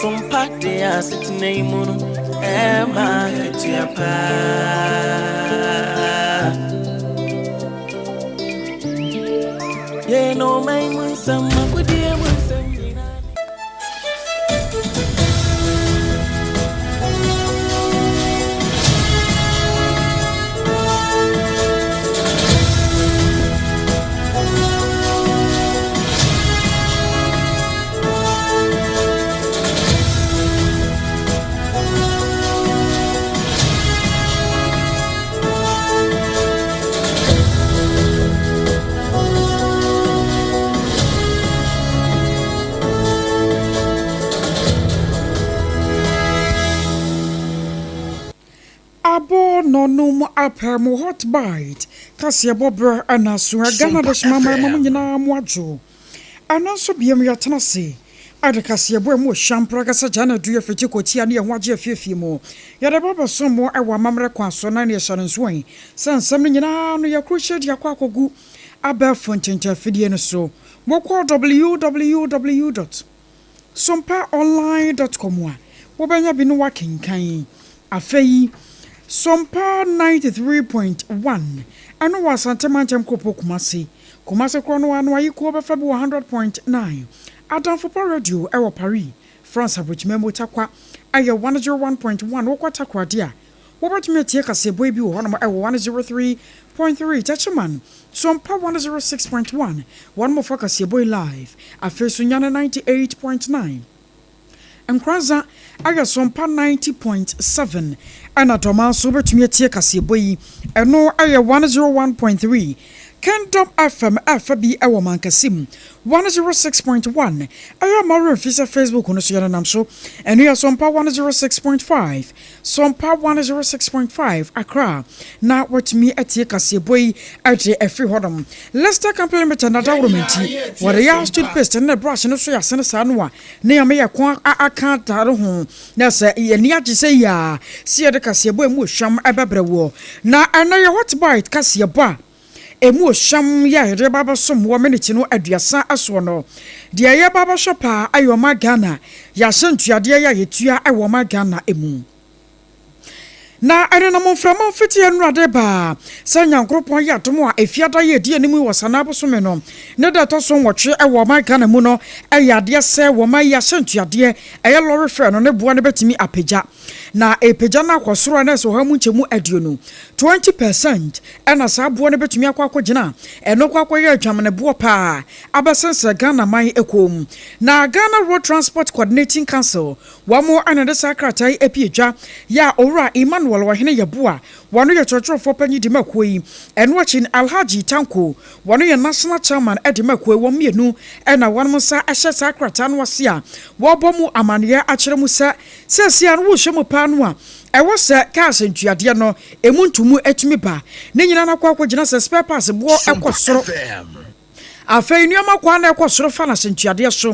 Sompa de asetena yi mu no ɛma akatua paa. Yɛn ɔman mu nsɛm agodie mu nsɛm nyinaa. Abɔ nɔnum apɛ mo hot bite kaseɛbɔ berɛ na so ɛ Ghana Sompa dehyeman mmarima mo FM. nyinaa mo adwo ɛno nso biam yɛatena ase ɛde kaseɛbɔ ɛmu ɔhwam prakasa gya na dua fiti kɔtia ne ɛho agye afiefie mu yɛde ba bɛsom mo ɛwɔ amammerɛ kwan so na ne yɛhyɛ no nso ɛ sɛ nsɛm no nyinaa no yɛkorohyɛ de akɔ akɔgu abɛɛfo ntentafidie no so mokɔ www sompaonline.com a wobɛnya bi no wakenkan. Afei, Sompa 93.1 ɛno wɔ Asante Mantam kuropɔn Kumasi. Kumasi korɔ no ano ayikuo bɛfa bi wɔ 100.9. Adamfo Pa Radio ɛwɔ Paris, France aburokyima mu Tarkwa ɛyɛ 101.1 wokɔ Takoradi a wobɛtumi atie kaseɛbɔ yi bi wɔ hɔnom ɛwɔ 103.3 Techiman Sompa 106.1 wɔn mo fa kaseɛbɔ yi live. Afei so Nyane 98.9 Nkranza ayɛ Sompa 90.7 ɛna Dɔma nso wobɛtumi atie kaseɛbɔ yi ɛno ayɛ 101.3 Kingdom FM ɛfa bi ɛwɔ Mankasim 106.1 ɛyɛ Mario Mfisa Facebook no so yɛnenam so ɛno yɛ Sompa 106.5 Sompa 106.5 Accra na watumi atie kaseɛbɔ yi ɛde afiri hɔnom. Leicester Company Limited na daworo nti wɔde yɛ toothpaste ne brush no so yɛ asene saa no a ne yɛn yɛ ko aka atare ho na sɛ yɛni agye sɛ yi a si yɛde kaseɛbɔ emu ohwam ɛbɛbrɛ wɔ na ɛno yɛ hot bite kaseɛbɔ a emu ohwam yɛ a yɛde ba bɛsom wɔ miniti no 30 asoɔ no deɛ yɛba bɛhwɛ paa ɛyɛ ɔma Ghana yɛahyɛ ntuadeɛ yɛ a yɛtua ɛwɔ ɔma Ghana emu na ɛnenam mframa mfiti nnurade baa sɛ Nyankoropɔn yɛ adom a efiada yɛ edi anim wɔ sanaa bosome no ne da ɛtɔ so 8 ɛwɔ ɔman Ghana mu no ɛyɛ adeɛ sɛ wɔn ayi ahyɛ ntuadeɛ ɛyɛ lɔre fare no ne boa no bɛtumi apagya na epagya no akɔ soro a na ɛsɛ 20% 20% ɛna saa boɔ no bɛtumi akɔ akɔgyina ɛno kɔ akɔyɛ adwamene boɔ paa abɛsensɛ Ghana man ɛkɔm na Ghana Road Transport Coordinating Council wɔn mo ana de saa krataa yi apie dwa yɛ a owura Emmanuel Ɔhene Yɛboa wɔn yɛ kyerɛkyerɛfoɔ panyin di makuo yi ɛno akyi no Alhaji Tanko wɔn yɛ national chairman ɛde makuo yi wɔn mmienu ɛna wɔn nsa ɛhyɛ saa krataa no ase a wɔrebɔ mu amanneɛ akyerɛ mu sɛ sɛsia no wɔrehyɛ mu paa no a ɛwɔ sɛ cars ntuadeɛ no emu ntomu atumi ba ne nyinaa no akɔ akɔgyina sɛ spare parts boɔ ɛkɔ Sompa soro. FM. Afei nneɛma kwan na ɛkɔ soro fa n'ahyɛntuadeɛ so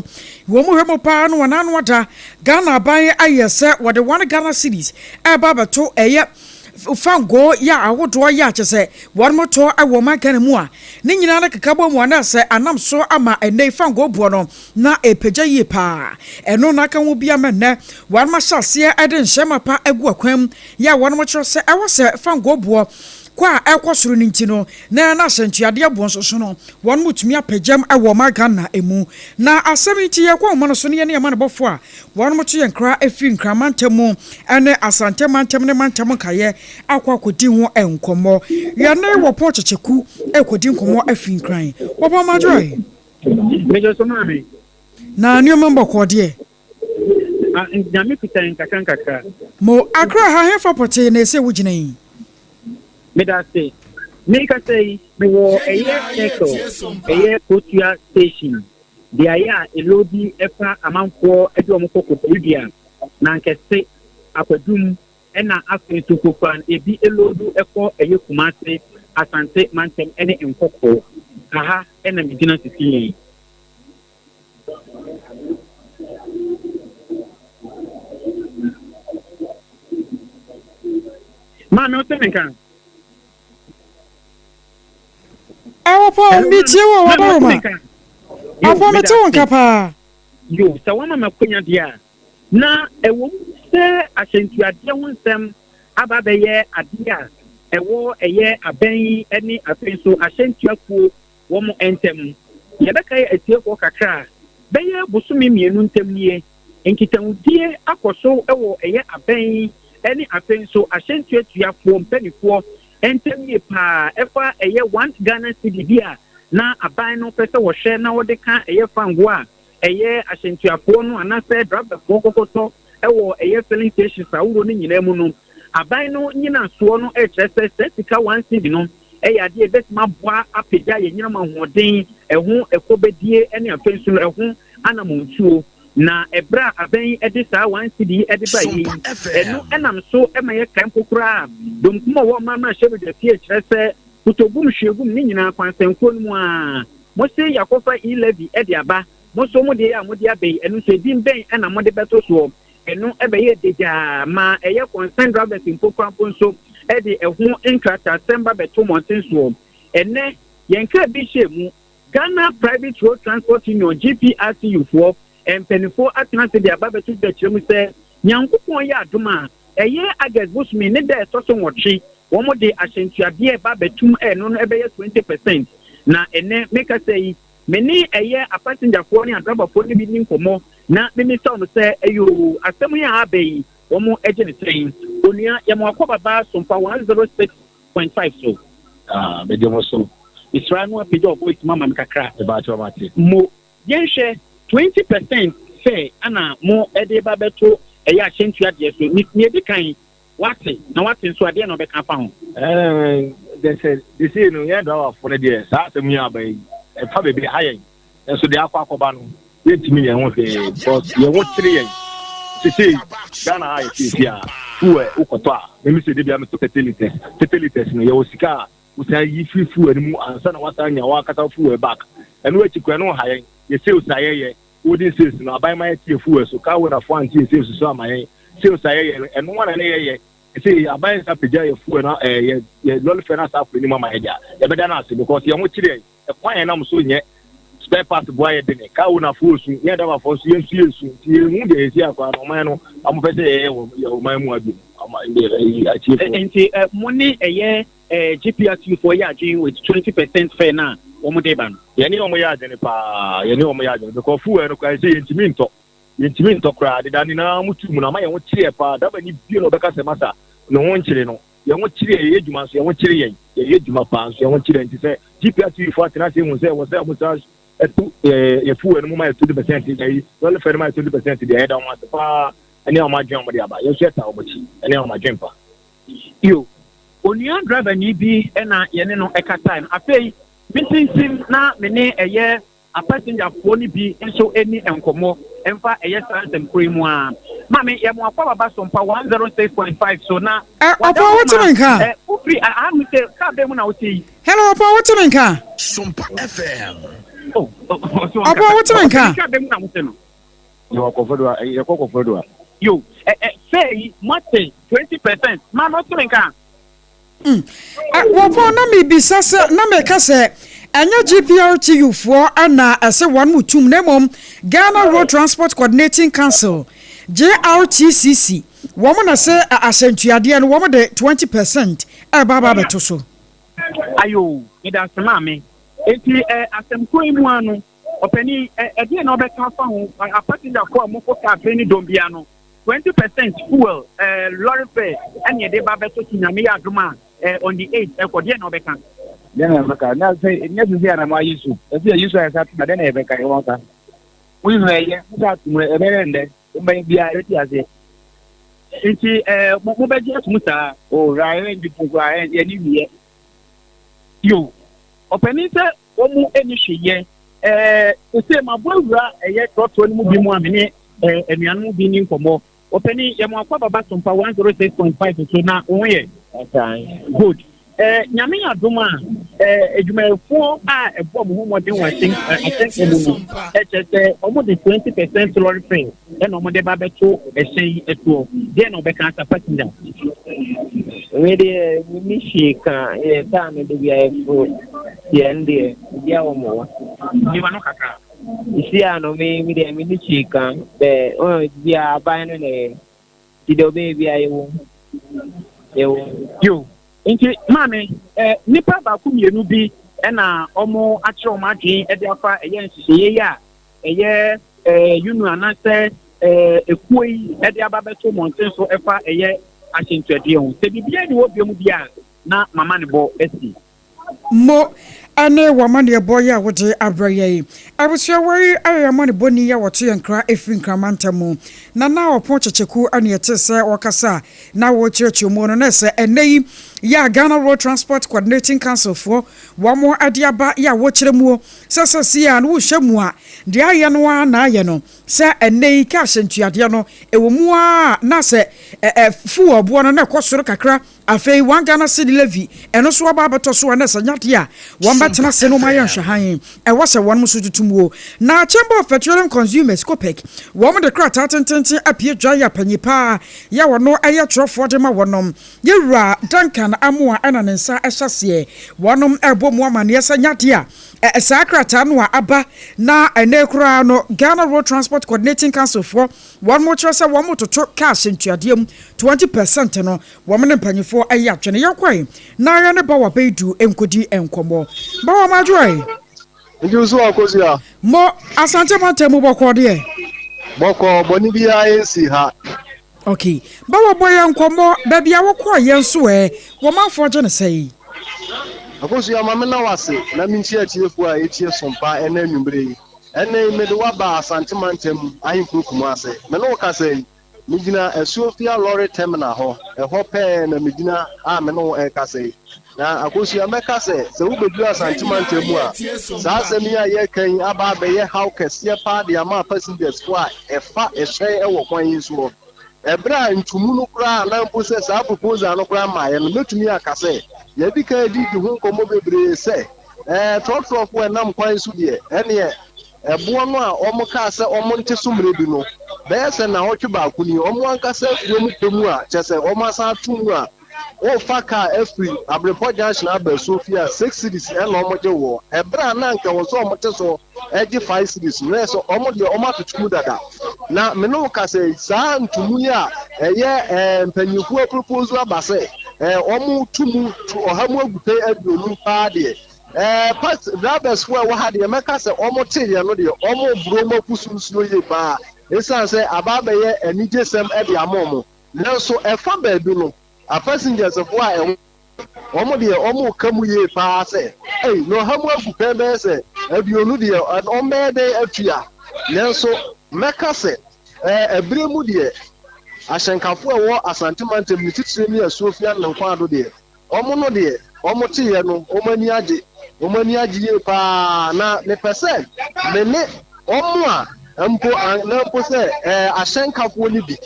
wɔn mu hwɛ mu paa no wɔn ano ada Ghana aban ayɛ sɛ wɔde 1 Ghana cedis ɛreba abɛto ɛyɛ fangoo yɛ ahodoɔ yɛ akyɛ sɛ wɔn mo tɔ ɛwɔ ɔman Ghana mu a ne nyinaa no keka bɔ mu a na sɛ anam so ama ɛnɛ fangoo boɔ no na ɛpagya yie paa ɛno na aka ho bi ama nnɛ wɔn ahyɛ aseɛ ɛde nhyɛma pa agu akwan mu yɛ a wɔn kyerɛ sɛ ɛwɔ sɛ fangoo boɔ kɔ a ɛkɔ soro no nti no na na ahyɛntuadeɛ boɔ nso so no wɔn mo tumi apagyam ɛwɔ ɔman Ghana emu na asɛm yi nti yɛkɔ ɔman no so ne yɛne yɛma no bɔfo a wɔn mo to yɛn nkra efiri Nkran mantam mu ɛne Asante mantam ne mantam nkaeɛ akɔ akɔdi ho nkɔmmɔ yɛne wɔpɔn kyekyeku ɛkɔdi nkɔmmɔ afiri Nkran wɔpɔn madwoe. Mejọ so maame. Na nneɛma mbɔkɔɔ deɛ? Ah, Nyame kuta nkakra nkakra. Mo Akra ha hefa pɔtee na ɛsɛ wogyina yi? Meda ase. Mekasa yi, mewɔ ɛyɛ circle, ɛyɛ Kotua station. Beaeɛ a elodi ɛfa amanfoɔ de wɔn kɔ Koforidua, Nankɛse, Akwadum, ɛna afei nso Kofan ebi elodu ɛkɔ ɛyɛ Kumase, Asante mantam ɛne Nkɔkɔ. Aha ɛna megyina sisi yɛn. Maame, wo sɛ menka? Ɛwɔ pɔ Hello, metie wɔ maame, wo sɛ wadaroma menka? Yo, ɔpɔ meda mete wo ase. nka paa. Yo, sɛ wama me akwanya deɛ a, Na ɛwom sɛ ahyɛntuadeɛ ho nsɛm aba abɛyɛ adeɛ a ɛwɔ ɛyɛ abɛn yi ne afei nso ahyɛntuakuo wɔn ntam. Yɛbɛkae atiefoɔ kakra a, bɛyɛ bosome mmienu ntam nie, nkitahodie akɔ so wɔ ɛyɛ abɛn yi ne afei nso ahyɛntuatuafoɔ mpaninfoɔ ntam yie paa ɛfa ɛyɛ one Ghana cedi bi a na aban no pɛ sɛ wɔhwɛ na wɔde ka ɛyɛ fango a ɛyɛ ahyɛntuafoɔ no anaasɛ driverfoɔ kɔkɔtɔ wɔ ɛyɛ filling stations ahodoɔ no nyinaa mu no. Aban no nyinasoɔ no kyerɛ sɛ saa sika one cedi no yɛ adeɛ a ɛbɛtumi aboa apagya yɛn nyinam ahoɔden, ɛho ɛkɔbɛdie ne afei nso no ɛho anamontuo. Na ɛberɛ a aban yi de saa one cedi yi de baeɛ yi, ɛno nam so ma yɛkae mpo koraa domkum a ɔwɔ ɔman mmarahyɛbadwa fie kyerɛ sɛ kotogum, hwiegum ne nyinaa kwansɛnkuo no mu ara. Mose yɛakɔfa e-levy de aba, mo nso mo deɛ a mode aba yi, ɛno nso edin bɛn na mode bɛto soɔ? Ɛno bɛyɛɛ dagyaa ma ɛyɛ concerned drivers mpo koraa mpo nso de ɛho nkrataasɛm ba bɛto mmɔnten soɔ. Ɛnnɛ, yɛn kaa bi hyɛɛ mu, Ghana Private Road Transport Union, GPRTU, foɔ mpaninfoɔ atena ase de aba abɛto dwa kyerɛ mu sɛ Nyankopɔn yɛ adom a, ɛyɛ August bosome ne da a ɛtɔ so nwɔtwe, wɔn de ahyɛntuadeɛ reba abɛtum a ɛno no ɛbɛyɛ 20 percent. Na ɛnnɛ mekasa yi, me ne ɛyɛ apasenjafoɔ ne adrabafoɔ no bi nni nkɔmmɔ na memisa wɔn sɛ ɛyoo asɛm yi a aba yi wɔn gye no sɛn? Onua, yɛma wakɔ baba Sompa 106.5 so. Ah, megye mo so. Mesrɛ no apagya wo voice mu ama me kakra. Mebakyɛw mate. Mo, yɛnhwɛ, 20% sɛ ana mo de ba bɛto ɛyɛ ahyɛntua deɛ so. Ne, nea edi kan, wate, na wate nso a, deɛn na ɔbɛka afa ho? Ɛɛ, dɛ sɛ, sesei no, yɛn driverfoɔ no deɛ, saa asɛm yi aba yi, ɛfa baabi ɛha yɛn. Nanso deɛ akɔ akɔba no, yɛntumi nyɛ ho hwee because yɛn ho kyere yɛn. Sesei, Ghana ha yɛte esi a, fuel wokɔtɔ a, meme sɛ da biara metɔ 30 litres. 30 litres no, yɛwɔ sika a wosan yi firi fuel no mu ansa na woasan anya w'ankasa fuel back. Ɛno akyi koraa, ɛno nha yɛn. Yɛ sales a yɛyɛ, holding sales no, aban ma yɛte yɛ fuel so, car owner foɔ ante yɛ sales so amma yɛn. Sales a yɛyɛ no, ɛno ara na na yɛyɛ. Sesei aban nsa pagya yɛ fuel no, ɛɛ, yɛ, yɛ lorry fare no asan akɔ anim ama yɛn deɛ a, yɛbɛda no ase because yɛn ho kyere yɛn. Ɛkwan a yɛnam so nyɛ spare parts boa yɛ dene. Car owner foɔ resu, yɛn driver foɔ nso yɛn nso yɛresu. Nti yɛnhu deɛ yɛsi akɔ ano. Ɔman no, wɔn pɛ sɛ yɛyɛ wɔ yɛ ɔman mu ha biom. Ɔman deɛ ɛyi atiefoɔ. Nti mo ne ɛyɛ GPRTU foɔ yɛ adwene with 20% fare no a wɔn de ba no? Yɛne wɔn yɛ adwene paa, yɛne wɔn yɛ adwene because fuel no koraa sɛ yɛntumi ntɔ, yɛntumi ntɔ koraa. Deda nyinaa wɔn tu mu no ama yɛn ho kyereɛ paa. Driver ni bio na ɔbɛka sɛ masa ne ho nkyere no. Yɛn ho kyere yɛn, yɛyɛ adwuma nso yɛn ho kyere yɛn, yɛyɛ adwuma paa nso yɛn ho kyere yɛn. Nti sɛ GPRTU foɔ atena ase ehu sɛ ɛwɔ sɛ wɔn san ɛto ɛɛ yɛ fuel no mu ma yɛ 20% ɛyi lɔre fɛ no ma yɛ 20% deɛ yɛda wɔn ase paa ɛne wɔn adwene a wɔn de aba. Yɛn nso yɛtaa wɔn akyi ɛne wɔn adwene pa. Yo, onua driverni bi na yɛne no kasae no. Afei metintim na me ne ɛyɛ Apasengyafoɔ no bi nso nni nkɔmmɔ mfa ɛyɛ saa nsɛm korɔ yi mu ara. Maame, yɛ mo akwaaba ba Sompa 106.5 so na Ɛ, wada Ɔpɔn, hɔ wote ma me nka? ɛ, wofiri ɛ, ahanom sɛ kaa bɛn mu na wote yi? Hello, Ɔpɔn, wote me nka? Sompa FM. Oh, oh, ɔse Ɔpɔn, ɔnkasa. wote me nka? Ɔpɛni kaa bɛn mu na wote no? Yɛwɔ Kɔfɔdoa, ɛ, yɛkɔ Kɔfɔdoa. Yo, ɛ, ɛ, fare yi, moate 20%. Maame, wote me nka? Mm. Wɔpɔn na mebisa sɛ na meka sɛ ɛnyɛ GPRTU foɔ na ɛsɛ wɔn mo tum na mmom Ghana Road Transport Coordinating Council JRTCC wɔn na sɛ ahyɛntuadeɛ no wɔn de 20% ɛba aba abɛto so. Ayo, meda ase maame. Enti ɛ asɛm koro yi mu ara no, ɔpanin, ɛ ɛdeɛn na wobɛka afa ho? Apasenjafoɔ a mofo kaa bere ne dɔm biara no, 20% fuel, eh, lorry fare ɛne yɛde ba bɛto so Nyame yɛ adom a, eh, on the 8 ɛkɔ, deɛn na wobɛka? Deɛn na yɛbɛka? Na sɛ nyɛ sisi a na mo ayi so. Ɛsɛ yɛyi so a yɛsa to na deɛn na yɛbɛka? Yɛwɔ nka. Mo yi so na ɛyɛ, mo sa ato mu ɛbɛyɛ ndɛ. Mo bɛyɛ biara yɛbɛte aseɛ. Nti eh, mo mobɛgye ato mu saa? Oh, ra yɛn di po koraa, yɛn ni wiyɛ. Yo, ɔpanin sɛ wɔn ani hwee yɛ. Ɛɛ, sese mabɔ awura ɛyɛ trɔtrɔ no mu bi mu a me ne ɛɛ anuanom bi ni nkɔmmɔ. Ɔpanin, yɛ mo akɔ ababa Sompa 106.5 so na wo ho yɛ? Good. Ɛɛ, Nyame yɛ adom a, ɛɛ adwumayɛfoɔ a ɛbɔ mo ho mmɔden wɔ ahyɛn ahyɛnka mu no, ɛkyerɛ sɛ wɔn de 20% lorry fare ɛna wɔn de ba bɛto ɛhyɛn yi ɛtoɔ. Deɛ na ɔbɛka asa passenger? Wei deɛ menni hwee ka, yɛ kaa no da bi a yɛforo deɛ ɛno deɛ obiara wɔ mo wɔ. Yi w'ano kakra. Sisi a no me me deɛ me ni kyii kan bɛ ɔn bia aban no na ɛyɛ nti deɛ ɔbɛyɛ bia yɛwɔ mu yɛwɔ mu. Yo, nti maame eh, nnipa baako mmienu bi na wɔn akyerɛ wɔn adwene de afa ɛyɛ nhyehyɛeɛ yi a ɛyɛ eh, UNU anaasɛ eh, ekuo yi de aba bɛto mmɔnten so ɛfa ɛyɛ ahyɛntuadeɛ ho. Sɛ biribiara ni hɔ biom deɛ a na mama ne bɔ asi. Mo ne w'amanneɛbɔ yi a wode abrɛ yɛn. Abusua wei yɛ amanebɔni yi a wɔto yɛn nkra firi Nkran mantam mu. Nana Ɔpon Kyekyeku ne yɛtee sɛ ɔrekasa a na ɔrekyerɛkyerɛ mu no na sɛ ɛnnɛ yi yɛ a Ghana Road Transport Coordinating Council foɔ wɔn de aba yɛ a wɔkyerɛ muo sɛ sɛsei a no wohwɛ mu a deɛ ayɛ no ara na ayɛ no sɛ ɛnnɛ yi cash ntuadeɛ no ɛwɔ mu ara na sɛ fuel boɔ no na ɛkɔ soro kakra. Afei one Ghana cedi levy, ɛno nso aba abɛtɔ so a na ɛsɛ nyɛ adeɛ a wɔn bɛtena ase na wɔn ayɛ nhwɛhan. Ɛwɔ sɛ wɔn nso tutu muo. Na Chamber of Petroleum Consumers, COPEC, wɔn de krataa tententen apue dwa yɛ panyin paa yɛ ɔno ɛyɛ twerɛfoɔ de ma wɔnom. Yɛ wura Duncan Amoah ɛna ne nsa ɛhyɛ aseɛ. Wɔnom ɛrebɔ mu amaneɛ sɛ nyɛ adeɛ a saa krataa no a aba na ɛnɛ koraa no Ghana Road Transport Coordinating Council foɔ wɔn kyerɛ sɛ wɔn retoto cash ntuadeɛ mu 20 percent no Wɔn ne mpanyinfoɔ ɛyɛ adwene. Yɛnkɔe na yɛne Bawa Beidu nkɔdi nkɔmmɔ. Bawa Madwoe. Nti wo so Akosua? Mo, Asante mantam mu bɔkɔɔ deɛ? Bɔkɔɔ, bɔne biara nsi ha. Ok. Bawa bɔ yɛn nkɔmmɔ, baabi a wokɔɔ yɛ nso ɛ, wɔn manfoɔ gye no sɛn? Akosua, ma menna wo ase na menkyia atiefoɔ a ɛtie Sompa ɛnnɛ anwumerɛ yi. Ɛnnɛ yi mede wo aba Asante mantam ahenkuro Kumase. Me ne wo kasa yi, Migyina Asuofia lɔre tɛmina hɔ, ɛhɔ pɛɛ na migyina a me ne wo rekasa yi. Na Akosua, mɛka sɛ, sɛ wobeduru Asante mantam mu a, saa asɛm yi a yɛreka yi aba abɛyɛ haw kɛseɛ paa de ama apasingyasfoɔ a ɛfa hyɛn wɔ kwan yi soɔ. Ɛberɛ a ntumu no koraa anaa mpo sɛ saa proposal no koraa mmaeɛ no, mɛtumi aka sɛ yɛadi kan adidi ho nkɔmmɔ bebree sɛ, ɛɛ, trɔtrɔfoɔ a ɛnam kwan so deɛ, ɛnneɛ Ɛboɔ no a wɔkaa sɛ wɔnte so mmerɛ bi no, bɛyɛ sɛ nnawɔtwe baako ni, wɔn ankasa afiri wɔn pɛ mu a, kyerɛ sɛ wɔasan ato mu a, worefa kaa afiri Abrepɔ Junction aba Asuofie a, six cedis na wɔgye woɔ. Ɛberɛ a na anka ɛwɔ sɛ wɔte so gye five cedis no, na ɛyɛ sɛ wɔn deɛ wɔatoto mu dada. Na me ne wo kasa yi, saa ntomu yi a ɛyɛ ɛɛ mpanyinfoɔ apropose aba sɛ ɛɛ wɔto mu to ɔha mu agupɛn 50 paa deɛ, Ɛɛ pas drivers foɔ a ɛwɔ ha deɛ mɛka sɛ wɔn te yɛ no deɛ wɔn boro wɔn afu so nsuo yie paa esiane sɛ aba abɛyɛ anigyesɛm de ama wɔn nanso ɛfa baabi no a passengers foɔ a ɛwɔ wɔn deɛ wɔn reka mu yie paa sɛ ei na ɔha mu agu pɛn bɛyɛ sɛ 20 deɛ wɔn bɛyɛ dɛn atua nanso mɛka sɛ ɛɛ ɛberɛ mu deɛ ahyɛnkafoɔ a ɛwɔ Asante mantam ne titire ne Asuofua ne Nkwado deɛ Wɔn no deɛ, wɔn teeɛ no, wɔn ani agye. Wɔn ani agye yie pa ara. Na mepɛ sɛ me ne wɔn a mpo, na mpo sɛ ɛɛ ahyɛnkafoɔ no bi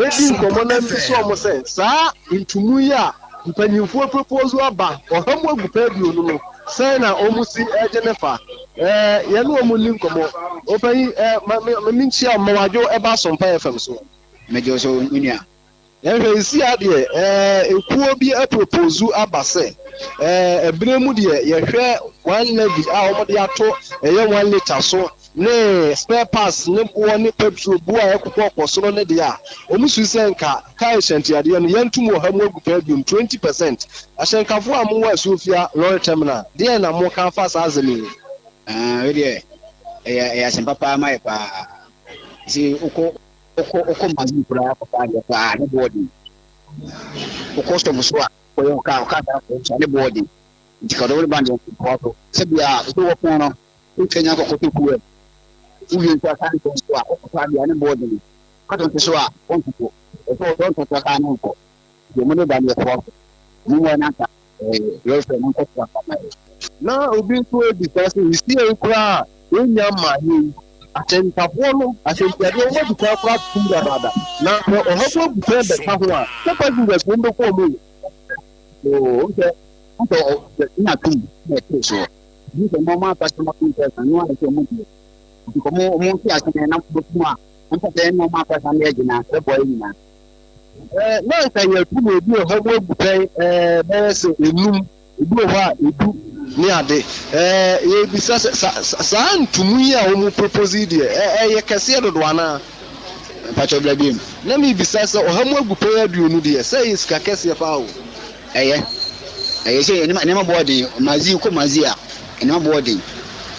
di nkɔmmɔ na mebisa wɔn sɛ, saa ntumu yi a mpanimfoɔ propose aba ɔha mu agupɛ 20 no, sɛn na wɔn si gye ne fa? Ɛɛ yɛne wɔn nni nkɔmmɔ. Ɔpanyin, ɛɛ ma me, ma menkyia wo, ma w'adwo ɛba Asompa FM so. Megye wo so, me nua. Nhwɛ nsia deɛ ɛɛ ekuo bi aproposu aba sɛ ɛɛ ɛberɛ mu deɛ yɛhwɛ one levy a wɔde ato ɛyɛ one litre so ne spare parts ne boɔ ne petrol boɔ a ɛkokɔ kɔ soro ne deɛ a wɔn su sɛ nka kaa ahyɛntiadeɛ no yɛntum ɔha mu agu pɛn aduonu, 20%. Ahyɛnkafoɔ a mowɔ Asuofia lorry terminal deɛn na moka afa saa asɛm yi ho? Ah, wei deɛ ɛyɛ ɛyɛ asɛm papa ma yɛ paa. Sɛ wokɔ Wokɔ wokɔ magazine koraa kɔfa adeɛ paa ne boɔ den. Wokɔ shop so a kɔyɛ wo kaa kaa saa kɔ so a ne boɔ den. Nti ka ɔdɔwɔle band nkoa so. Sɛ bia sɛ wɔpɔn no wotwa nya kɔkɔtɔ fuel. Wowie nso asan kɔ nso a wokɔtɔ adeɛ a ne boɔ den. Kɔtɔ nso so a wɔntoto. Ɛsɛ ɔdɔ ntoto kaa ne nkɔ. Nti ɔmo ne ba no yɛtoa so. Ɔmo mmoa no anka welfare no nkɔ so anka ma yɛ. Na obi nso rebisa sɛ, Seesei koraa a yɛnnya mmaeɛ yi, ahyɛnkafoɔ no, ahyɛntiadeɛ, wɔadi kan koraa atom dadaada, na sɛ ɔha mu abupɛn bɛka ho a, sɛ passengers wɔn bɛkɔ wɔn o. Oo, wohu sɛ, wohu sɛ ɔ, nya tom na ɛtee soɔ. Wohu sɛ nneɛma aba sɛ wɔatom sɛ ɛsa, nneɛma ayɛ sɛ wɔn deɛ. Nti kɔ mo, wɔn nte ase na ɛnam bɛkum a, ɛmfa sɛ nneɛma aba saa na yɛgye na ɛbɛboa yɛn nyinaa. Ɛɛ, na anka yɛatu no ebi wɔ hɔ mu abupɛn ɛɛ bɛyɛ sɛ enum, ebi wɔ hɔ a edu. ne ade. Ɛɛ yɛrebisa sɛ sa saa ntomu yi a wɔn propose yi deɛ ɛ ɛyɛ kɛseɛ dodo anaa? Mpakyɛw bra biom. Na merebisa sɛ ɔha mu agupɛn 20 deɛ sɛ ɛyɛ sika kɛseɛ paa o. Ɛyɛ. Ɛyɛ sɛ nneɛma nneɛma boɔ den. Mazi wokɔ Mazi a nneɛma boɔ den.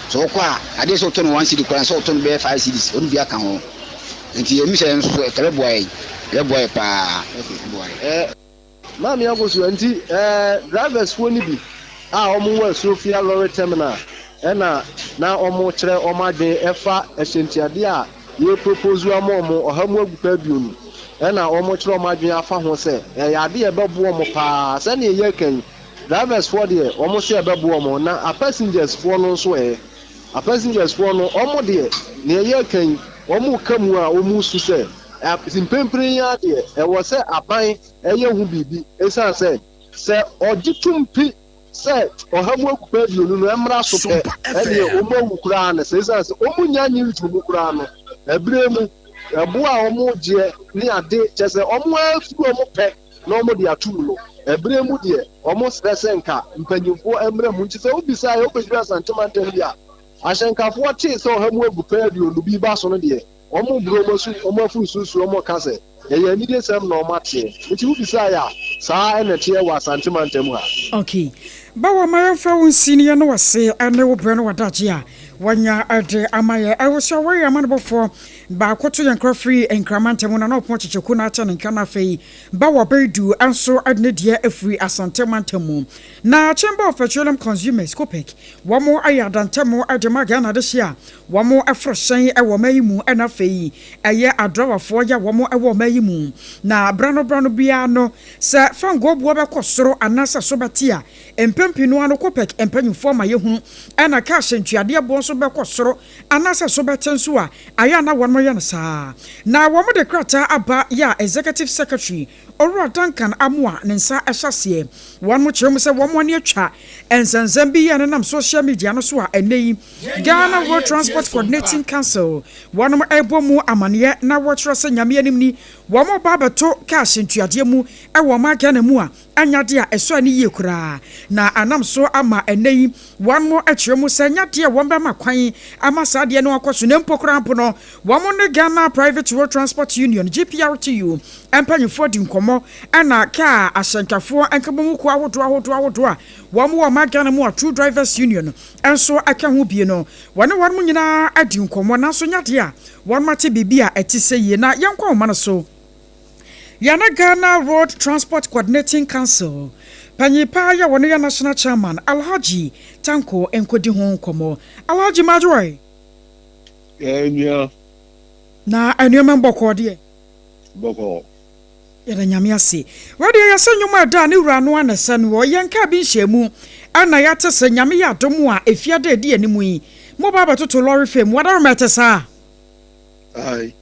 Sɛ wokɔ a adeɛ sɛ wotɔ no one cedi koraa no sɛ wotɔ no bɛyɛ 5 cedis wɔde bi aka ho. Nti yɛnim sɛ ɛno nso so ɛbɛboa yɛn. Ɛbɛboa yɛn paa. Ɛbɛboa yɛn. Ɛɛ Maame Akosua, nti ɛɛ drivers foɔ no bi a wɔn wɔ Asuofia lorry terminal ɛna na wɔn kyerɛ wɔn adwene ɛfa ɛhyɛntiadeɛ a yɛ propose ama wɔn 120 ɛna wɔn kyerɛ wɔn adwene afa ho sɛ ɛyɛ adeɛ a ɛbɛboa wɔn paa sɛdeɛ yɛreka yi drivers foɔ deɛ wɔn sɛ ɛbɛboa wɔn na a passengers foɔ no nso ɛ a passengers foɔ no wɔn deɛ nea yɛreka yi wɔn reka mu a wɔn su sɛ mprempren yi ara deɛ ɛwɔ sɛ aban ɛyɛ ho biribi esiane sɛ sɛ ɔgye tom pi sɛ 120 no ɛmmra so pɛ ɛneɛ wɔn awu koraa no sɛ esiane sɛ wɔn nnya nye ntomu koraa no ɛberɛ mu ɛbo a wɔn gyeɛ ne ade kyɛ sɛ wɔn afiri wɔn pɛ na wɔn de atum no ɛberɛ mu deɛ wɔn srɛ sɛ nka mpanyinfoɔ mmra mu. Nti sɛ wobisa yɛ wobɛduru Asante mantam bi a ahyɛnkafoɔ tee sɛ 120 bi ba so no deɛ wɔn buro wɔn asu wɔn afuru susu wɔn ka sɛ ɛyɛ anigyesɛm na wɔn ateɛ. Nti wobisa yɛ a saa ɛna ɛteɛ wɔ Asante mantam ha. Okay. Bawa ma yɛmfa wo nsi ne yɛne wase ne wo berɛ ne wadagye a wanya de ama yɛ. Ɛwɔ sɛ wɔyɛ amanebɔfoɔ baako to yɛn kora firi Nkrama ntam na na ɔpɔn kyekyeku na akyɛ ne nka na afei Bawa Bɛdu nso de ne deɛ afiri Asante mantam mu. Na Chamber of Petroleum Consumers, COPEC, wɔn ayɛ adantam de ma Ghana adehye a wɔn foro hyɛn wɔ ɔman yi mu na afei ɛyɛ adrawafoɔ yɛ wɔn wɔ ɔman yi mu. Na berano berano biara no sɛ fangoo boɔ bɛkɔ soro anaasɛ so bɛte a, mpɛn pii no ara no COPEC mpanyinfoɔ ma yɛhunu, ɛna cash ntuadeɛ boɔ nso bɛkɔ soro anaasɛ so bɛte nso a, ayɛ a na wɔn yɛ no saa. Na wɔn de krataa aba yɛ a Executive Secretary Owura Duncan Amoah ne nsa hyɛ aseɛ. Wɔn kyerɛ mu sɛ wɔn ani atwa nsɛnsɛm bi yɛ nenam social media no so a ɛnnɛ yi Ghana Road Transport Coordinating Council wɔn rebɔ mu amaneɛ na wɔkyerɛ sɛ Nyame anim ni wɔn reba abɛto cash ntuadeɛ mu wɔ ɔman Ghana mu a ɛnyɛ adeɛ a ɛsɔ ani yie koraa na anam so ama ɛnnɛ yi wɔn kyerɛ mu sɛ ɛnyɛ adeɛ a wɔn bɛma kwan ama saa adeɛ no akɔ so na mpo koraa mpo no wɔn ne Ghana Private Road Transport Union, GPRTU, mpanyinfoɔ di nkɔmmɔ ɛna kaa ahyɛnkafoɔ nkabɔmu kuo ahodoɔ ahodoɔ ahodoɔ a wɔn wɔ ɔman Ghana mu a True Drivers Union nso ka ho bie no wɔne wɔn nyinaa adi nkɔmmɔ nanso nyɛ adeɛ a wɔn ate biribi a ɛte sɛ yie. Na yɛnkɔ ahoma no so. Yɛne Ghana Road Transport Coordinating Council panyin paa yɛ wɔn yɛ National Chairman Alhaji Tanko nkɔdi ho nkɔmmɔ. Alhaji Madwoe. Nua. Na nneɛma mbɔkɔɔ deɛ. Bɔkɔɔ. Yɛda Nyame ase. Wei deɛ yɛsɛ nnwom a ɛda a ne wura no ara na ɛsɛ no wɔ. Yɛn kaa bi nhyiamu ɛna yɛate sɛ Nyame yɛ adom a efiada a ɛdi anim yi moba abɛtoto lɔre fam. Wadaroma ɛte saa? Ae.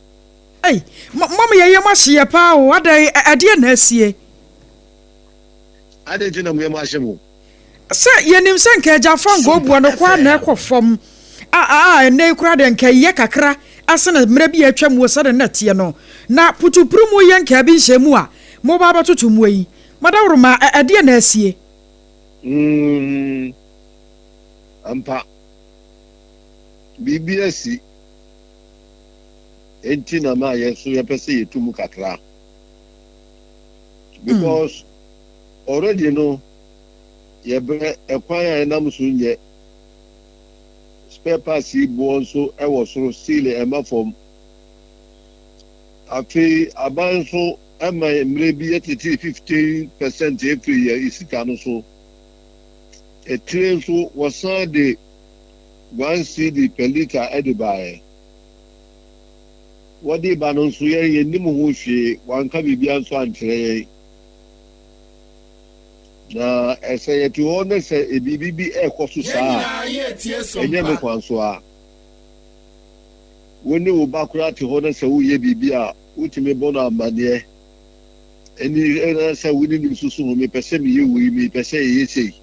Ei, mo mo yɛ yam ahye yɛ paa o, adɛn, ɛdeɛn na asie? Adɛn nti na mo yam ahye mo? Sɛ yɛnim sɛ nka agya fangoo bua no kɔ ara na ɛkɔ fam a, a ɛnnɛ yi koraa deɛ nka ɛyɛ kakra sene mmerɛ bi a atwa mu sɛdeɛ na ɛteɛ no, na putupuru mu yɛ nkaa bi nhyɛɛ mu a moba abɛtoto muo yi, madaworoma, ɛdeɛn na asie? Mm, ampa, biribi asi. Enti na ma yɛn nso yɛpɛ sɛ yɛtu mu kakra. Because already no, yɛbrɛ ɛkwan a yɛnam so nyɛ. Spare parts yi boɔ nso wɔ soro, seal ɛmma fam. Afei aban nso ma mmerɛ bi yɛtetee 15% firi yɛn sika no so. Akyire nso wɔsan de 1 cedi per litre de baeɛ. Wɔde ba no nso yɛn yɛnnim ho hwee, wɔanka biribiara nso ankyerɛ yɛn. Na sɛ yɛte hɔ na sɛ biribi bi rekɔ so saa a, ɛnyɛ ne kwan so ara. Wo ne wo ba koraa te hɔ na sɛ woreyɛ biribi a, wotumi bɔ no amanneɛ. Ɛne sɛ wo ne no susu ho, mepɛ sɛ meyɛ wei, mepɛ sɛ yɛyɛ sei.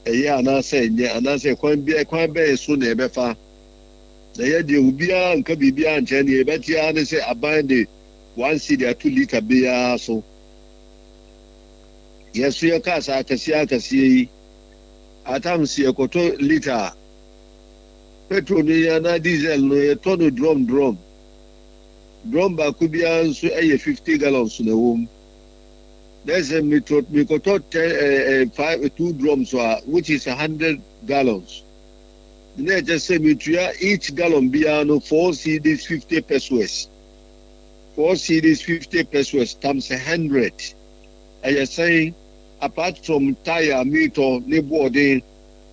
Ɛyɛ anaasɛ ɛnyɛ, anaasɛ kwan bi kwan bɛn so na yɛbɛfa. Na yɛ deɛ obiara nka biribiara nkyerɛ, nea yɛbɛte ara ne sɛ aban de 1 cedi ato lita biara so. Yɛn nso yɛn cars akɛseɛ akɛseɛ yi. At times yɛkɔtɔ litre a, petrol no anaa diesel no yɛtɔ no drum drum. Drum baako biara nso yɛ 50 gallons na ɛwɔ mu. Na sɛ metɔ mekɔtɔ ten eh, eh, five two drums a which is 100 gallons. Na ɛkyɛ sɛ metua each gallon biara no 4 cedis 50 pesewas. 4 cedis 50 pesewas times 100. Ɛyɛ sɛn? Apart from tyre a metɔ ne boɔden,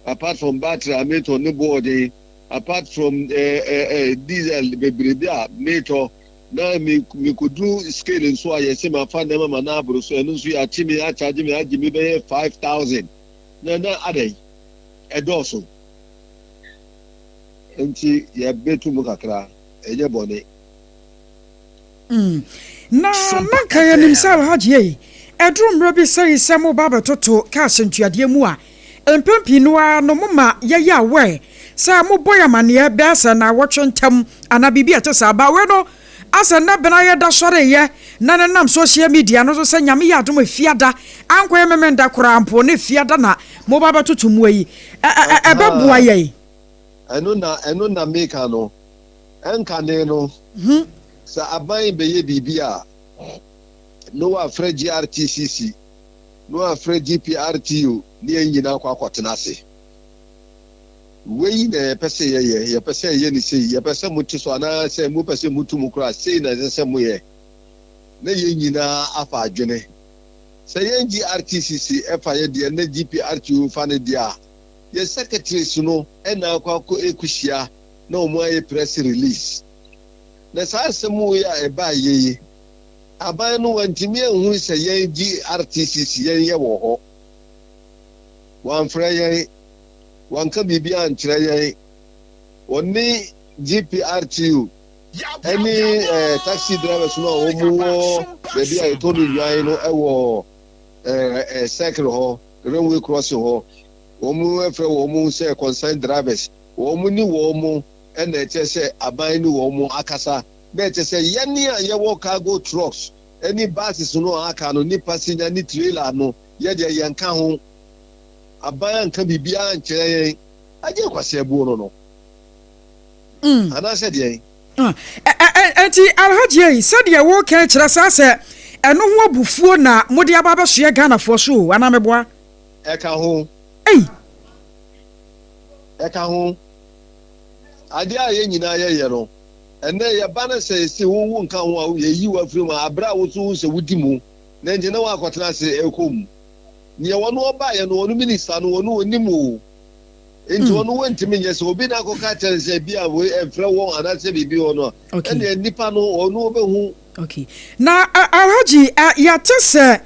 apart from battery a metɔ ne boɔden, apart from eh, eh, eh, diesel bebrebe a metɔ, na me mekoduru scale nso a yɛse mafa nneɛma ma no aboro so, ɛno nso yɛakye me akyagye me agye me bɛyɛ 5000. Na na adɛn? Ɛdɔɔso. Nti yɛbɛtu mu kakra, ɛnyɛ bɔne. Mm. Na na nka yɛnim sɛ Alhaji ei, ɛduru mmerɛ bi sɛi sɛ moba abɛtoto cash ntuadeɛ mu a, mpɛn pii no ara no moma yɛyɛ aware sɛ mobɔ yɛn amaneɛ bɛyɛ sɛ naawɔtwe ntam anaa biribi a ɛte saa. But wei no, asɛ nnɛ bena yɛda sɔreeɛ na no nam social media no so sɛ Nyame yɛ adom a Fiada, ankɔyɛ Memenda koraa mpo ne Fiada na moba abɛtoto mu yi, ɛ ɛ ɛbɛboa yɛn. Ɛno na, ɛno na meka no. Ɛnkane no, sɛ aban bɛyɛ biribi a, na wɔafrɛ GRTCC, na wɔafrɛ GPRTU ne yɛn nyinaa akɔ akɔtena ase. Wei na yɛpɛ sɛ yɛyɛ, yɛpɛ sɛ yɛyɛ no sei, yɛpɛ sɛ mote so anaasɛ mopɛ sɛ motu mu koraa, sei na ɛsɛ sɛ moyɛ. Na yɛn nyinaa afa adwene. Sɛ yɛn GRTCC fa yɛ deɛ na GPRTU fa ne deɛ a, yɛn secretaries no na akɔ akɔ ɛkɔhyia na wɔn ayɛ press release. Na saa asɛm wei a ɛbaeɛ yi, aban no wantumi anhu sɛ yɛn GRTCC yɛn yɛ wɔ hɔ. Wamfrɛ yɛn, wanka biribiara ankyerɛ yɛn. Wɔne GPRTU ɛne eh, taxi drivers no a wɔn wɔ baabi a yɛtɔ no nnwan no wɔ eh, eh, circle hɔ, railway crossing hɔ. Wɔn frɛ wɔn sɛ concerned drivers. Wɔn ne wɔn na ɛkyerɛ sɛ aban ne wɔn akasa, na ɛkyerɛ sɛ yɛn a yɛwɔ cargo trucks ne buses no a aka no ne passenger ne trailer no, yɛ deɛ yɛnka ho. Aban anka biribiara ankyerɛ yɛn, agye kwaseabuo no no. Anaasɛ deɛn? Enti Alhaji ei, sɛdeɛ woreka yi kyerɛ saa sɛ ɛno ho abufuo na mode aba abɛsoɛ Ghanafoɔ so o, anaa meboa? Ɛka ho. Ei! Ɛka ho. Adeɛ a yɛn nyinaa yɛyɛ no, ɛnnɛ yɛba no sɛ yɛse wo wo nka ho a, yɛyi wo afiri mu a, aberɛ a wo nso wohu sɛ wodi mu, na nti na woakɔtena ase ɛkɔ mu. Neɛ ɔno ɔbaeɛ no, ɔno minista no, ɔno ɔnim o. Nti ɔno wɔntumi nyɛ sɛ obi na akɔka akyerɛ no sɛ bi a wei ɛmfrɛ wɔn anaasɛ biribi wɔ no a, ɛnneɛ nnipa no ɔno ɔbɛhu. Okay. Na Alhaji, yɛate sɛ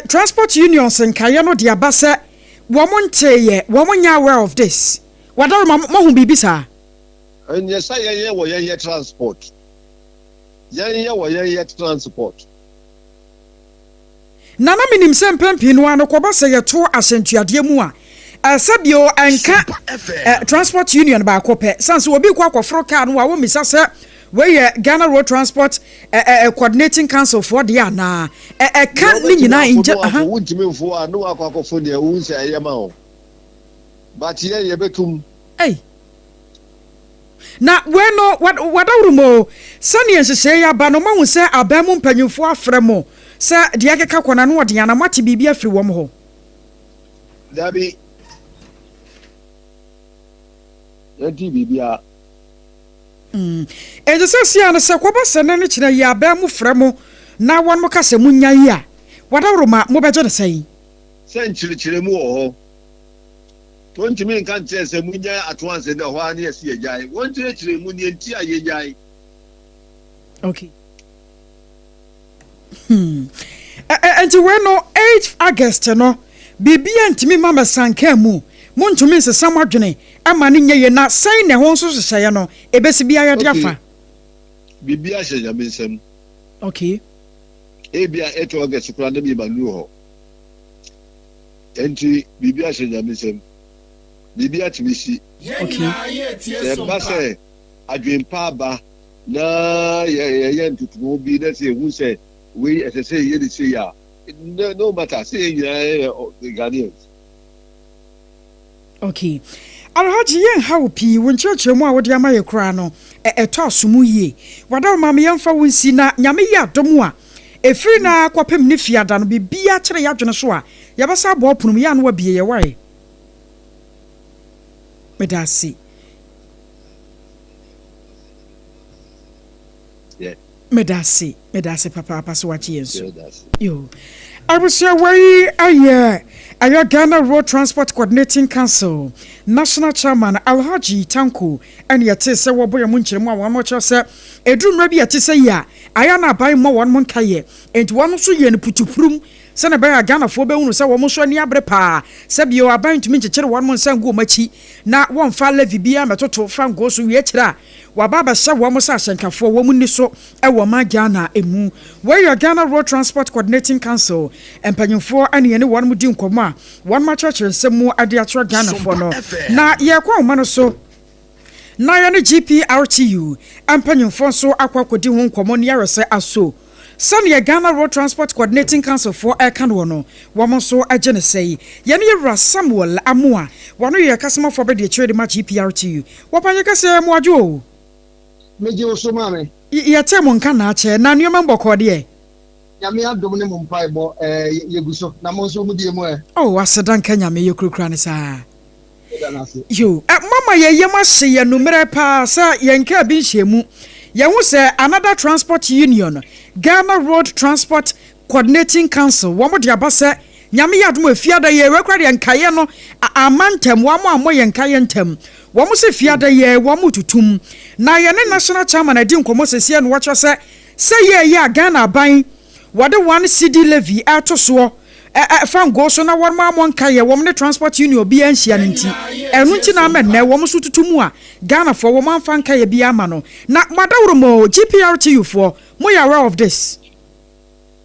transport unions nkaeɛ no de aba sɛ Wɔn nteeɛ, wɔn nyɛ aware of this. Wadaroma, moahu biribi saa? Ɛnyɛ sɛ yɛn yɛ wɔ yɛn yɛ transport. Yɛn yɛ wɔ yɛn yɛ transport. Na na menim sɛ mpɛn pii no ara no kɔba sɛ yɛto ahyɛntuadeɛ mu a, sɛ bio ɛnka transport union baako pɛ. Sane sɛ obi rekɔ akɔforo kaa no a wɔmmisa sɛ wei yɛ Ghana Road Transport Coordinating Council foɔ deɛ anaa. Ɛka ne nyinaa in gen. Aha. Wontumi mfo a na wakɔ akɔfo deɛ wohu sɛ ɛyɛ ma wo. But yɛn yɛbɛtum. Ei. Na wei no, wadaworo mu o, sɛdeɛ nhyehyɛeɛ yi aba no, moahu sɛ aban mu mpanyimfoɔ afrɛ mo sɛ deɛ ɛkeka kɔ no ano ɔden anaa moate biribi afiri wɔn hɔ? Dabi. Yɛntee biribiara. Enti seesei ara no, sɛ ɛkɔba sɛ nnɛ ne kyena yi aban mu frɛ mo na wɔka sɛ monnyae a, wadaworo ma mobɛgye no sɛn? Sɛ nkyerɛkyerɛmu wɔ hɔ. Wontumi nka nkyerɛ sɛ munnyae atoanse na ɛhɔ ara na yɛse yɛagyae. Wɔnkyerɛkyerɛ mu nea enti a yɛagyae. Okay. Hmm. Enti wei no, 8th August no, biribiara ntumi mma mɛsanka mu. Montumi nsesa mo adwene ma no nyɛ yie na sɛn na ɛho nso nhyehyɛeɛ no ɛbɛsi biara yɛde Okay. afa. Biribiara hyɛ Nyame nsam. Okay. Ebia 8th August koraa na mema nnuru hɔ. Enti biribiara hyɛ Nyame nsam. Biribiara tumi si. Okay. Sɛ ɛba sɛ adwene pa aba na yɛyɛ ntotoho bi na sɛ yɛhu sɛ wei ɛsɛ sɛ yɛyɛ no sei a, no matter sɛ yɛn nyinaa yɛ Ghanaians. Ok. Alhaji, yɛnha wo pii, wo nkyerɛkyerɛmu a wode ama yɛ koraa no, ɛtɔ aso mu yie. W'adaworoma ma yɛmfa wo nsi na Nyame yɛ adom a, ɛfiri nnɛ ara kɔpem ne fiada no, biribiara kyere y'adwene so a, yɛbɛsan abɔ ɔpono mu, yɛ a na wabie yɛ, wai? Meda ase. Medase, medase papaapa sɛ wagye yɛn so. Yo. Abusua wei ɛyɛ ɛyɛ Ghana Road Transport Coordinating Council National Chairman Alhaji Tanko ɛne yɛtee sɛ wɔbɔ yɛn mo nkyerɛmu a wɔn kyerɛ sɛ ɛduru mmerɛ bi a ɛte sɛ yi a ayɛ na aban mmɔ wɔn mo nkayɛ enti wɔn nso yɛ no putupurum sɛnea ɛbɛyɛ a Ghanafoɔ bɛhunu sɛ wɔn nso ani abere paa sɛ bio aban ntumi nkyekyere wɔn mo nsa ngu wɔn akyi na wɔmfa levy biara mmɛtoto fangoo so wie akyire a Wɔaba abɛhyɛ wɔn sɛ ahyɛnkafoɔ, wɔn nni so wɔ ɔman Ghana mu. Wei yɛ Ghana Road Transport Coordinating Council mpanyinfoɔ ne yɛne wɔn di nkɔmmɔ a wɔn akyerɛkyerɛ nsɛm mu de akyerɛ Ghanafoɔ no. Na yɛrekɔ ahoma no so na yɛne GPRTU mpanyinfoɔ nso akɔ akɔdi ho nkɔmmɔ ne yɛahwɛ sɛ aso sɛdeɛ Ghana Road Transport Coordinating Council foɔ reka noɔ no wɔn nso gye no sɛi. Yɛne Yɛwura Samuel Amoah, wɔno yɛ kasomafoɔ abadiakyire de ma GPRTU. Wɔpa yɛ kɛseɛ mo adwo o. Megye wo so maame. Yɛtee mo nka na akyɛ na nneɛma mu bɔkɔɔ deɛ. Nyame adom ne mo mpaebɔ eh yɛgu so na mo nso mo deɛ mu ɛ. Oh aseda nka Nyame yɛkurakura no saa. Yɛda no ase. Yo eh moama yɛn yam ahye yɛn numerɛ paa sɛ yɛn kaa bi nhyiamu. Yɛhu sɛ another transport union, Ghana Road Transport Coordinating Council, wɔn de aba sɛ Nyame yɛ adom a Fiada yi wei koraa deɛ nkaeɛ no amma ntɛm, wɔn ammɔ yɛn nkaeɛ ntɛm. Wɔn se Fiada yi wɔn retutum. Na yɛne National Chairman adi nkɔmmɔ seesei na wɔkyerɛ sɛ sɛ yɛɛyɛ a Ghana aban wɔde one cedi levy ɛreto soɔ fangoo so na wɔn ammɔ nkaeɛ, wɔn ne Transport Union biara nhyia no nti, ɛno nti na ama nnɛ wɔn nso tutu mu a Ghanafoɔ wɔn amfa nkaeɛ biara amma no. Na mo adaworo mo GPRTU foɔ, moyɛ aware of this?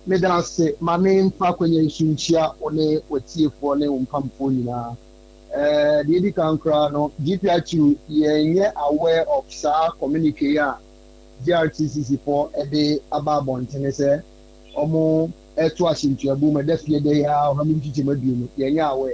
Meda ase. Ma me mfa akwanya yi so nkyia wo ne w'atiefoɔ ne wo mpamfoɔ nyinaa. Eh, deɛ edi kan koraa no, GPRTU yɛnyɛ aware of saa communique yi a GRTCC foɔ de aba abɔntene sɛ wɔn reto ahyɛntuabuo mu ɛda fie da yi ara ɔha mu nkyekyɛmu aduonu. Yɛnyɛ aware.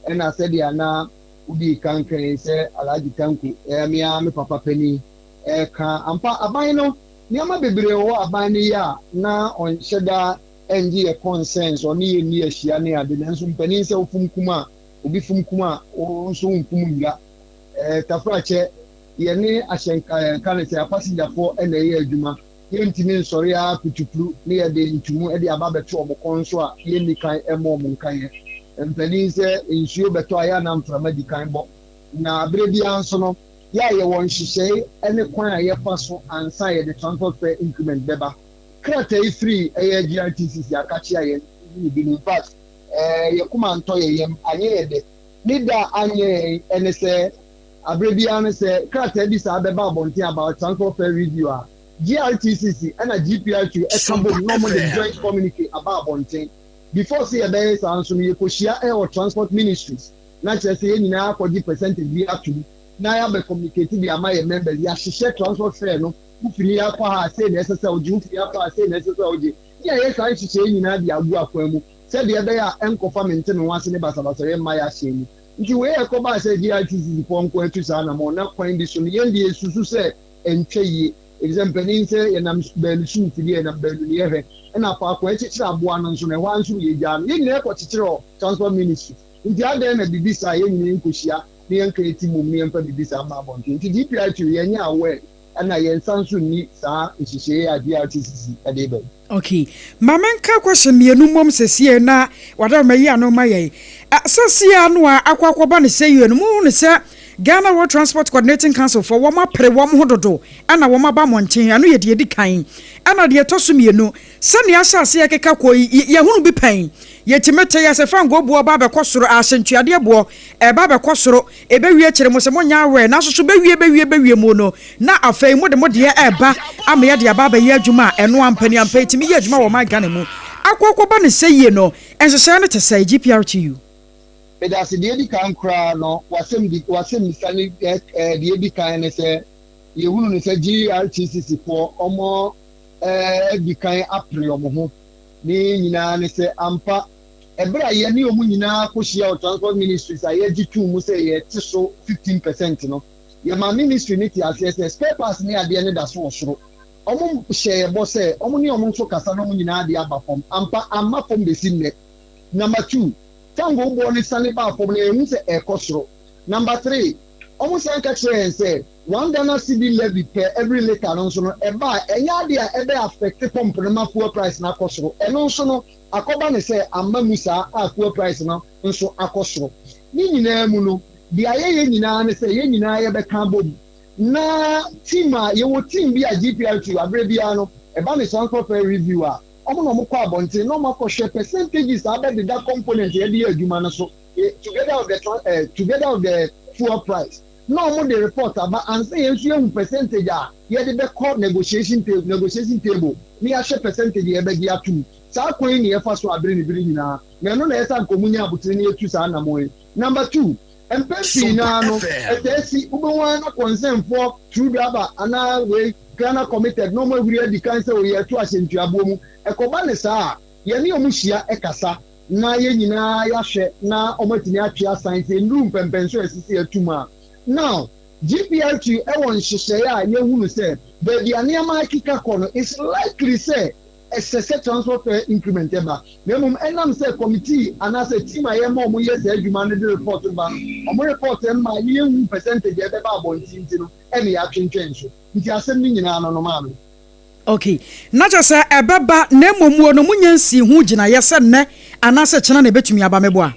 Ɛna sɛdeɛ na wodii kan kan sɛ Alhaji Tanko, ɛyɛ me ara me papa panin, ɛreka ampa aban no Nneɛma bebree wɔ hɔ a aban no yɛ a na ɔnhyɛ da nnye yɛ concerns, ɔne yɛn nni ahyia ne ade, nanso mpanin sɛ wofom kum a, obi fom kum a, wo nso womfom nwura. Eh, Tafrakyɛ, yɛne ahyɛnka, eh, ka ne sɛ apasenjafoɔ na ɛyɛ adwuma. Yɛntumi nsɔre ara putupru ne yɛde ntumu de aba abɛto wɔn kɔn so a yɛnni kan mmɔ wɔn nkaeɛ. Mpanin sɛ nsuo bɛtɔ a, yɛ a na mframa di kan bɔ. Na berɛ biara nso no, Yɛ a yɛwɔ nhyehyɛe ne kwan a yɛfa so ansa a yɛde transport fare increment bɛba. Krataa yi firi ɛyɛ GRTCC akakye a yɛn hunu bi no, in fact eh, yɛ koma ntɔ yɛ yam, anyɛ yɛ dɛ. Ne dɛ a anyɛ yɛn ne sɛ, aberɛ biara no sɛ krataa bi saa bɛba abɔnten about transport fare review a, GRTCC ɛna GPRTU ɛka bom na wɔde joint communique aba abɔnten. Before sɛ yɛbɛyɛ saa nso no, yɛkɔhyia ɛwɔ transport ministries na kyerɛ sɛ yɛn nyinaa akɔgye percentage bi atom. na yɛabɛ communicate de ama yɛn members, yɛahyehyɛ transport fare no, wofiri ha kɔ ha a sei na ɛsɛ sɛ wogye, wofiri ha kɔ ha a sei na ɛsɛ sɛ wogye, ne yɛayɛ saa nhyehyɛe nyinaa de agu akwan mu sɛdeɛ ɛbɛyɛ a ɛnkɔfa mente me ho ase ne basabasayɛ mma yɛn ahyɛn mu. Nti wei a ɛkɔbaa sɛ GRTCC foɔ nko atu saa anamɔn na kwan bi so no yɛn deɛ yɛsusu sɛ ɛntwa yie efisɛ mpanin sɛ yɛnam baanu so mfidie a yɛnam baanu na yɛhwɛ ɛna faako a yɛkyekyere aboa no nso no ɛhɔ ara nso na yɛgyaa no yɛn nyinaa yɛkɔkyekyere hɔ Transport Ministry nti adɛn na biribi saa yɛn nyinaa yɛnkɔhyia na yɛnka yɛn ti mmom na yɛmfa biribi saa mma abɔnten. Nti DPRTO yɛnyɛ aware ɛna yɛn nsa nso nni saa nhyehyɛe yi a GRTCC de reba yi. Ok, ma menka question mmienu mmom sesie na Wadaroma yi ano ma yɛn. Sesie ano a akɔ akɔba no sɛ yie no, mohu no sɛ Ghana Road Transport Coordinating Council foɔ wɔn apere wɔn ho dodo ɛna wɔn aba mmɔnten, ɛno yɛ deɛ ɛdi kan. Ɛna deɛ ɛtɔ so mmienu, sɛnea ahyɛ aseɛ keka kɔ yi, yɛhunu bi pɛn, yɛtumi te yɛ sɛ fangoo boɔ ba abɛkɔ soro, ahyɛntuadeɛ boɔ Ɛreba abɛkɔ soro, ɛbɛwie akyire mo sɛ monyɛ aware, nanso so bɛwie bɛwie bɛwie mu no, na afei mode mo deɛ reba ama yɛde aba abɛyɛ adwuma a ɛno ampaniampa ɛtumi yɛ adwuma wɔ ɔman Ghana mu. Akɔ akɔba no sɛ yie no, nhyehyɛeɛ no te sɛn? GPRTU. Medase, deɛ edi kan koraa no, w'asɛm w'asɛmmisa ne deɛ edi kan ne sɛ, yɛhunu no sɛ GRTCC foɔ wɔn adi kan apere wɔn ho. Ne nyinaa ne sɛ ampa. Ɛberɛ a yɛne wɔn nyinaa kɔhyiaa wɔ Transport Ministries a yɛgye too mu sɛ yɛte so 15 percent no, yɛmaa Ministry no tee aseɛ sɛ spare parts ne adeɛ no da so wɔ soro. Wɔhyɛɛ yɛn bɔ sɛ wɔn ne wɔn nso kasa na wɔn nyinaa adeɛ aba fam. Ampa, amma fam bɛsi nnɛ. Number two, fangoo boɔ no siane baa fam no, yɛhu sɛ ɛrekɔ soro. Number three, wɔsan ka kyerɛɛ yɛn sɛ one Ghana cedi levy per every litre no nso no, ɛba a, ɛnyɛ adeɛ a ɛbɛ affect pump no ma fuel price no akɔ soro. Ɛno nso no, akɔba no sɛ amma mu saa a fuel price no nso akɔ soro. Ne nyinaa mu no, deɛ yɛyɛ nyinaa ne sɛ yɛn nyinaa yɛbɛka abom na team a yɛwɔ team bi a GPRTU aberɛ biara no ɛba ne transport fare review a, wɔn na wɔkɔ abɔnten na wɔakɔhwɛ percentages a abɛdeda component a yɛde yɛ adwuma no so together with the together with the fuel price na wɔde report aba ansa yɛn nso yɛahu percentage a yɛde bɛkɔ negotiation table negotiation table na yɛahwɛ percentage a yɛbɛgye atom. Saa kwan yi na yɛfa so abere ne bere nyinaa na ɛno na ɛyɛ sɛ anka wɔnya abotire na yɛtu saa anammɔn yi. Number two, mpɛn pii no ara no, ɛtaa si, wobɛhu ara na concernfoɔ, true driver anaa wei, Ghana committed na wɔahuri adi kan sɛ o yɛreto ahyɛntuaboɔ mu. Ɛkɔba no saa a, yɛne wɔn hyia kasa na yɛn nyinaa yɛahwɛ na wɔatumi atwe asan sɛ ɛnnuru mpɛnpɛnso a ɛsɛ sɛ yɛtu mu a. Now, GPRT wɔ nhyehyɛeɛ a yɛhunu sɛ baabi a nneɛma rekeka kɔ no, it's likely sɛ ɛsɛ sɛ transport fare increment ba, na mmom ɛnam sɛ committee anaasɛ team a yɛma wɔn yɛ saa adwuma no de report ba no, wɔn report mma yɛnhu percentage a ɛbɛba abɔnten nti no ɛna yɛatwentwɛn so. Nti asɛm no nyinaa no no maame. Ok, na kyerɛ sɛ ɛbɛba, na mmom wo no monya nsii ho gyinaeɛ sɛ nnɛ anaasɛ kyena na ɛbɛtumi aba, meboa?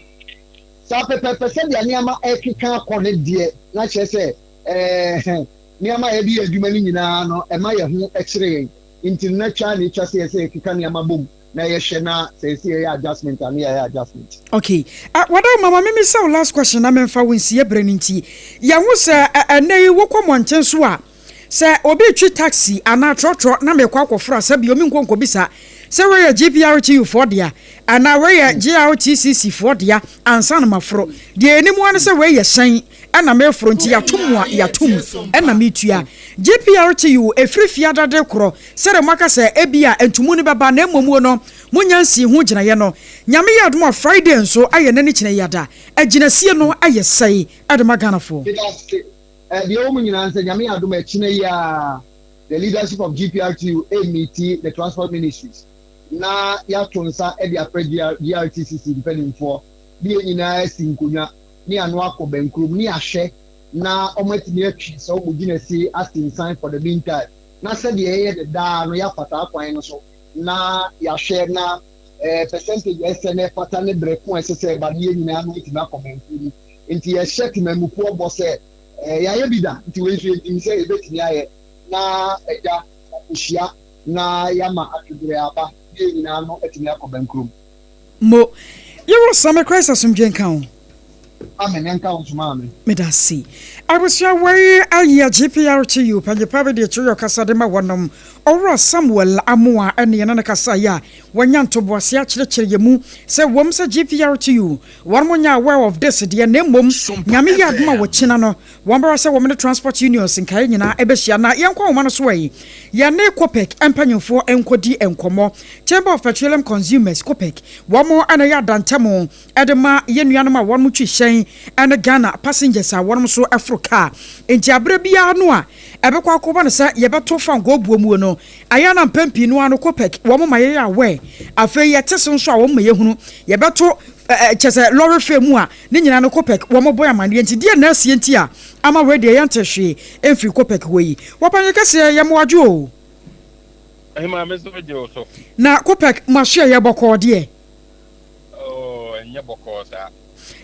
Saa pɛpɛɛpɛ, sɛdeɛ nneɛma rekeka akɔ no deɛ, na kyerɛ sɛ ɛɛ nneɛma a yɛde yɛ adwuma no nyinaa no, ɛma yɛn ho kyere yɛn. Nti no na twa na etwa sɛ yɛsɛ yɛkeka nneɛma bom na yɛhwɛ na sɛ yɛsɛ yɛyɛ adjustment a na yɛayɛ adjustment. Ok eh Wadawoma ma memisa wo last question na memfa wo nsie berɛ no nti. Yɛhu sɛ ɛnnɛ yi wokɔ mmɔnten so a sɛ obi retwi taxi anaa trɔtrɔ na merekɔ akɔforo a sɛbio menkɔ nkɔbisa sɛ wei yɛ GPRTU foɔ dea anaa wei yɛ GRTCC foɔ dea ansa na maforo. Deɛ yɛnim ara ne sɛ wei yɛ hyɛn ɛna meforo nti yɛato mu a yɛato mu ɛna metua. GPRTU ɛfiri Fiada de korɔ sɛdeɛ moaka sɛ ebia ntomu no bɛba na mmom no monya nsii ho gyinaeɛ no. Nyame yɛ adom a Friday nso ayɛ nɛ ne kyena yi ada. Agyinasie no ayɛ sɛe de ma Ghanafoɔ. Medase. Deɛ ɛwɔ mu nyinaa ne sɛ Nyame yɛ adom a ɛkyena yi ara the leadership of GPRTU ɛremeeti the transport ministries na yɛato nsa de afrɛ GRTCC mpanimfoɔ ne yɛn nyinaa asi nkonnwa ne ano akɔ bɛnkurom ne ahwɛ na wɔatumi atwi sɛ wɔn gyinasie asensan for the meantime na sɛdeɛ yɛyɛ no daa no yɛafa saa kwan no so na yɛahwɛ na eh, percentage a ɛsɛ na ɛfata ne berɛ ko a ɛsɛ sɛ ɛba no yɛn nyinaa no atumi akɔ bɛnkuro mu. Nti yɛhyɛ temanmufoɔ bɔ sɛ eh, yɛayɛ bi da nti wei nso yɛnim sɛ yɛbɛtumi ayɛ na agya yɛakɔhyia na yɛama atweberɛ aba na yɛn nyinaa no atumi akɔ bɛnkurom. Mo. Yɛwɔ Same Christ asomdwe nka wo. Amen ɛnka wo nso maame. Medase. Abusua wei ayɛ GPRTU panyipa bi de kyerɛ ɔkasa de ma wɔnom. Owura Samuel Amoah ɛne yɛne no kasaeɛ a wanya ntoboaseɛ akyerɛkyerɛ yɛn mu sɛ ɛwom sɛ GPRTU wɔnom nyɛ aware of this deɛ na mmom Nyame yɛ adom a wɔkyina no wɔn bɛhwɛ sɛ wɔn ne transport unions nkaeɛ nyinaa ɛbɛhyia na yɛnkɔ ahoma no so ɛ yɛne COPEC mpanyinfoɔ nkɔdi nkɔmmɔ. Chamber of Petroleum Consumers, COPEC, wɔn na ɛyɛ adantamu de ma yɛn nuanom a wɔn twi hyɛn ne Ghana passengers a wɔn nso foro kaa. Enti aberɛ biara no a ɛbɛkɔ akɔba no sɛ yɛbɛto fangoo buo muo no, ayɛ a na mpɛn pii no ara no COPEC wɔn ma yɛyɛ aware. Afei yɛte so nso a wɔn ma yɛhunu. Yɛbɛto kyɛ sɛ lɔre fare mu a, ne nyinaa no COPEC wɔn bɔ yɛn amaneɛ. Nti deɛn na asie nti a ama wei deɛ yɛnte hwee mfiri COPEC hɔ yi? Wɔpanyin kɛseɛ, yɛma wo adwo o. Ɔhemaa me nso megye wo so. Na Kopek mo asoɛeɛ bɔkɔɔ deɛ? Oh, ɛnyɛ bɔkɔɔ saa.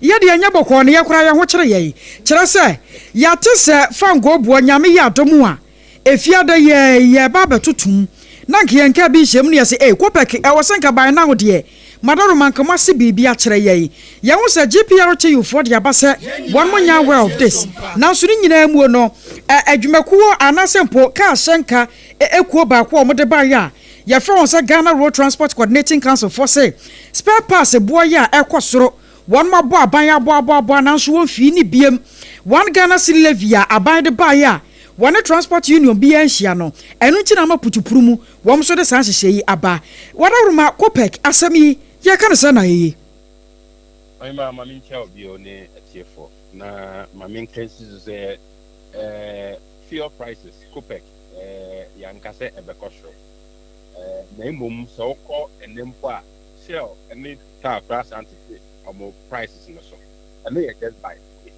Yɛ deɛ ɛnyɛ bɔkɔɔ no yɛ koraa yɛn ho kyere yɛn. Kyerɛ sɛ, yɛate sɛ fangoo boɔ Nyame yɛ adom a, Efiada yi ara yi yɛreba abɛto tom. Na nka yɛn nkaa bi nhyia mu na yɛse ei Kopek ɛwɔ sɛ nka by now deɛ Madaroma nka moase biribi akyerɛ yɛn. Yɛhu sɛ GPRTU foɔ de aba sɛ wɔnom nyɛ aware of this. Nanso ne nyinaa muo no, ɛ adwumakuo anaasɛ mpo kaa hyɛnka Ekuo baako a wɔde baeɛ a yɛfrɛ wɔn sɛ Ghana Road Transport Coordinating Council foɔ se spare parts boɔ yi a ɛrekɔ soro, wɔnom abɔ aban aboaboaboa nanso wɔn fii ne biem. One Ghana Cedi Levy a aban de baeɛ a wɔne transport union biara nhyia no, ɛno nti na ama putupuru mu wɔn nso de saa nhyehyɛɛ yi aba. Wadaworoma, Copec asɛm yi yɛka no sɛn na eye? Ɔhema, ma menkyia wo bio ne atiefoɔ, na ma menka nsi so sɛ eh, fuel prices, COPEC, eh, yɛanka sɛ ɛbɛkɔ soro. Eh, na mmom sɛ wokɔ ɛnnɛ mpo a, Shell ne Total koraa san tete wɔn prices no so. Ɛno yɛ just by the way.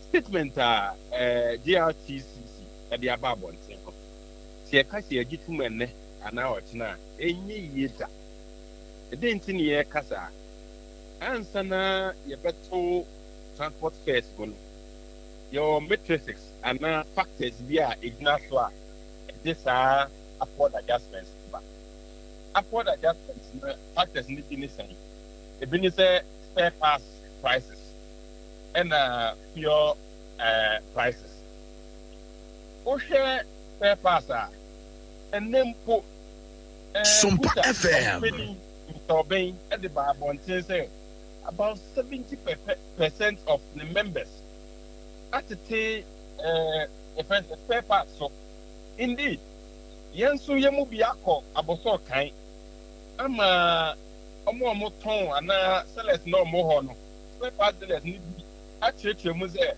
Statement a eh, GRTCC de aba abɔnten no, sɛ yɛka sɛ yɛgye tom ɛnnɛ anaa ɔkyena a, ɛnyɛ yie da. Ɛdɛn nti na yɛreka saa? Ansa na yɛbɛto transport fares mu no, yɛwɔ matrices anaa factors bi a ɛgyina so a ɛde saa upward adjustments no ba. Upward adjustments no factors no bi ne sɛn? Ebi ne sɛ spare parts prices ɛna fuel prices. Wohwɛ spare parts a, ɛnnɛ mpo Sompa Kuta FM. ɔpanyin Mister Obeng de baa abɔnten sɛ about 70 percent of ne members atete yɛfrɛ no sɛ spare parts so. Indeed, yɛn nso yɛn mu bi akɔ abɔsɔɔ kan ama wɔn a wɔtɔn anaa sellers na wɔn hɔ no, spare parts dealers no bi akyerɛkyerɛ mu sɛ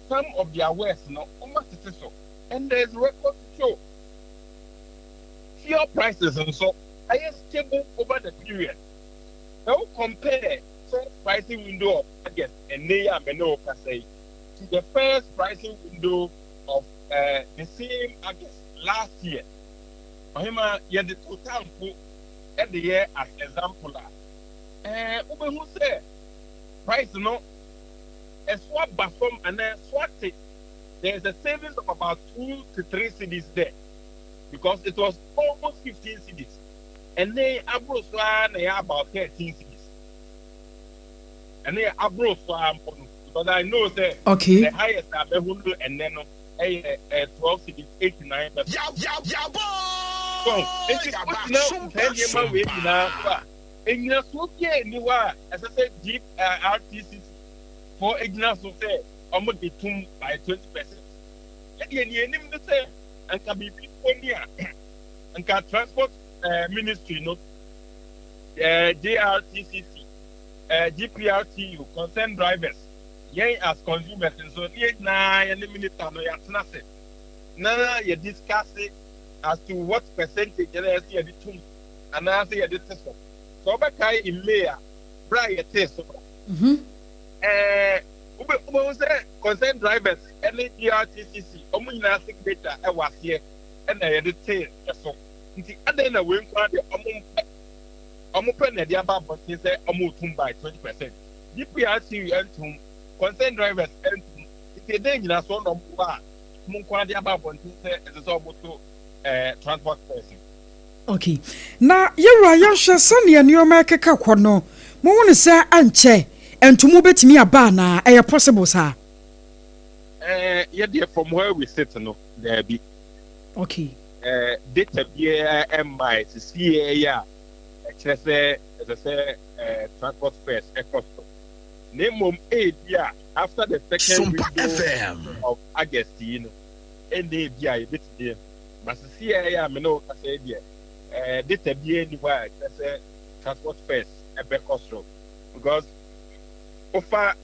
some of their wares no wɔn atete so and there is record to show. Fuel prices nso ayɛ stable over the period. Sɛ wo compare first pricing window of August ɛnnɛ yi a me ne wo kasa yi to the first pricing window of uh, the same August last year, ɔhema yɛde total mpo de yɛ as example a, ɛɛ wobɛhu sɛ price no ɛso aba fam anaa ɛso ate. There is a savings of about 2 to 3 cedis there because it was almost 15 cedis. Ɛnɛ aboro so ara na ɛyɛ about 13 cedis. Ɛnɛ yɛ aboro so ara mpo no because I know sɛ the highest a bɛhu no ɛnɛ no ɛyɛ 12 cedis 89 pesewas. So nti wogyina saa nneɛma wei nyinaa so a, enyinasoɔ biara nni hɔ a ɛsɛ sɛ GRTCC foɔ egyina so sɛ wɔn de tum by 20%. Ɛdeɛ nea enim ne sɛ anka biribi mpo ni a nka transport ministry no, JRTCC, GPRTU, concerned drivers, yɛn as consumers nso ne yɛn nyinaa yɛne minister no yɛatena ase na yɛ discuss as to what percentage ɛna yɛsɛ yɛde tum anaasɛ yɛde te so. Sɛ wɔbɛkae in May a bere a yɛtee so no, wobɛhu sɛ concerned drivers ne GRTCC wɔn nyinaa signature ɛwɔ aseɛ ɛna yɛde tee ɛso. Nti adɛn na wei nko ara deɛ wɔn mpɛ wɔn pɛ na ɛde aba abɔnten sɛ wɔn retum by 20%? GPRTU ntum, concerned drivers ntum, nti ɛdɛn nyina so na wɔn wɔ a wɔn nko ara de aba abɔnten sɛ ɛsɛ sɛ wɔn to transport fares? Okay. Na yɛwura, yɛhwɛ sɛnea nneɛma ɛkeka kɔ no, mohu no sɛ ankyɛ ntomu bɛtumi aba anaa? Ɛyɛ possible saa? Yɛdeɛ, from where we sit no, daabi. Data biara ɛmma sisi yɛ a ɛkyerɛ sɛ ɛsɛ sɛ transport fares ɛkɔ so. Na mmom ebi a after the second Sompa window FM. of August yi no, ɛnna ebi a yɛbɛtumi ahu. Ba sisi yɛ a me ne wo kasa yi deɛ, data biara nni hɔ a ɛkyerɛ sɛ transport fares ɛbɛkɔ soro because wofa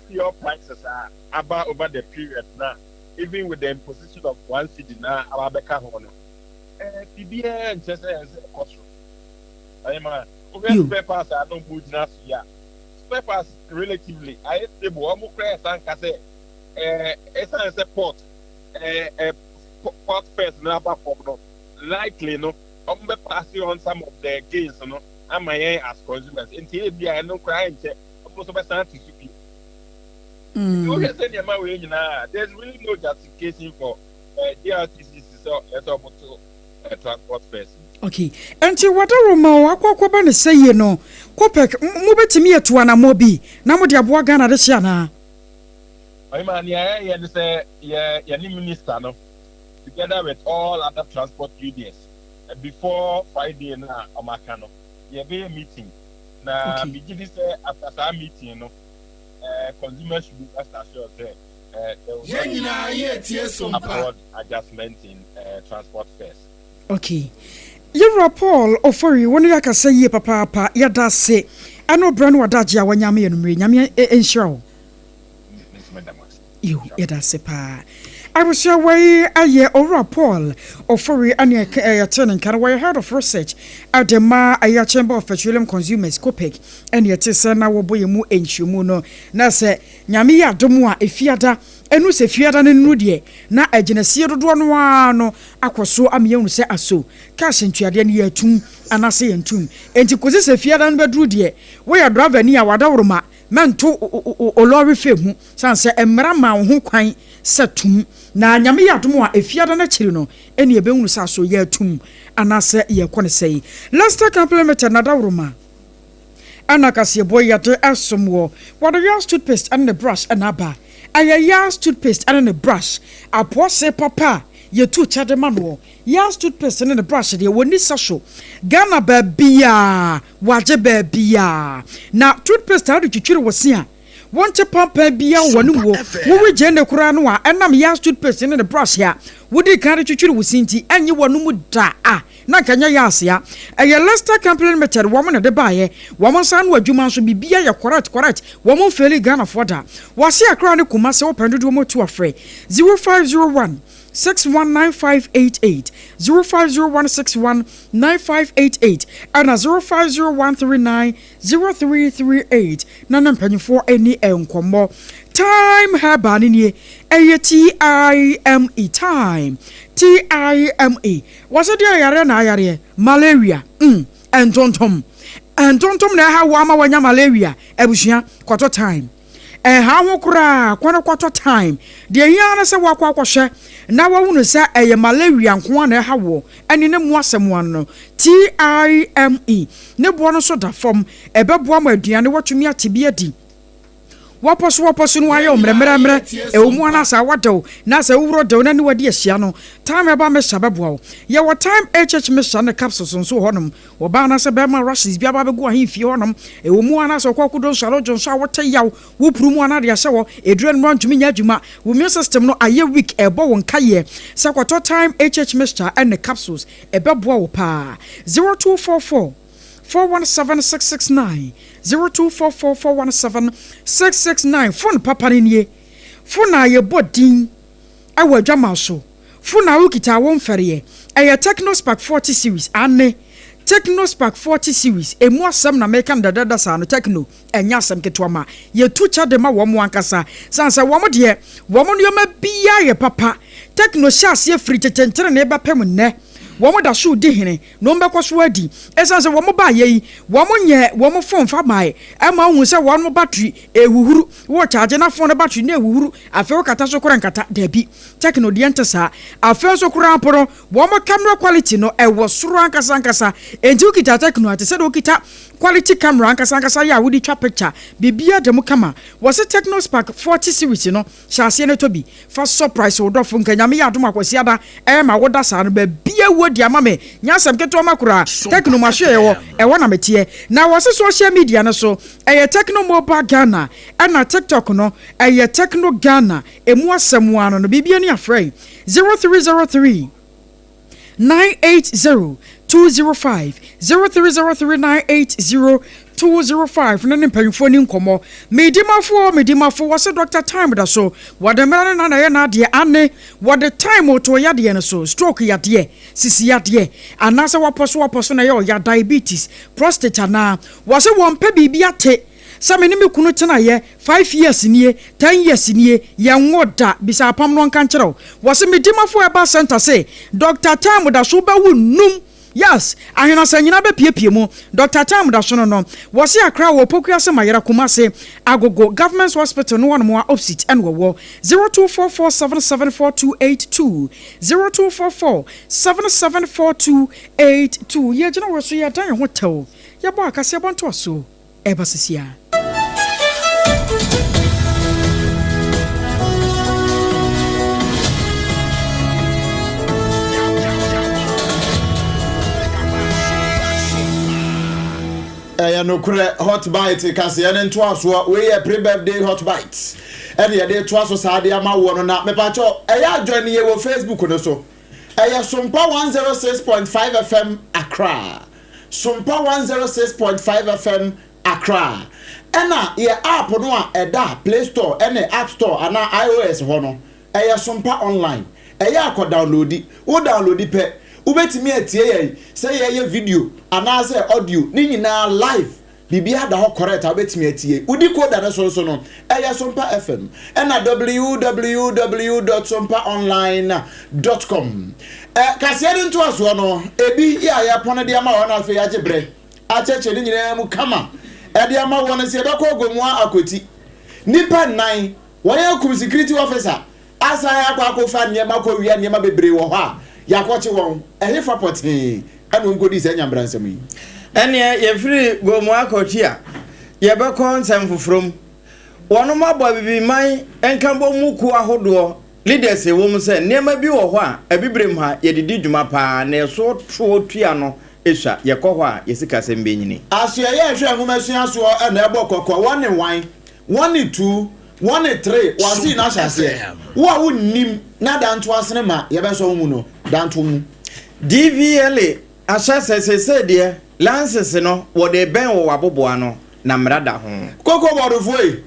fuel prices a aba over the period na even with the imposition of 1 cedi na aba abɛka ho no, biribiara nkyerɛ sɛ ɛsɛ ɛkɔ soro. Ɛyɛ wohwɛ spare parts a na ɔmo gyina so yi a, spare parts relatively ayɛ stable. Ɔmo kora ɛsan ka sɛ ɛsan sɛ port ɛɛ ɛɛ port fares no aba fam no, likely no ɔmo bɛ pass on some of the gains no ama yɛn as consumers, nti ebi a ɛno koraa nkyɛ ɔmo nso bɛsan te so bi. Nti wohwɛ sɛ nneɛma wei nyinaa, there is really no justification for GRTCC sɛ ɛsɛ ɔmo to transport fares. Okay, nti wadaroma o akɔ akɔba ne sɛ yie no, COPEC mobɛtumi atu anammɔ bi na mode aboa Ghana de hye anaa? Ɔyima, nea yɛyɛ ne sɛ yɛne minister no together with all other transport unions, before Friday na ɔmaka no, yɛbɛyɛ meeting na megye di sɛ after saa meeting no, consumers should be rest assured sɛ there will Yɛn nyinaa yɛ tie not be Sompa. upward adjustment in transport fares. Okay, yɛwura Paul Ofori, wo ne yɛakasa yie papaapa. Yɛda ase. Ɛne wo berɛ ne w'adagyeɛ a wanya ama yɛn anwummerɛ yi. Nyame nhyira wo. Yo, yɛda ase paa. Abusua wei yɛ Owura Paul Ofori ɛne yɛte ne nka no, wɔyɛ Head of Research de ma ɛyɛ Chamber of Petroleum Consumers, COPEC, ɛne yɛte sɛ na wɔbɔ yɛn mu nkyerɛmu no. Na sɛ Nyame yɛ adom a, Efiada, ɛnu sɛ Fiada no nnuru deɛ, na agyinasie dodoɔ no ara no akɔ so ama yɛahunu sɛ aso cash ntuadeɛ no yɛatum anaasɛ yɛntum. Enti kɔsi sɛ Fiada no bɛduru deɛ, woyɛ driver ni a, w'adaworoma Mɛnto wo lɔre fɛ mu, sane sɛ mmara maa wo ho kwan sɛ tom. Na Nyame yɛ adom a, Efiada no akyiri no ɛne yɛbɛhunu sɛ aso yɛatum anaasɛ yɛrekɔ no sɛi. Leicester Company Limited n'adaworoma ɛna kaseɛbɔ yi yɛde ɛsom wɔ. Wɔde Yas toothpaste ɛne ne brush ɛna aba. Ɛyɛ Yas toothpaste ɛne ne brush. Apoɔsee papa a yɛtu kyɛ de ma noɔ. Yas toothpaste ne ne brush deɛ wɔnni sɛso. Ghana baabiaa Wɔagye baabiaa. Na toothpaste a wode twitwiri wo se a, wonte pampan biaa wɔ w'anom wo. Wowe gyeene koraa no a, ɛnam Yas toothpaste ne ne brush a wodii kan de twitwiri wo se nti, ɛnnye w'anom da. A na anka ɛnyɛ Yas a. Ɛyɛ Lester Company Limited wɔn na ɛde baeɛ. Wɔn nsa ano adwuma nso, biribiaa yɛ correct correct. Wɔn mfeeli Ghanafoɔ da. Wɔase Accra ne Kumasi, wopɛ dodoɔ mu a tu a frɛ 0501 619588, 050161 9588 ɛna 0501390338 na ne mpanyinfoɔ ani nkɔmmɔ. Thyme Herbal no nie, ɛyɛ T-I-M-E, Thyme, T-I-M-E. Wɔse deɛ yareɛ na ayareɛ, malaria, mm, ntontom, ntontom na ɛha wo ama wanya malaria, abusua, kɔtɔ thyme. Ɛnha ho koraa, kɔ na kɔtɔ thyme. Deɛ ɛhia ara ne sɛ woakɔ akɔhwɛ na woahunu sɛ ɛyɛ malaria nko ara na ɛha woɔ, ɛne ne mu asɛm ara no. TIME, ne boɔ no nso da fam. Ɛbɛboa ma aduane woatumi ate bi adi. Woapɔsowapɔso no ayɛ wo mmerɛmmerɛmmerɛ, ɛwɔ mu ara saa woadɛw, na sɛ woworɔ dɛw na ne wadi ahyia no, Thyme Herbal Mixture bɛboa wo. Yɛwɔ Thyme HH Mixture ne capsules nso wɔ hɔnom. Ɔbaa anaasɛ barima rashes bi aba abɛgu ahemfie hɔnom. Ɛwɔ mu anaasɛ ɔkɔ akodo nsɔre dwonsɔ a wote yaw, wo puru mu anaa de ahyɛ hɔ. Eduru anwummerɛ a ntumi nyɛ adwuma. Wo immune system no ayɛ weak, ɛrebɔ wo nkaeɛ. Sɛ kɔtɔ Thyme HH mixture ne capsules, ɛbɛboa wo paa. 0244 417 669, 0244 417 669. Phone papa no nie. Phone a yɛbɔ din wɔ adwaman so. Fon a wokita a womfɛreɛ. Ɛyɛ Tecno Spark 40 series, aane, Tecno Spark 40 series, ɛmu asɛm na meka no dɛdɛɛdɛ saa no, Tecno, ɛnyɛ asɛm ketewa ma yɛtu kyɛ de ma wɔn ankasa, sane sɛ wɔn deɛ, wɔn nnoɔma biara yɛ papa. Tecno hyɛɛ aseɛ firi tete ntenenee bɛpem nnɛ, wɔn da so redi hene, na wɔn bɛkɔ so adi. Ɛsiane sɛ wɔn baeɛ yi, wɔn nyɛɛ wɔn fon fa mae, ɛma wohu sɛ wɔn battery ɛrehuhuru, wo charge na fon no battery no ɛrehuhuru, afei wokata so koraa ɛnkata, dabi. Tecno deɛ nte saa. Afei nso koraa mpo no, wɔn camera quality no, ɛwɔ soro ankasa ankasa. Enti wokita Tecno a, ɛte sɛ deɛ wokita quality camera ankasa ankasa yɛ a wode twa picture. Biribiara da mu kama. Wɔse Tecno Spark 40 series no, hyɛ aseɛ na tɔ bi. Fa surprise wo dɔfo. Nka Nyame yɛ adom a Kwasiada ɛrema woda saa no, baabi a wɔ di ama me. Nyɛ asɛm ketewa ma koraa. Tecno mahwɛ ɛwɔ, ɛhɔ na meteɛ. Na wɔse social media no so, ɛyɛ Tecno Mobile Ghana, ɛna TikTok no, ɛyɛ Tecno Ghana. Emu asɛm ara no no, biribi ani afrɛ yi, 0303 980 205, 0303 980 205 no ne mpanyinfoɔ ni nkɔmmɔ. Medimafo o, Medimafo, wɔse Doctor Time da so, wɔde mmara ne na na ɛyɛ n'adeɛ, ane, wɔde time to yadeɛ no so, stroke yadeɛ, sisi yadeɛ, anaasɛ wapɔ so wapɔ so na ɛyɛ ɔya, diabetes, prostate anaa, wɔse wɔmpɛ biribi ate. Sɛ me ne me kunu tenaeɛ five years nie, ten years nie, yɛnwo da, bisa apam no ɔnka nkyerɛ wo. Wɔse me dimafo herbal centre se Doctor Time da so wobɛwo nnum, yes, ahenasa nyinaa bɛpiepie mu, Doctor Time da so no no. Wɔse Accra wɔ Opokuase Mayera, Kumase, Agogo, Government Hospital no hɔnom a opsit ɛna wɔwɔ. 0244774282, 0244774282. Yɛgyina wɔ so yɛdan yɛn ho tɛw, yɛbɔ akaseɛbɔ ntoasoɔ. Ɛreba sisi ara. Ɛyɛ nokorɛ Hot Bite kaseɛ no ntoasoɔ. Wei yɛ pre-birthday Hot Bite ɛne yɛde toa so saa de ama woɔ no na mepakyɛw ɛyɛ a join yɛ wɔ Facebook no so. Ɛyɛ Sompa 106.5 FM Accra. Sompa 106.5 FM Accra. Accra. Ɛna yɛ app no a ɛda Play Store ɛne App Store anaa iOS hɔ no, ɛyɛ Sompa Online. Ɛyɛ a kɔ downloadi. Wo downloadi pɛ, wobɛtumi atie yɛn sɛ yɛyɛ video anaasɛ audio, ne nyinaa live. Biribiara da hɔ correct a wobɛtumi atie. Wo decoder no so nso no, ɛyɛ Sompa FM ɛna www dot sompaonline dot com. Ɛ, kaseɛ no ntoasoɔ no, ebi yɛ a yɛpɔn de ama wɔn na afei yɛagye berɛ akyerɛkyerɛ ne nyinaa mu kama ɛde ama wɔn sɛ yɛbɛkɔ Gomoa Akwati. Nnipa nnan, wɔn akum security officer asan akɔ akɔfa nneɛma akɔwia nneɛma bebree wɔ hɔ a yɛakɔkye wɔn. Ɛhefa pɔtee na wɔkɔdii saa nyamebransɛm yi? Ɛnneɛ yɛfiri Gomoa Kɔtwi a, yɛbɛkɔ nsɛm foforɔ mu. Wɔnom abɔ Abibiman nkabom mu kuo ahodoɔ leaders ɛwɔ mu sɛ nneɛma bi wɔ hɔ a Abibirem ha yɛde di dwuma paa na ɛso toɔ tua no sua, yɛkɔ hɔ a yɛ sikasɛm bɛnyini. Asoɛeɛ a ɛhwɛ nwomasua soɔ na ɛbɔ kɔkɔ, wɔne wan? Wɔne tu, wɔne tre, wɔasii no ahyɛ aseɛ. Wo a wonnim na danto asene ma yɛbɛsɔ wo mu no, danto mu. DVLA ahyɛ sɛ seesei deɛ lances no wɔde rebɛn wɔ w'aboboano na mmara da ho. Koko bɔɔdofoɔ ei,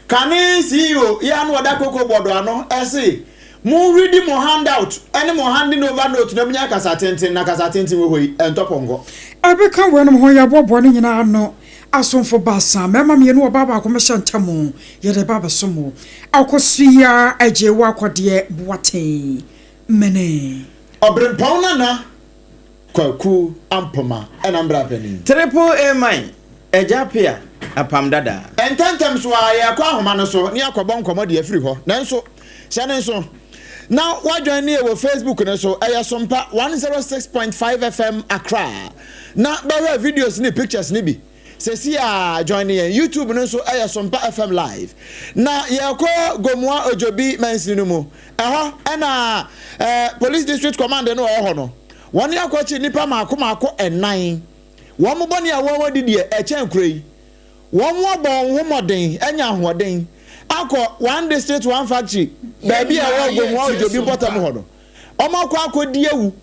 Kane CEO yi a na ɔda Cocoa Board ano se, Monredi mo handout ne mo handing over note na munya kasa tenten, na kasa tenten wɔ hɔ yi, ɛntɔ pɔnkɔ. Ɛbɛka weinom ho, yɛaboaboa ne nyinaa ano, asomfo baasa, mmarima mmienu, ɔbaa baako mmɛhyɛ ntam, yɛde reba abɛsom wo. Akosua Adjei wo akɔdeɛ Boateng Mene. Ɔberempɔn Nana Kwaku Ampoma ɛna mbra panin. Triple A man, Agya Apea, Apam Dada. Ntɛmntɛm so ara yɛrekɔ ahoma no so ne akɔbɔ nkɔmmɔ de afiri hɔ. Nanso, hyɛ no nso na woadwan nie wɔ Facebook no so, ɛyɛ Sompa 106.5 FM Accra, na bɛhwɛ videos ne pictures no bi. Seesei ara join yɛn YouTube no nso ɛyɛ Sompa FM Live. Na yɛrekɔ Gomoa Ojobi mansini no mu. Ɛhɔ na eh, Police District Command no wɔ hɔ no. Wɔn akɔkye nnipa mmaako mmaako nnan. Wɔn bɔne a wɔn adi deɛ ɛkyɛn kuro yi. Wɔn abɔ wɔn ho mmɔden anya ahoɔden akɔ One District One Factory baabi a ɛwɔ Gomoa Ojobi mpɔtam hɔ no. Wɔn akɔ akɔdi awu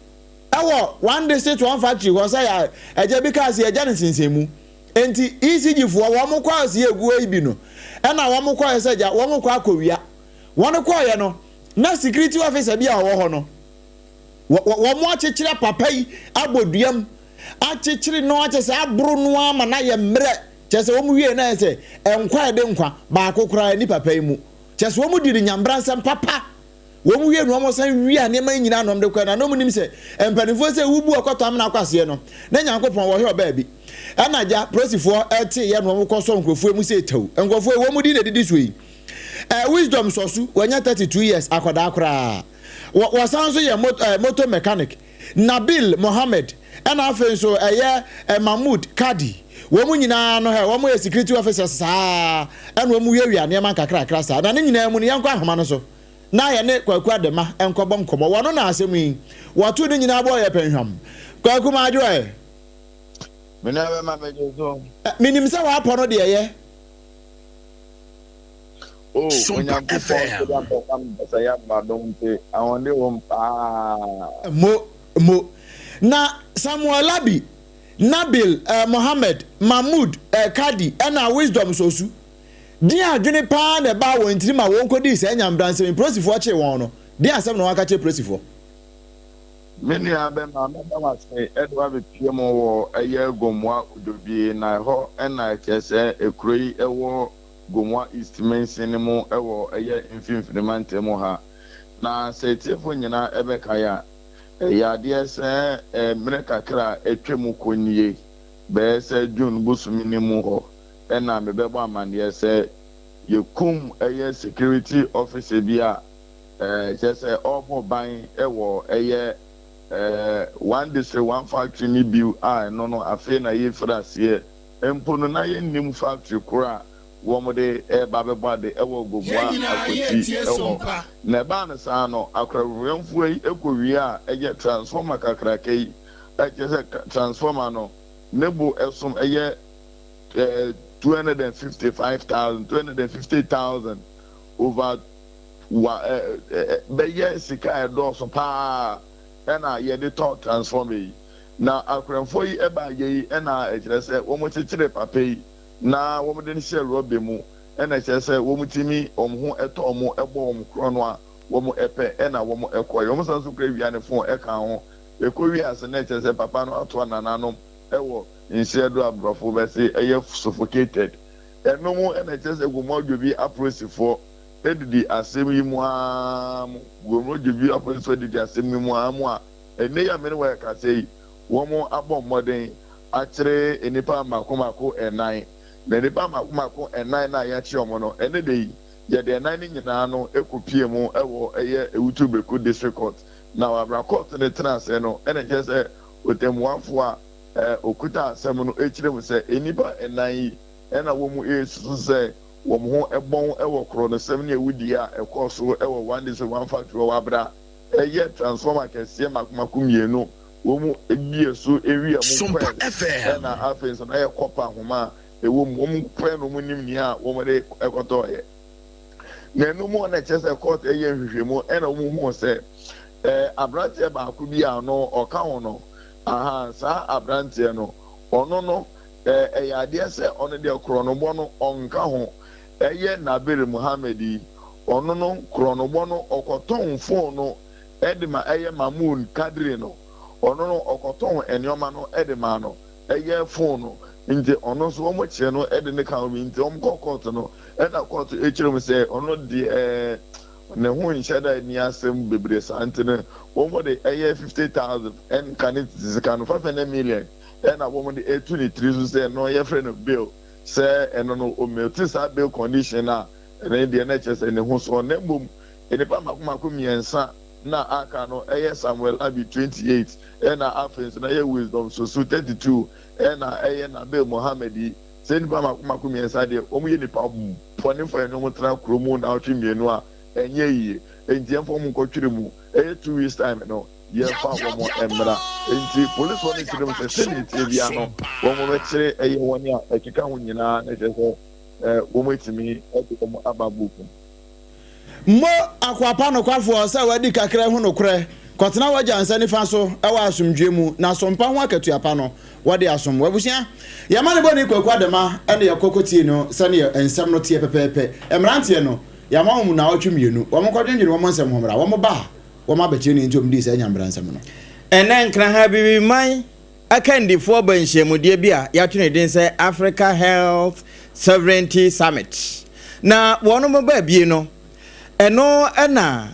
wɔ One District One Factory hɔ sɛ yɛ agya bi kaa sɛ yɛagya no nsensɛnmu. Enti ECG foɔ wɔn kɔ a sɛ yɛgu hɔ yi bi no ɛna wɔn kɔɛ sɛ gya wɔn kɔ akɔwia. Wɔn kɔɔyɛ no na security officer bi a ɔwɔ hɔ no wɔn akyekyere papa yi abɔ dua mu akyekyere no akyɛ sɛ aboro no ama no ayɛ mmerɛ kyɛ sɛ wɔn wie na ayɛ sɛ nkwa a ɛde nkwa baako koraa ni papa yi mu kyɛ sɛ wɔn di no nyambransɛm papa. Wɔn wie no wɔn san wia nneɛma yi nyinaa na wɔn de kɔɛ na na wɔn nim sɛ mpanimfoɔ sɛ wubu ɔkɔtɔ amena akɔ aseɛ no na Nyankopɔn wɔhwɛ ɔbaa bi ɛna gya polisifoɔ ɛte yɛ na wɔn kɔ sɔ nkurɔfoɔ mu sɛ tɛw nkurɔfoɔ yi wɔn din na edidi soɔ yi ɛɛ wisdom sɔsu wɔnya 32 years akɔdaa koraa wɔ wɔsan nso yɛ moto ɛɛ moto mechanic Nabil Mohammed ɛna afei nso ɛyɛ ɛ Mahmood Kadi wɔn nyinaa no hɛ wɔn yɛ security officers saa ɛna wɔn wiawia nneɛma nkakrakra saa na ne nyinaa mu no yɛnkɔ ahoma no so na yɛne Kwaku Adema nkɔbɔ nkɔmmɔ. Wɔno na asɛm yi wɔtoo ne nyinaa bɔɔ yɛ pɛnhwam. Kwaku Madwo ɛ? Me nua bɛma megye so. Menim sɛ w'apɔ no deɛ yɛ. O Onyankopɔn sɛdeɛ mpɔtam mpɛsɛ yɛ adom nti ahoɔden wom paa. Mo, mo. Na Samuel Labi, Nabil eh, Mohammed, Mahmood eh, Kadi ɛna Wisdom Sosu. Deɛn adwene paa na ɛbaa wɔn tirim a wɔkɔdii saa nyamebransɛm yi? Polisifoɔ kyee wɔn no, deɛn asɛm na wɔaka kyerɛɛ polisifoɔ? Me nua bɛma mɛda wo ase de wo abɛpue mu wɔ ɛyɛ Gomoa Odobie na ɛhɔ na kyerɛ sɛ ekuro yi wɔ Gomoa East mansin no mu wɔ ɛyɛ mfimfini mantam mu ha. Na sɛ atiefo nyinaa ɛbɛkae a, ɛyɛ adeɛ sɛ mmerɛ kakra a atwa mu kɔ nie, bɛyɛ sɛ June bosome no mu hɔ na mebɛbɔ amanneɛ sɛ yɛkum ɛyɛ security officer bi a kyerɛ sɛ ɔrebɔ ban wɔ ɛyɛ one district one factory no bi a ɛno no afei na yɛrefiri aseɛ mpo no na yɛnnim factory korɔ a wɔde reba abɛbɔ ade wɔ Gomoa Akwati hɔ. Na ɛbaa no saa no akorawɛmfoɔ yi kɔwie a ɛyɛ transformer kakraka yi kyerɛ sɛ transformer no ne bo som ɛyɛ 255,000, 250,000 over wa ɛ ɛ bɛyɛ sika a ɛdɔɔso paa ɛna yɛde tɔ transformer yi. Na akorɛmfoɔ yi ɛbaa yɛ yi ɛna ɛkyerɛ sɛ wɔn kyekyere papa yi. na wɔde no hyɛɛ rɔba mu ɛna kyerɛ sɛ wɔtumi wɔn ho tɔ wɔn bɔ wɔn korɔno a wɔpɛ ɛna wɔkɔeɛ. Wɔn san nso kura wia ne fon ɛka ho. Ɛkɔ wie ase na ɛkyerɛ sɛ papa no atoa nananom ɛwɔ nhyɛ do a brɔfo bɛse ɛyɛ suffocated. Ɛno mu ɛna ɛkyerɛ sɛ Gomoa Dwobi apolisifoɔ ɛdidi asɛm yi mu ara mu. Gomoa Dwobi apolisifoɔ ɛdidi asɛm yi mu ara mu a ɛnnɛ yi a me ne wo ɛrekasa yi wɔn abɔ mmɔden akyere nnipa mmaako mmaako nnan. Na nnipa mmaako mmaako nnan no a yɛakyere wɔn no, ɛnnɛ da yi, yɛde nnan no nyinaa no kɔpuee mu wɔ ɛyɛ Ewutu Beku District Court. Na wɔ abere a kɔɔto no tena ase no, ɛna ɛkyerɛ sɛ ɔtɛmmuafoɔ a ɔkuta asɛm no kyerɛ mu sɛ nnipa nnan yi na wɔn resusu sɛ wɔn ho bɔn wɔ korɔnosɛm ne awudie a ɛkɔɔ so wɔ One District One Factory wɔ abere a ɛyɛ transformer kɛseɛ mmaako mmaako mmienu wɔn bue so wia mu kɔɛ ɛna afei nso na ɛyɛ kɔpa nhoma a ɛwɔ mu wɔn pɛ na wɔn nim nea wɔn de kɔtɔɔyɛ. Na ɛno mu na ɛkyerɛ sɛ court ɛyɛ nhwehwɛmu ɛna wɔn huu sɛ ɛɛ aberanteɛ baako bi a ɔno ɔka ho no aha saa aberanteɛ no ɔno no ɛɛ ɛyɛ adeɛ sɛ ɔno deɛ korɔnobɔ no ɔnka ho ɛyɛ Nabir Muhammed yi ɔno no korɔnobɔ no ɔkɔtɔn phone no ɛde ma ɛyɛ Mamoon Kadri no ɔno no ɔkɔtɔn nneɛma no ɛde maa no ɛyɛ phone no nti ɔno nso wɔn kyerɛ no ɛde ne ka ho bi nti wɔn kɔ court no ɛna court ɛkyerɛ mu sɛ ɔno deɛ ne ho nhyɛ da nni asɛm bebree saa nti no wɔn de ɛyɛ 50,000 ɛnka ne tete sika no 500 million ɛna wɔn de ɛtu ne tiri so sɛ no yɛfrɛ no bail sɛ ɛno no ɔmeet saa bail condition a ɛno deɛ na ɛkyerɛ sɛ ne ho so na mmom nnipa mako mako mmiɛnsa na aka no ɛyɛ Samuel Abi 28, ɛna afei nso na ɛyɛ Wisdom Soso 32, ɛna ɛyɛ Nabil Mohammed yi. Sɛ nnipa mako mako mmiɛnsa deɛ, wɔn yɛ nipa bɔnefoɔ a ɛne wɔn tena kuro mu naawɔtwe mmienu a ɛnyɛ yie, nti yɛmfa wɔn nkɔtwere mu ɛyɛ 2 weeks time no, yɛmfa wɔn mmra. Nti polisifoɔ no kyerɛ mu sɛ sɛdeɛ ɛteɛ biara no wɔn bɛkyere ɛyɛ wɔn a ɛkeka ho nyinaa na kyerɛ sɛ wɔn atumi de wɔn aba book mu. Mmɔ akoa pa nokwafoɔ sɛ wadi kakra ho nokorɛ. Kɔtena w'agya nsa nifa so wɔ asomdwoeɛ mu, na sompa ho akatua pa no, wɔde asom. W'abusua, yɛma ne bɔne Kwaku Adama ne yɛkɔ kɔtie no sɛdeɛ nsɛm no teɛ pɛpɛɛpɛ. Mmeranteɛ no, yɛama wɔn nnawɔtwe mmienu, wɔnkɔdwendwene wɔn nsɛm ho mmra. Wɔba a, wɔabɛkyerɛ nea enti a wɔdii saa nyamebransɛm no. Ɛnnɛ Nkraha Abibiman akandifoɔ ba nhyiamudeɛ bi a yɛato ne din sɛ Africa Health Sovereignty Summit. Na wɔn ba abie no, ɛno na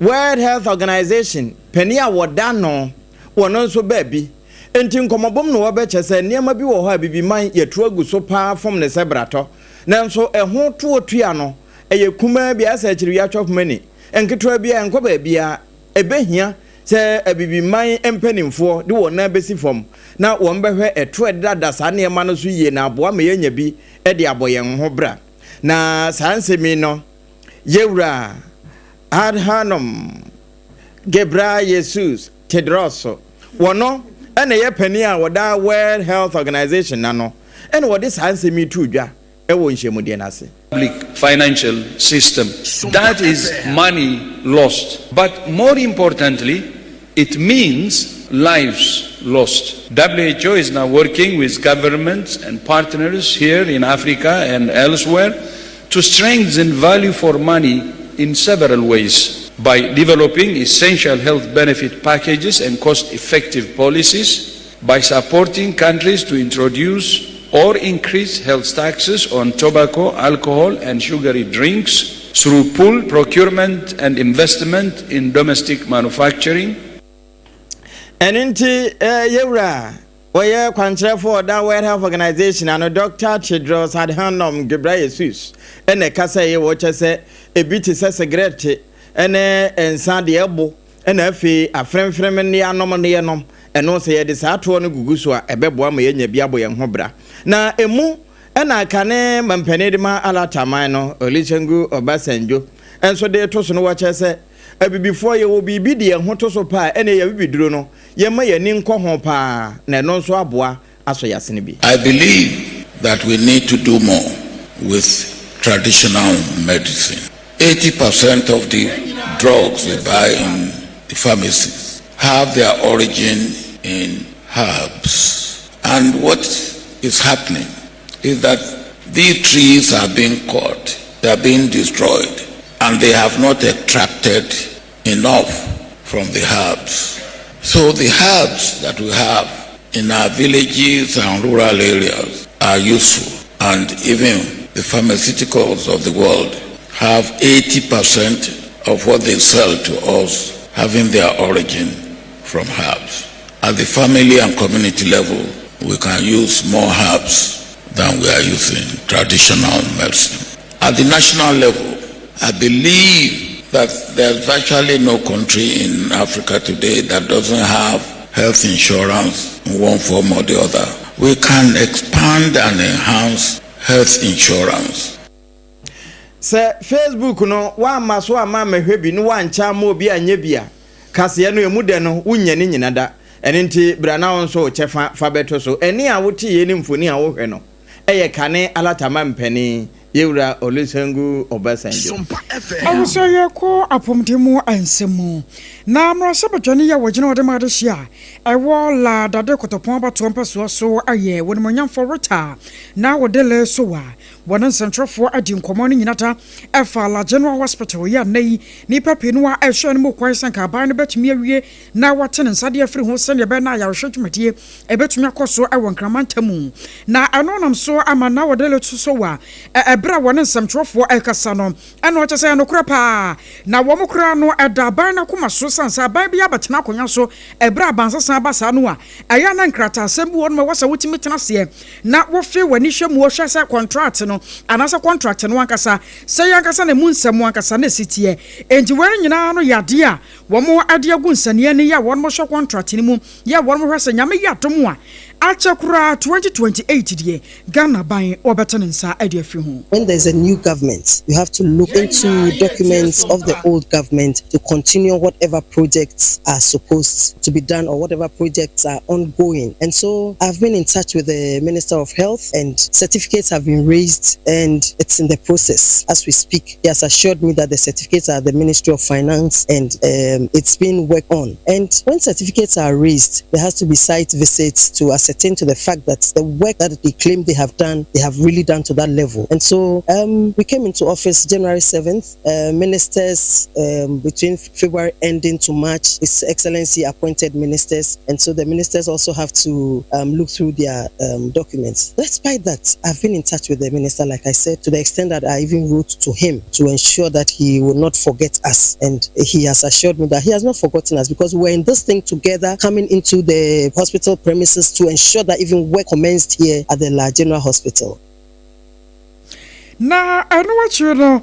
World Health Organization panin a wɔda no wɔn nso baa bi. Enti nkɔmmɔbom na wɔbɛkyɛ sɛ nneɛma bi wɔ hɔ a Abibiman yɛtu agu so paa fom ne sɛ bratɔ. Nanso ɛho toɔ tua no, ɛyɛ kumaa bi, ayɛ sɛ akyiriwia twɔf money, nketewa bi a ɛnkɔ baabiara. Ɛbɛhia sɛ Abibiman mpanimfoɔ de wɔn nan bɛsi fam na wɔbɛhwɛ ɛtoɔ a ɛdeda saa nneɛma no so yie na aboa ma yɛanya bi de abɔ yɛn ho bra. Na saa nsɛm yi no, Yɛwura Adhanom Ghebreyesus Tedros, wɔno na ɛyɛ panin a wɔda World Health Organization ano, ɛna wɔde saa nsɛm yi too dwa wɔ nhyiamudeɛ no ase. Public financial system. That is money lost. But more importantly, it means lives lost. WHO is now working with governments and partners here in Africa and elsewhere to strengthen value for money in several ways by developing essential health benefit packages and cost effective policies, by supporting countries to introduce or increase health taxes on tobacco, alcohol, and sugary drinks through pool procurement and investment in domestic manufacturing. Ɛno nti yɛwura wɔyɛ kwankyerɛfoɔ ɔda World Health Organization ano, Dr Tedros Adhanom Ghebreyesus, ɛna ɛkasa yi wɔkyɛ sɛ ebi te sɛ sigaret ne nsa deɛ ɛbo ɛna afei afrɛmfrɛm nnea nom ne yɛnom ɛno sɛ yɛde saa toɔ no gugu so a, ɛbɛboa ma yɛanya bi abɔ yɛn ho bra. Na emu ɛna kane mampanin de ma Alataman no, Olusegun Obasanjo, nso de to so no, wɔkyerɛ sɛ abibifoɔ yɛwɔ biribi de yɛn ho to so paa, ɛne yɛ abibiduro no, yɛma yɛn ani nkɔ ho paa na ɛno nso aboa asɔ yɛn asene bi. I believe that we need to do more with traditional medicine. 80% of the drugs we buy in the pharmacies have their origin in herbs. And what is happening is that These trees are being cut, they are being destroyed, and they have not extracted enough from the herbs. So the herbs that we have in our villages and rural areas are useful, and even the pharmaceuticals of the world have 80% of what they sell to us having their origin from herbs. At the family and community level, we can use more herbs than we are using traditional medicine. At the national level, I believe that there's virtually no country in Africa today that doesn't have health insurance in one form or the other. We can expand and enhance health insurance. Sɛ Facebook no woamma so amma ammɛhwɛ bi na woankyɛ amma obi anyɛ bi a, kaseɛ no emu dɛ no wonnya ne nyina da. Ɛno nti bra na wo nso wo kyɛfa fa bɛto so. Ɛnne a woteeɛ ne mfoni a wohwɛ no yɛ kane Alatama mpanin, Yɛwura Olusegun Obasanjo. Abusua yɛkɔ apɔmuden mu nsɛm mu. Na mmarahyɛbadwani yi a wɔgyina ɔde ma adehye a ɛwɔ La Dade Kotopon abatoɔ mpɛsoa so yɛ Onimuonyamfoɔ Rita na Odele Sowa. Wɔne nsɛntwerɛfoɔ adi nkɔmmɔ no nyina da ɛfa La General Hospital yi a nnɛ yi nnipa pii no a ɛhwɛ no mu kwan sɛ nka aban no bɛtumi awie na wate ne nsa de afiri ho sɛdeɛ ɛbɛyɛ na ayarehwɛ dwumadie ɛbɛtumi akɔ so wɔ Nkran mantam mu. Na ɛno nam so ama na wɔde reto so wɔ ɛberɛ a wɔne nsɛmtwerɛfoɔ rekasa no. Ɛna ɔkyɛ sɛ ɛyɛ nokorɛ paa na wɔn koraa no ɛda aban no akoma so sane sɛ aban biara bɛtena akonnwa so ɛberɛ a abansesa aba saa no a ɛyɛ a na nkrataasɛm bi wɔ hɔ nom a ɛwɔ sɛ wotumi tena aseɛ na wofe w'ani hwɛ mu hwɛ sɛ kɔntrate no anaasɛ kɔntrate no ankasa sɛ yɛ ankasa na ɛmu nsɛm ankasa na ɛsi teɛ. Enti wei no nyinaa no yɛ adeɛ a wɔn de agu nsania ani yɛ a wɔn hwɛ kɔntrate no mu yɛ a wɔn hwɛ sɛ Nyame yɛ adom a akyɛ koraa 2028 deɛ Ghana ban wɔbɛte ne nsa de afiri ho. When there's a new government, you have to look into documents of the old government to continue whatever projects are supposed to be done or whatever projects are ongoing. And so I've been in touch with the Minister of Health and certificates have been raised and it's in the process. As we speak, he has assured me that the certificates are at the Ministry of Finance and um, it's being worked on. And when certificates are raised, there has to be site visits to ascertain to the fact that the work that they claim they have done, they have really done to that level. And so um, we came into office January 7th. Uh, ministers um, between February ending to March, His Excellency appointed ministers. And so the ministers also have to um, look through their um, documents. Despite that, I've been in touch with the minister, like I said, to the extent that I even wrote to him to ensure that he will not forget us. And he has assured me that he has not forgotten us because we're in this thing together, coming into the hospital premises to ensure that even work commenced here at the La General Hospital. Na ɛno akyiri no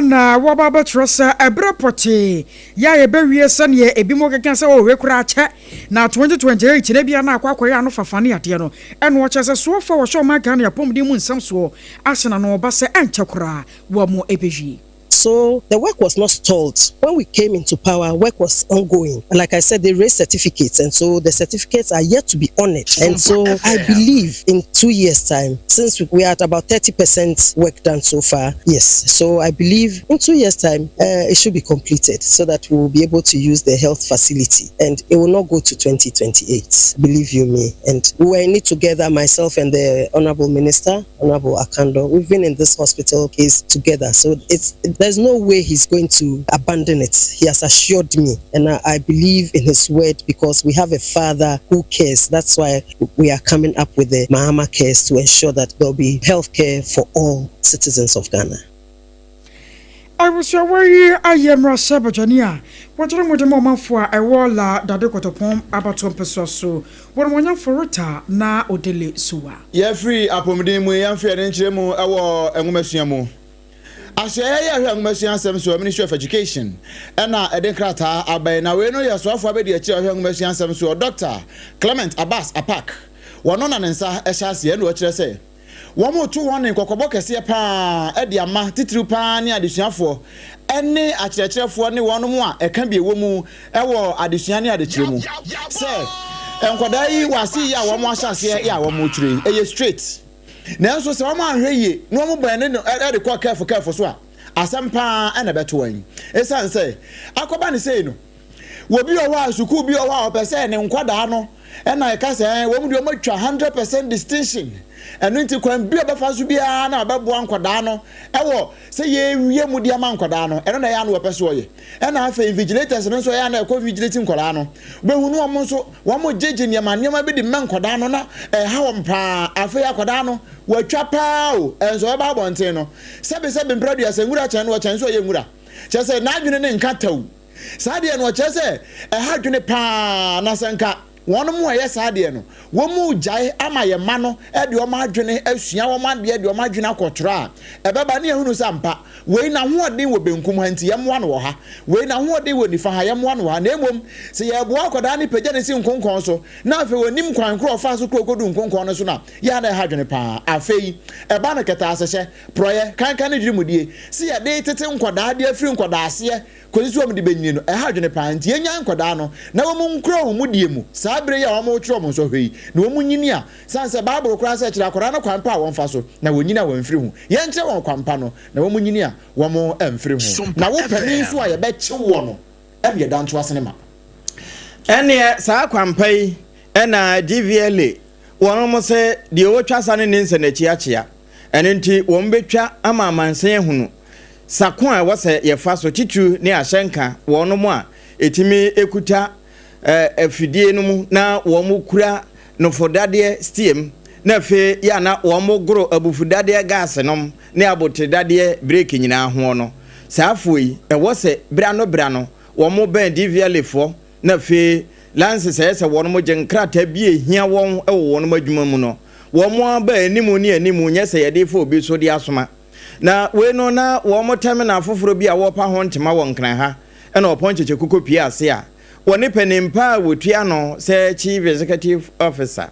na wɔba abɛkyerɛ sɛ ɛberɛ pɔtee yɛ a yɛbɛwie sɛdeɛ ebinom keka sɛ oh wei koraa kyɛ na 2028 no ebia na akɔ akɔyɛ ano fafa ne adeɛ no ɛna ɔkyerɛ sɛ soɔfoɔ a wɔhyɛ ɔman Ghana apɔmuden mu nsɛm soɔ ahyɛ no ɔba sɛ ɛnkyɛ koraa wɔn ɛbɛwie. So the work was not stalled. When we came into power, work was ongoing. And like I said, they raised certificates, and so the certificates are yet to be honored. And so I believe in two years' time, since we are at about 30% work done so far, yes. So I believe in two years' time, uh, it should be completed so that we will be able to use the health facility and it will not go to 2028, believe you me. And we were in it together, myself and the Honorable Minister, Honorable Akando. We've been in this hospital case together. So it's there's no way he's going to abandon it. He has assured me, and I, I believe in his word because we have a father who cares. That's why we are coming up with the Mahama Cares to ensure that there'll be health care for all citizens of Ghana. Abusuawa yi ayɛ mmarahyɛbadwani a wɔgyina mu de ma ɔmanfoɔ a ɛwɔ La Dade Kotopon abatoɔ mpɛsoa so wɔ Animuonyamfo Rita na Odele Suwa. Yɛfiri apɔmuden mu yi, yɛmfa yɛn ani nkyerɛ mu wɔ nwomasua mu. Asoɛeɛ yi a ɛhwɛ nwomasua nsɛm soɔ, Ministry of Education, na ɛde nkrataa aba yi. Na wei no yɛ soafoɔ abadiakyire a ɔhwɛ nwomasua nsɛm soɔ, Dɔkta Clement Abbas Apaak. Wɔno na ne nsa hyɛ aseɛ na ɔkyerɛ sɛ wɔreto wɔn ne kɔkɔbɔ kɛseɛ pa ara de ama titiriw pa ara ne adesuafoɔ ne akyerɛkyerɛfoɔ ne wɔnom a ɛka bi wɔ mu wɔ adesua ne adekyerɛ mu sɛ nkwadaa yi wɔ ase yi a wɔn ahyɛ aseɛ yɛ a wɔrekyerɛ yi ɛyɛ straight. Nanso sɛ wɔanhwɛ yie na wɔbɔ ɛne no de kɔ kɛɛfo kɛɛfo so a, asɛm pa ara na ɛbɛto wɔn. Esiane sɛ akɔba no sei no, obi wɔ hɔ a sukuu bi wɔ hɔ a ɔpɛ sɛ ne nkwadaa no na ɛka sɛ wɔn deɛ wɔatwa 100% distinction. Ɛno nti kwan bi a ɔbɛfa so biara na ɔbɛboa nkwadaa no wɔ sɛ yɛrewie mu de ama nkwadaa no, ɛno na ɛyɛ a na wɔpɛ sɛ wɔyɛ. Ɛna afei invigilators no nso ɛyɛ a na ɛkɔ vigilate nkwadaa no. Wobɛhu no wɔn nso wɔgyegye nneɛma nneɛma bi de ma nkwadaa no na ɛha wɔn paa. Afei akwadaa no watwa paa o, ɛnso ɔbɛba abɔnten no, sɛbesɛbe mprɛ aduasa nwura kyɛn no ɔkyɛn sɛ ɔyɛ nwura. Kyerɛ sɛ n'adwene ne nka tɛw. Saa deɛ no ɔkyerɛ sɛ ɛha adwene paa na sɛ nka wɔn a ɛyɛ saa deɛ no wɔn gyae ama yɛn mma no de wɔn adwene asua wɔn adeɛ de wɔn adwene akɔtwerɛ a, ɛbɛba ne yɛahunu sɛ ampa wei n'ahoɔden wɔ benkum ha nti yɛmmoa no wɔ ha, wei n'ahoɔden wɔ nifa ha yɛmmoa no wɔ ha. Na mmom sɛ yɛreboa akwadaa no pagya no si nkonkɔn so na afei ɔnnim kwan korɔ a ɔfaa so korɔ kɔduu nkonkɔn no so no a, yɛ a na ɛha adwene paa. Afei ɛba no kɛtɛasehyɛ, porɔeɛ, kankan ne dwirimudie, sɛ yɛde retete nkwadaa de afiri nkwadaaseɛ kɔsi sɛ wɔde bɛnyini no, ɛha adwene paa. Enti yɛnnyae nkwadaa no na wɔnkura wɔn mudie mu saa berɛ yi a wɔretwerɛ wɔn nsɔhwɛ yi, na wɔnyini a, sane sɛ Bible koraa sɛ, Kyerɛ akwadaa no kwan pa a wɔmfa so, na wɔnyini a wɔamfiri ho. Yɛnkyerɛ wɔn kwan pa no, na wɔnyini a, wɔamfiri ho. Na wo panin nso a yɛbɛkye woɔ no, ɛnneɛ da ntoa sene ma. Ɛnneɛ saa kwan pa yi na DVLA wɔnom se deɛ ɔtwa sa no nni nsɛnakyi akyea. Ɛno nti wɔbɛtwa ama amansan ahunu sa ko a ɛwɔ sɛ yɛfa so, titiriw ne ahyɛnka wɔnom a ɛtumi kuta afidie no mu na wɔkura nofodadeɛ steer na afei yɛ a na wɔgoro abufudadeɛ gas nom ne aboteredadeɛ breki nyinaa hoɔ no. Saa afoɔ yi, ɛwɔ sɛ berɛ ano berɛ ano wɔbɛn DVLA foɔ na afei lances a ɛyɛ sɛ wɔnom gye nkrataa bi a ɛhia wɔn wɔ wɔnom adwuma mu no, wɔn aba anim ne anim nyɛ sɛ yɛde refa obi so de asoma. Na wei no na wɔn terminal foforɔ bi a wɔrepa ho ntema wɔ Nkran ha na Ɔpɔn Kyekyeku kɔpue ase a wɔne panin pa a wɔtua ano sɛ Chief Executive Officer,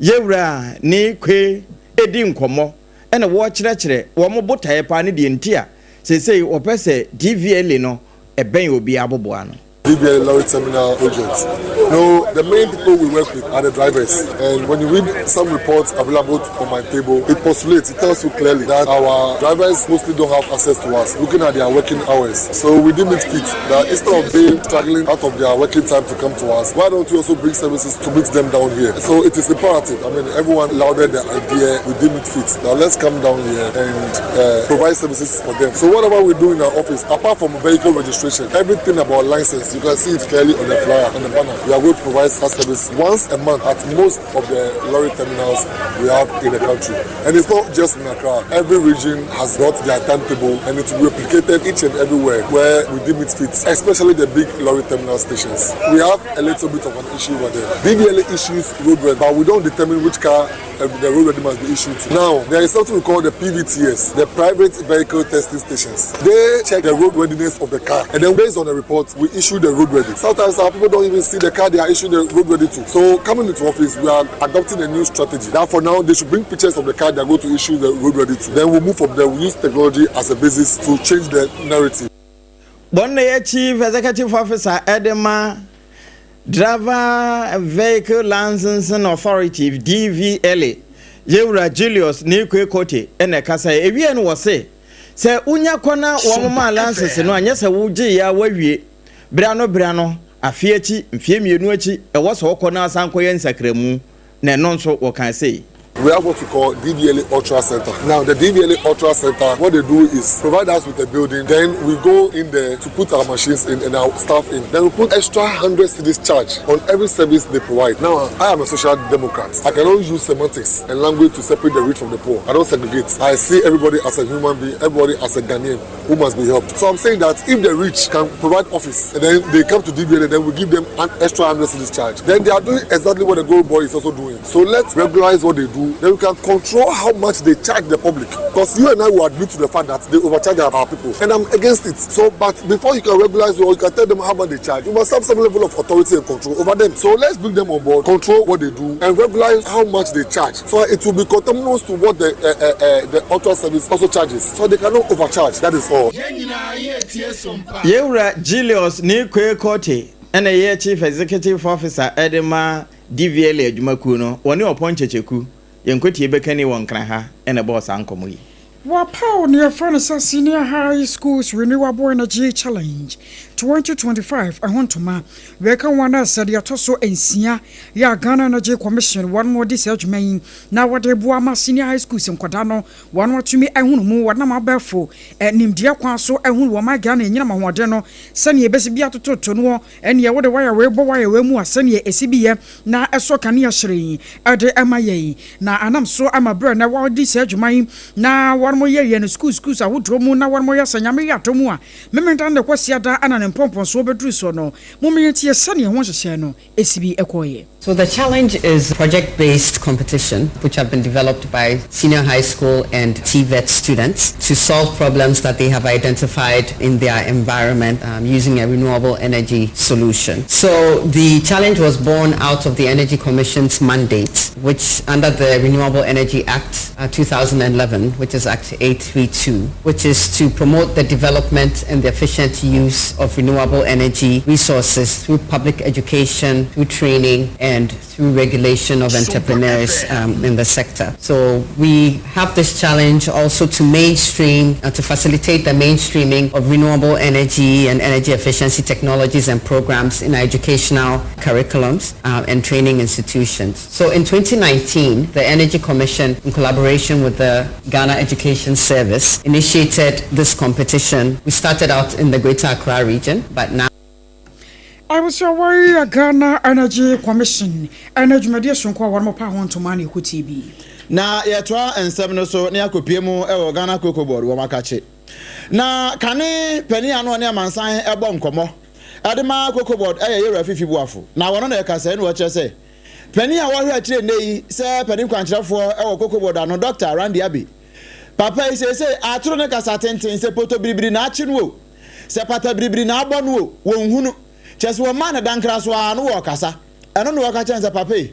Yɛwura Nii Kwe di nkɔmmɔ na wɔrekyerɛkyerɛ wɔn botaeɛ paa ne deɛ nti a seesei wɔpɛ sɛ DVLA no bɛn obiara aboboano. DVLA lorry terminal project. No, the main people we work with are the drivers. And when you read some reports available on my table, it postulates, it tells you clearly that our drivers mostly don't have access to us, looking at their working hours. So we deem it fit that instead of they struggling out of their working time to come to us, why don't we also bring services to meet them down here? So it is imperative. I mean, everyone lauded the idea, we deem it fit. Now let's come down here and uh, provide services for them. So whatever we do in our office, apart from vehicle registration, everything about license, you can see it clearly on the flyer, on the banner. We are going to provide such service once a month at most of the lorry terminals we have in the country. And it's not just in Accra. Every region has got their timetable and it will be replicated each and everywhere where we deem it fit, especially the big lorry terminal stations. We have a little bit of an issue over there. DVLA issues road but we don't determine which car uh, the road ready must be issued to. Now, there is something we call the PVTS, the Private Vehicle Testing Stations. They check the road readiness of the car, and then based on the report, we issue the road ready. Sometimes our people don't even see the car they are issuing the road ready to. So, coming into office, we are adopting a new strategy. That for now, they should bring pictures of the car they are going to issue the road ready to. Then we'll move from there. We use technology as a basis to change the narrative. Wɔn na ɛyɛ Chief Executive Officer de ma Driver Vehicle Licensing Authority, DVLA, Yewura Julius Nikwe Kote na ɛkasaeɛ. Ɛwieɛ no wɔse, sɛ wonya kɔ na wɔn maa lances no a, nyɛ sɛ wogyeeɛ a woawie. Berɛ ano berɛ ano, afe akyi, mfeɛ mmienu akyi, ɛwɔ sɛ wokɔ na asan kɔyɛ nsakramu. Na ɛno nso wɔkaa sei. We have what we call DVLA Ultra Center. Now, the DVLA Ultra Center, what they do is provide us with a building. Then we go in there to put our machines in and our staff in. Then we put extra 100 cedis charge on every service they provide. Now, I am a social democrat. I cannot use semantics and language to separate the rich from the poor. I don't segregate. I see everybody as a human being, everybody as a Ghanaian who must be helped. So I'm saying that if the rich can provide office and then they come to DVLA, then we give them an extra 100 cedis charge. Then they are doing exactly what the gold boy is also doing. So let's regularize what they do. Then we can control how much they charge the public. Because you and I will admit to the fact that they overcharge our people. And I'm against it. So, but before you can regularize or you can tell them how much they charge, you must have some level of authority and control over them. So let's bring them on board, control what they do, and regularize how much they charge. So it will be conterminous to what the uh, uh, uh, the ultra service also charges. So they cannot overcharge. That is all. Yewura Julius Nikwe Kote ɛna ɛyɛ Chief Executive Officer ɛde ma DVLA adwumakuo no, wɔne Ɔpɔn Kyekyeku, yɛn nkotie bɛkani wɔ Nkran ha na ɛbɔɔ saa nkɔmmɔ yi. Wɔapaw nea wɔfrɛ no sɛ Senior High Schools Renewable Energy Challenge. 2025 ho ntoma. Wei ka ho a na sɛ deɛ ɛtɔ so nsia yɛ a Ghana Energy Commission wɔn wɔdi saa dwuma yi na wɔde boa ma senior high schools nkwadaa no wɔn atumi ahunu mu wɔnam abɛɛfo nimdeɛ kwan so ahunu wɔn man Ghana anyinam ahoɔden no sɛdeɛ ɛbɛsi bi atototo noɔ ɛneɛ wode wire wei bɔ wire wei mu a sɛdeɛ ɛsi bi yɛ na ɛsɔ kanea hyerɛn de ma yɛn na anam so ama berɛ na wɔdi saa dwuma yi na wɔn yɛ yɛn schools schools ahodoɔ mu na wɔn yɛ sɛ Nyame yɛ adom a Memenda ne Kwasiada na ne mpɔmpɔnsoɔ bɛduru soɔ no, momma yɛntie sɛdeɛ ho nhyehyɛɛ no si bi kɔeɛ. So the challenge is project-based competition which have been developed by senior high school and TVET students to solve problems that they have identified in their environment um, using a renewable energy solution. So the challenge was born out of the Energy Commission's mandate which under the Renewable Energy Act uh, 2011, which is Act 832, which is to promote the development and the efficient use of renewable energy resources through public education, through training, and through regulation of entrepreneurs um, in the sector. So we have this challenge also to mainstream, uh, to facilitate the mainstreaming of renewable energy and energy efficiency technologies and programs in our educational curriculums uh, and training institutions. So in 2019, the Energy Commission, in collaboration with the Ghana Education Service, initiated this competition. We started out in the Greater Accra region, but now Abusua wei yɛ Ghana Energy Commission ɛna dwumadie sononko a wɔn pa ho ntoma na ɛkɔ tie bi. Na yɛtoa nsɛm no so na yɛakɔpue mu wɔ Ghana Cocoa Board wɔ Makakye. Na kane panin a na ɔne amansan bɔ nkɔmmɔ de ma Cocoa Board yɛ Yewura Fifi Boafo. Na wɔno na ɛkasae na wɔkyerɛ sɛ panin a wɔhwɛ akyire nnɛ yi sɛ panin kwankyerɛfoɔ wɔ Cocoa Board ano Dɔkta Randy Abbey. Papa yi seesei atoro ne kasa tenten sɛ potobiribiri na akye no o. Sɛ pata biribiri na abɔ no o, wɔnhunu. Kyerɛ sɛ wɔmaa no dankra so ara no wɔrekasa. Ɛno na wɔka kyerɛ no sɛ, Papa yi,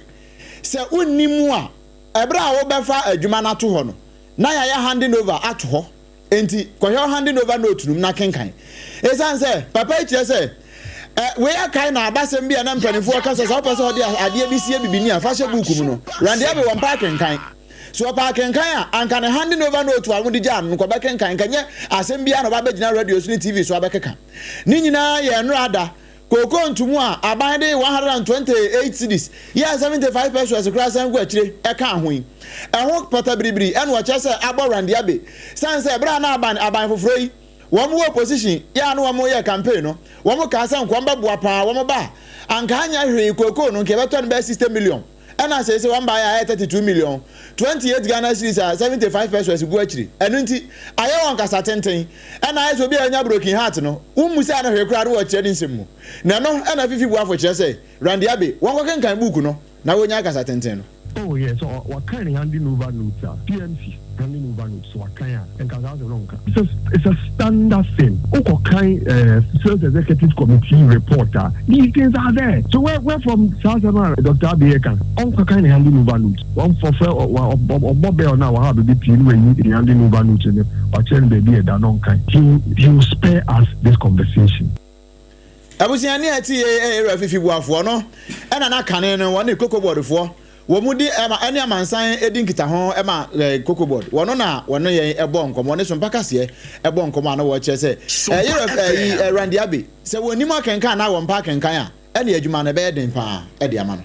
sɛ wonni mu a, ɛberɛ a wobɛfa adwuma no ato hɔ no, na yɛayɛ handing over ato hɔ. Enti kɔhwɛ wo handing over note no mu na kenkan. Esiane sɛ papa yi kyerɛ sɛ ɛ, wei akae no abasɛm bi a na mpanimfoɔ ka sɛ sɛ wopɛ sɛ wɔde adeɛ bi sie bibini a, fa hyɛ buuku mu no, Randy Abbey wɔmpɛ akenkan. So ɔpɛ akenkan a, anka ne handing over note a wɔde gyaa no no, nka ɔbɛkenkan. Nka ɛnyɛ asɛm biara na ɔba abɛgyina radio so ne TV so abɛkeka. Ne nyinaa yɛ nnora da. Kookoo ntomu a aban de 128 cedis yɛɛ 75 pesewas koraa san gu akyire kaa ho yi, ɛho pata biribiri na ɔkyerɛ sɛ abɔ Randy Abbey. Sane sɛ berɛ a na aban aban foforɔ yi wɔn wɔ opposition yɛ a na wɔn yɛ campaign no, wɔn kaa sɛ nka wɔn bɛboa paa, wɔn ba a, anka anyɛ hwee kookoo no nka yɛbɛtɔ no bɛyɛ 60 million. Ɛna seesei wɔn baeɛ a ɛyɛ 32 million, 28 Ghana cedis a 75 pesewas gu akyiri. Ɛno nti, ayɛ wɔn kasa tenten. Ɛna ayɛ sɛ obi a wanya broken heart no, wommusaa no hwee koraa na wɔkyerɛ ne nsɛm mu. Na ɛno na Fifi Boafo kyerɛ sɛ Randy Abbey, wɔnkɔkenkan buuku no na wonnyae kasa tenten no. Oh yeah, sɛ wakan ne handing over notes a, PMC handing over notes sɛ wakan a, nka saa asɛm no ɔnka. It's a it's a standard thing. Wokɔ kan eh, sales executive committee report a, these things are there. So where where from saa asɛm a Doctor Abbey ɛka, ɔnkɔ kan ne handing over notes. Wɔmfɔfrɛ ɔbɔ bell no a waha baabi pii no wayi ne handing over notes no, wakyerɛ no baabi a ɛda no ɔnkan. He will he will spare us this conversation. Abusuani a ɛte yei yɛ Ewura Fifi Boafoɔ no ɛna na kane no wɔne Cocoa Board foɔ wɔn di ɛma ɛne amansan di nkitaho ɛma Cocoa Board wɔno na wɔne yɛn ɛbɔ nkɔmɔ wɔne Sompa Kaseɛ ɛbɔ nkɔmɔ a na wɔkyerɛ sɛ Ewura ɛyi Randy Abbey sɛ wɔnim akenkan anaa wɔmpɛ akenkan a ɛne adwuma no ɛbɛyɛ den paa ɛde ama no.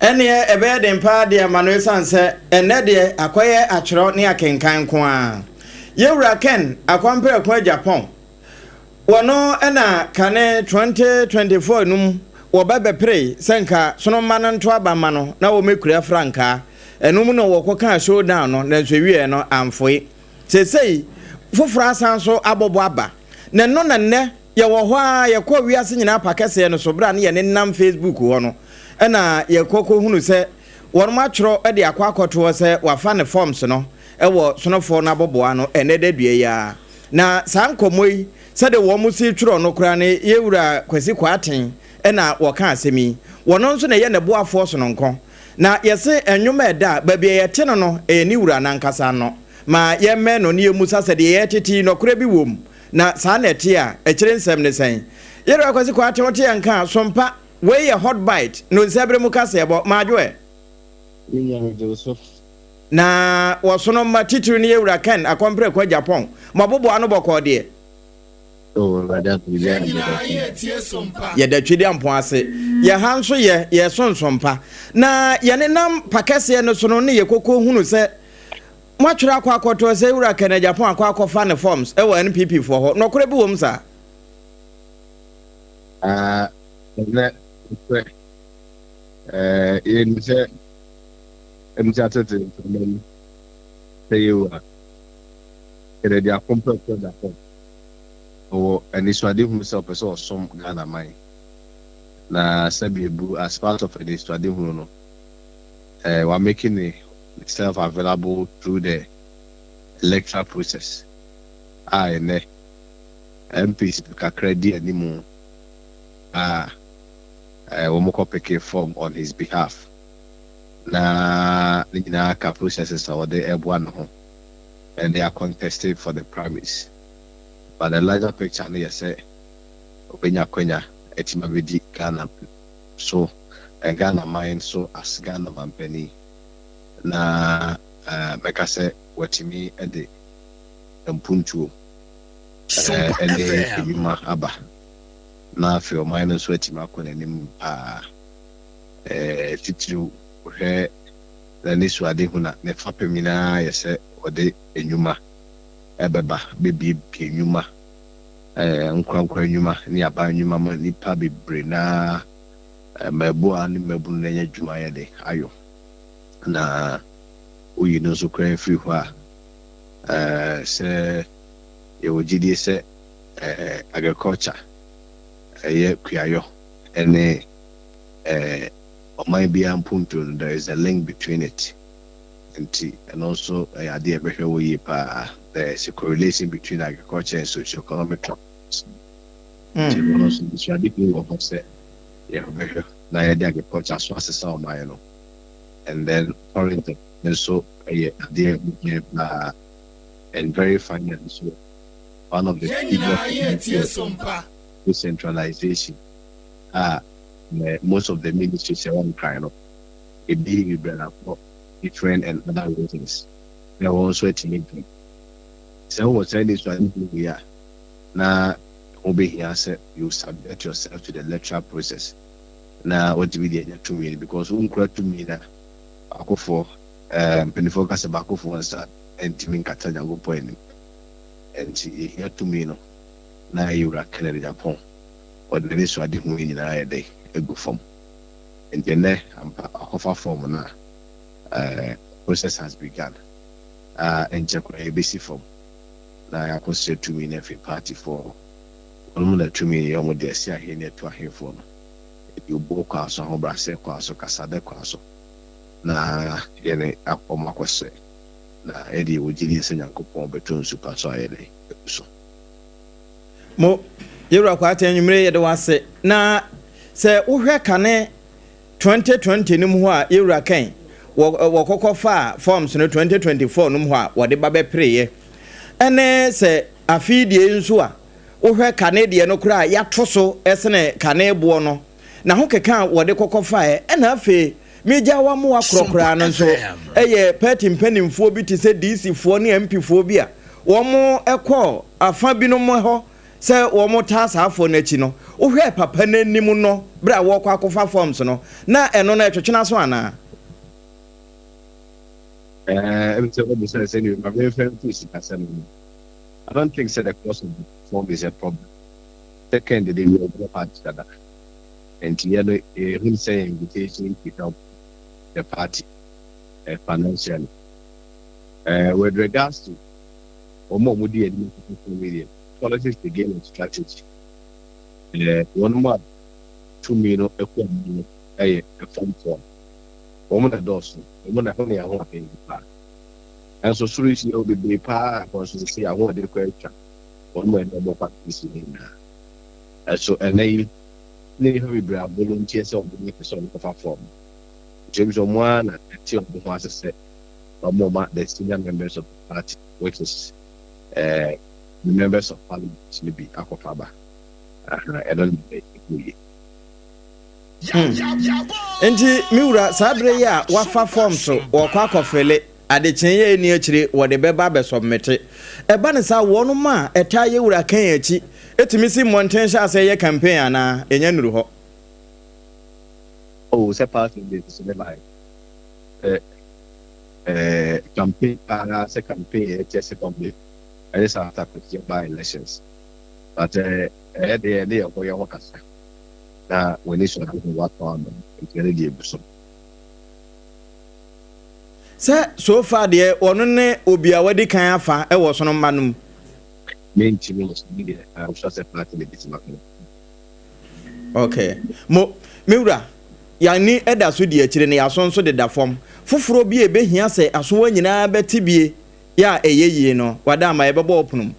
Ɛneɛ ɛbɛyɛ den paa de ama no ɛsiane sɛ ɛnnɛ deɛ akɔyɛ atwerɛ ne akenkan nko ara. Yɛwura Ken Akwampere Ko Agyapong Wɔno na kane 2024 no mu wɔba bɛperee sɛ nka sono mma no nto aba mma no na wɔmɛkura frankaa. Ɛno mu na wɔkɔkaa showdown no nanso ɛwieɛ no amfoe. Seesei foforɔ asan so abɔbɔ aba. Na ɛno na nnɛ yɛwɔ hɔ ara yɛkɔɔ wiase nyinaa pa kɛseɛ no so berɛ a ne yɛnenam Facebook hɔ no na yɛkɔ kɔhunu sɛ wɔnom atwerɛ de akɔ akɔtoɔ sɛ wafa ne forms no wɔ sonofoɔ no aboboa ano ɛnnɛ da dua yi ara. Na saa nkɔmmɔ yi, sɛdeɛ wɔn si twerɛ no koraa no, yɛn wura Kwasi Kwarteng na wɔka asɛm yi. Wɔno nso na ɛyɛ ne boafoɔ sononko. Na yɛse nnwom a ɛda a, baabi a yɛte no no, ɛyɛ ne wura no ankasa ano. Ma yɛmmɛn no na yɛmmusa sɛ deɛ yɛretete yi, nɔkorɛ bi wɔ mu? Na saa na ɛte a, akyire nsɛm ne sɛn? Yɛn wura Kwasi Kwarteng, wote yɛn nka a, sompa, wei yɛ Hot Bite, Nonsɛberɛ mu kaseɛbɔ. Madwo ɛ? Me nua megye wo so. Na wɔsono mma titiriw no yɛ Wura Ken Akɔmpreko Agyapong. Mo abobow ano bɔkɔɔ deɛ. Oh, Awurade adom, biribiara yɛ bɔkɔɔ. Yɛda Twedeampɔn ase. Yɛn ha nso yɛ, yɛreso nsɔmpa. Na yɛnenam pa kɛseɛ no so no ne yɛkɔkɔ hunu sɛ moatwerɛ akɔ akɔtoɔ sɛ Wura Ken Agyapong akɔ akɔfa ne forms wɔ NPP foɔ hɔ. Nɔkorɛ bi wɔ mu saa? Ah, ɛnɛ, nokorɛ. Eh, yɛnim sɛ ɛmu sɛ atete mframa mu sɛ yɛwura Ken Agyapong pɛ Agyapong. Ɔwɔ anisoadehunu sɛ ɔpɛ sɛ ɔsom Ghana man. Na sɛbi ebu as part of anisoadehunu no, eh, wa make ne self available through the electoral process a ɛnɛ MPs kakra di animu a eh, wɔn kɔ peke form on his behalf. Na ne nyinaa ka processes a wɔde ɛboa ne ho and they are contesting for the primaries. But the larger picture no yɛ sɛ ɔbɛnya akwanya atumi abɛdi Ghana so, Ghana man so as Ghana mampanin. Na mɛka sɛ watumi de mpuntuo ne nnwuma aba. Na afei ɔman no nso atumi akɔ n'anim paa. Titiriw wohwɛ n'anisoadehunu a, ne fapem nyinaa yɛ sɛ ɔde nnwuma bɛba bɛbuebue nnwuma, nkorankora nnwuma ne aban nnwuma ma nnipa bebree no ara, mmaabua ne mmabunu no anya adwuma ayɛ de ayɔ. Na woyi no nso koraa firi hɔ a, sɛ yɛwɔ gyidie sɛ agriculture, ɛyɛ kuayɔ ne ɔman biara mpuntuo no, there is a link between it. Nti ɛno nso ɛyɛ adeɛ a yɛbɛhwɛ wɔ yie paa. There is a correlation between agriculture and socio-economic transformation. Nti ɛno nso nsuade pii wɔ hɔ sɛ yɛbɛhwɛ na yɛde agriculture so asesa ɔman no. And then tourism nso ɛyɛ adeɛ a ɛho hia paa. And very finally nso one of the biggest decentralization a most of the ministries ɛwɔ Nkran no ebi rebrɛ different and other reasons na wɔn nso atumi dwen. Sɛ wowɔ saa anisoadehu wei a, na ɛho bɛhia sɛ you subject yourself to the electoral process na watumi de anya tumi no because wonkura tumi no a, baakofoɔ, eh, mpanimfoɔ ka sɛ baakofoɔ nsa ntumi nkata Nyankopɔn anim. Ɛnti yɛhia tumi no na yɛwura Kennedy Agyapong ɔde n'anisoadehu yi nyinaa ayɛ dɛn agu fam. Nti ɛnnɛ ampa wakɔfa form no a process has begun a ɛnkyɛ koraa yɛbɛsi fam na yɛakɔsrɛ tumi no afiri party foɔ hɔ. Wɔnom na tumi no yɛ wɔn dea, si ahe ne ɛto ahefoɔ no. Yɛde obuo kwan so, ahobrɛaseɛ kwan so, kasadɛ kwan so na yɛne wɔn akɔsrɛ na yɛde yɛwɔ gyidie sɛ Nyankopɔn bɛtɔ nsu pa so ayɛ dɛn agu so. Mo, Yɛwura Kwarteng anwummere yɛde wo ase. Na sɛ wohwɛ kane 2020 no mu hɔ a Yɛwura Ken wɔ wɔkɔkɔ faa forms no 2024 no mu hɔ a wɔde ba bɛpereeɛ ɛne sɛ afe yi deɛ yi nso a wohwɛ kane deɛ no koraa a yɛato so sene kane boɔ no na ho keka a wɔde kɔkɔ faeɛ ɛna afei Megya w'amoa korɔ koraa no nso yɛ party mpanimfoɔ bi te sɛ DC foɔ ne MP foɔ bi a wɔn kɔ afa binom hɔ sɛ wɔn taa saa foɔ no akyi no, wohwɛɛ papa no anim no berɛ a wɔrekɔ akɔfa forms no, na ɛno no ɛtwetwe n'aso anaa? Ɛɛ, ɛmi sɛ ɔbisa sɛ ni ma mi nfɛ nfi sikasɛm no mu. I don't think sɛ the cost of the form is a problem. Second, de we are party dada. Nti yɛ no yɛhunu sɛ yɛ invitation to help the party financially. With regards to wɔn a wɔdi anim social media, politics the game of strategy. Wɔn a tumi no kɔ anim no yɛ ɛfamfoɔ. Wɔn na dɔɔso, wɔn na ɛho ne ahoɔden paa. Nanso soro yi yɛ bebree paa a wɔn nso sɛ ahoɔden kɔ atwa wɔn a ɛna wɔn parties no nyinaa. Ɛso ɛnɛ yi na nnipa bebree a volunteer sɛ wɔn pɛ sɛ wɔkɔfa form. Nti ebi sɛ wɔn ara na ɛte wɔn ho ase sɛ wɔn ma the senior members of the party which is uh, the members of parliament no bi akɔfa ba. Ɛno na ɛkɔ yie. Nti me wura saa bere yi a wafa form so wɔkɔ akɔfele. adekyee a ɛnni akyire wɔde bɛba abɛsɔbmete. Ɛba no saa a, wɔnom a ɛtaa yɛ wura Ken akyi tumi si mmɔnten hyɛ aseɛ yɛ campaign anaa? Ɛnya nnuru hɔ. Oh sɛ party no deɛ nso ne line sɛ eh, campaign paa sɛ campaign ɛkyɛ sɛ public ɛne sɛ after presidential by elections but eh, ɛyɛ deɛ ne yɛ hɔ yɛ hɔ kasa na w'ani so ade ho watɔ ano nti ɛne deɛ egu so. Sɛ so far deɛ ɔno ne obi a wadi kan afa wɔ ɔsono mma no mu. Mentumi nso me deɛ I'm sure sɛ party no bɛtumi aka no. Ok. Mo, me wura, yɛn ani da so di akyire na yɛn aso nso deda fam. Foforɔ bi a ɛbɛhia sɛ asowa nyinaa bɛte bie yɛ a ɛyɛ yie no, wada ama yɛbɛbɔ wo pono mu.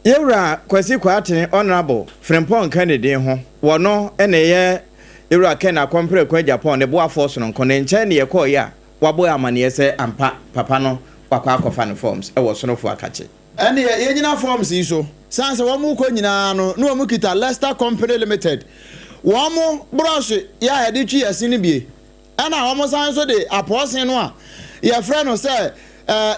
Yɛwura Kwasi Kwarteng, Honourable, Frimpong nka ne din ho, wɔ no na ɛyɛ Yɛwura Ken Akɔmpreko Agyapong ne boafoɔ sononko, ne nkyɛn na yɛkɔeɛ a wabɔ yɛn amaneɛ sɛ ampa papa no wakɔ akɔfa ne forms wɔ Sonofo Akakye. Ɛnneɛ yɛnnyina forms yi so. Sane sɛ wɔn rekɔ nyinaa no na wɔn kita Leicester Company Limited wɔn brɔhye yɛ a yɛde twi ɛse no bie. Ɛna wɔn san nso de apɔɔsen no a yɛfrɛ no sɛ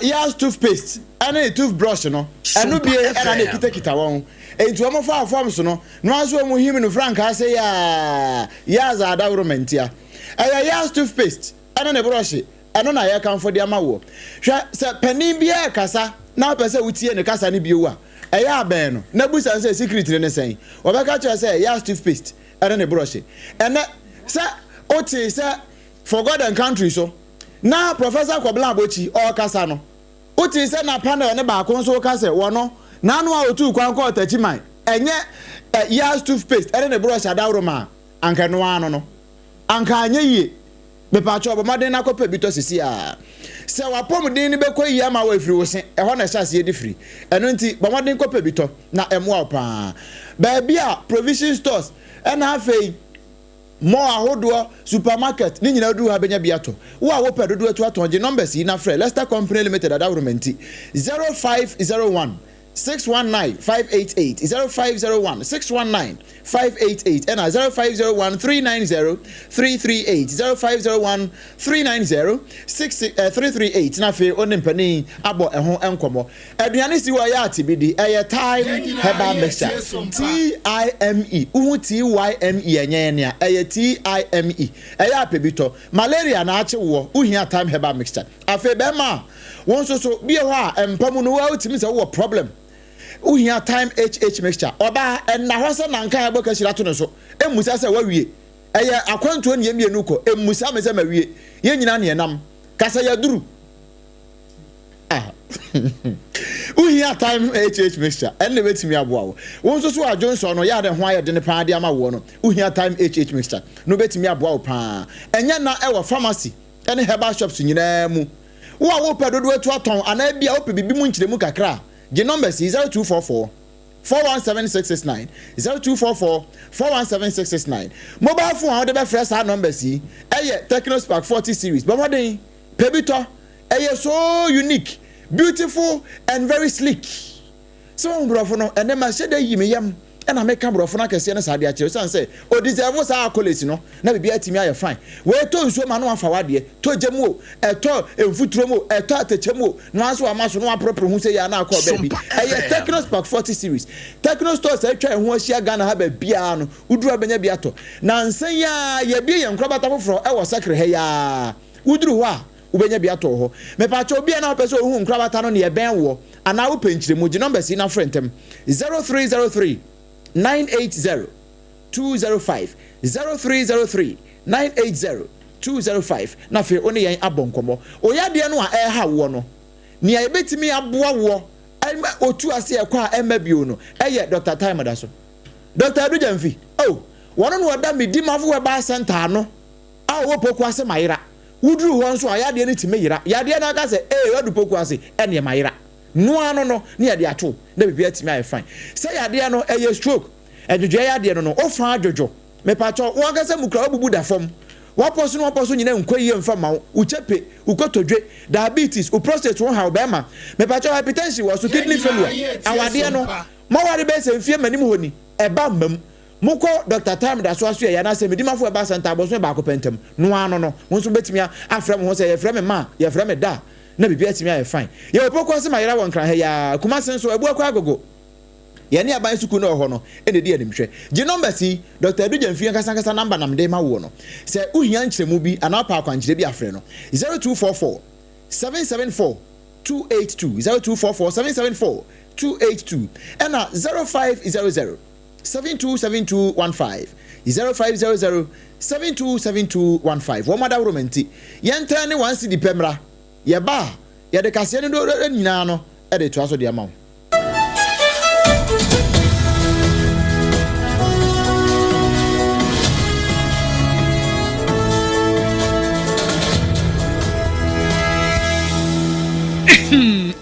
Yaz toothpaste ɛne toothbrush no ɛno bie ɛna na ɛkitakita wɔn. Enti wɔn faa forms no na wɔn nso wɔn him no frankaa sɛ yaa Yaz adaworo mantia. Ɛyɛ Yaz toothpaste ɛne ne brɔhye Ɛno na yɛrekamfo de ama woɔ. Hwɛ, sɛ panin biara rekasa na wopɛ sɛ wotie ne kasa no bio a, ɛyɛ a bɛn no na bisa no sɛ secret no ne sɛn. Ɔbɛka akyerɛ wo sɛ ɛyɛ toothpaste ne ne brɔhye. Ɛnnɛ, sɛ wotee sɛ For God and Country so na Professor Kɔbla Abokyi ɔrekasa no, wotee sɛ na panel no baako nso reka sɛ wɔno, n'ano a ɔtuu kwan kɔɔ Takyiman, ɛnyɛ Yaz toothpaste ne ne brɔhye adaworoma a, anka ɛno ara no no, anka anyɛ yie. Mepakyɛw, bɔ mmɔden na kɔpɛ bi tɔ seesei ara. Sɛ w'apɔmuden no bɛkɔ yiye ama wo afiri wo se, ɛhɔ na ɛhyɛ aseɛ di firi. Ɛno nti, bɔ mmɔden kɔpɛ bi tɔ, na ɛmmoa wo pa ara. Baabi a provision stores, ɛna afei mall ahodoɔ, supermarket, ne nyinaa duru ha bɛnya bi atɔ. Wo a wopɛ dodoɔ atu atɔn, gye numbers yi na frɛ Lester Company Limited Adaworoma nti, 0501 619 588, 0501 619 588 ɛna 0501 390 338, 0501 390 6 338 na afei wo ne mpanin abɔ ɛho nkɔmmɔ. Aduane si hɔ ɛyɛ ate bi di, ɛyɛ Thyme Herbal Mixture, T-I-M-E, wohu T-Y-M-E ɛnyɛ yɛn nea, ɛyɛ T-I-M-E, ɛyɛ apɛ bi tɔ. Malaria na akye woɔ, wohia Thyme Herbal Mixture. Afei bɛɛma a wo nso so bi wɔ hɔ a mpa mu no wo a wotumi sɛ wowɔ problem wohia time HH mixture ɔbaa ɛnna hɔ sɛ nanka a ɛbɔ kahyira to ne so mmusa sɛ wawie ɛyɛ akwantuo ne yɛn mmienu kɔ mmusa me sɛ mawie yɛn nyinaa ne yɛnam kasa yɛduru ah wohia time HH mixture ɛnna ɛbɛtumi aboa wo wo nso so adwonsɔ no yɛ a ne ho ayɛ dene paa de ama woɔ no wohia time HH mixture no bɛtumi aboa wo paa ɛnyɛ na ɛwɔ pharmacy ne herbal shops nyinaa mu. Wo a worepɛ dodoɔ atu atɔn anaa ebia wopɛ biribi mu nkyerɛmu kakra a, gye numbers yi, 0244 417 669, 0244 417 669. Mobile phone a wode bɛfrɛ saa numbers yi yɛ Tecno Spark 40 series. Bɔ mmɔden, pɛ bi tɔ. Ɛyɛ so unique, beautiful and very sleek. Sɛ wahu borɔfo no, ɛnɛ mahyɛ da yi me yam na meka borɔfo no akɛseɛ no saa de akyerɛ ɛsiane sɛ o deserve saa accolades no na biribiara atumi ayɛ fine. Wei tɔ nsuo ma na wafa w'adeɛ, tɔ gya mu o, ɛtɔ mfuturo mu o, ɛtɔ atɛkyɛ mu o, na wa nso wama so na waporoporo ho sei a na akɔ baabi. Ɛyɛ Tecno Spark 40 series. Tecno stores a atwa yɛn ho ahyia Ghana ha baabiara no, woduru a wobɛnya bi atɔ. Nansa yi ara yɛabue yɛn nkorabata foforɔ wɔ Sakre ha yi ara. Woduru hɔ a, Wobɛnya bi atɔ wɔ hɔ. Mepaakyɛw obi a na wopɛ sɛ ohu nkorabata no nea ɛbɛn woɔ anaa wopɛ nkyerɛmu, gye numbers yi na frɛ ntɛm, 0303 980 205, 0303 980 205, na afei wo ne yɛn abɔ nkɔmmɔ. Wo yadeɛ no a ɛreha woɔ no, nea yɛbɛtumi aboa woɔ ma otu ase ɛkɔ a ɛmma bio no yɛ Doctor Time da so. Doctor Adu Gyamfi, oh, wɔno na ɔda Medimafo Herbal Centre ano. A ɔwɔ poku ase mayera. Woduru hɔ nso a, yadeɛ no tumi yera. Yadeɛ no aka sɛ, ee, wadu poku ase, ɛneɛ mayera. Noa ano no, ne yɛde ato wo, na biribiara atumi ayɛ fine. Sɛ yadeɛ no, ɛyɛ stroke, ɛdwodwoeɛ yadeɛ no no, wo fa adwodwo. Mepakyɛw, wo ankasa mu koraa woabubu da fam. W'apɔ so ne w'apɔ so nyinaa nkɔ yie mfa mma wo. Wo kyɛpe, wo kotodwe, diabetes, wo prostate ho haw, bɛrima. Mepakyɛw, hypertension wɔ so, kidney failure, awadeɛ no, moaware bɛyɛ sɛ mfie mmanim hɔ ni, ɛba mma mu. Mokɔ Dɔkta Time da so asoɛeɛ anaasɛ Medimafo Herbal Centre abosome baako pɛ ntam no ara no no, mo nso mobɛtumi afrɛ mo ho sɛ yɛfrɛ me ma, yɛfrɛ me da na biribiara atumi ayɛ fine. Yɛwɔ Pokuase Mayera wɔ Nkran ha yi ara, Kumase nso, Abuakwa Agogo. Yɛne aban sukuu no a ɛwɔ hɔ no na ɛdi animhwɛ. Gye numbers yi, Dɔkta Adu Gyamfi ankasa ankasa number na mede rema woɔ no. Sɛ wohia nkyerɛmu bi anaa wopɛ akwankyerɛ bi a frɛ no, 0244 774 282, 0244 774 282, ɛna 0500 727215, 0500 727215. Wɔn adaworoma nti, yɛntɛn ne one cedi pɛ mmra. Yɛba a, yɛde kaseɛ no do nyinaa no de toa so de ama wo.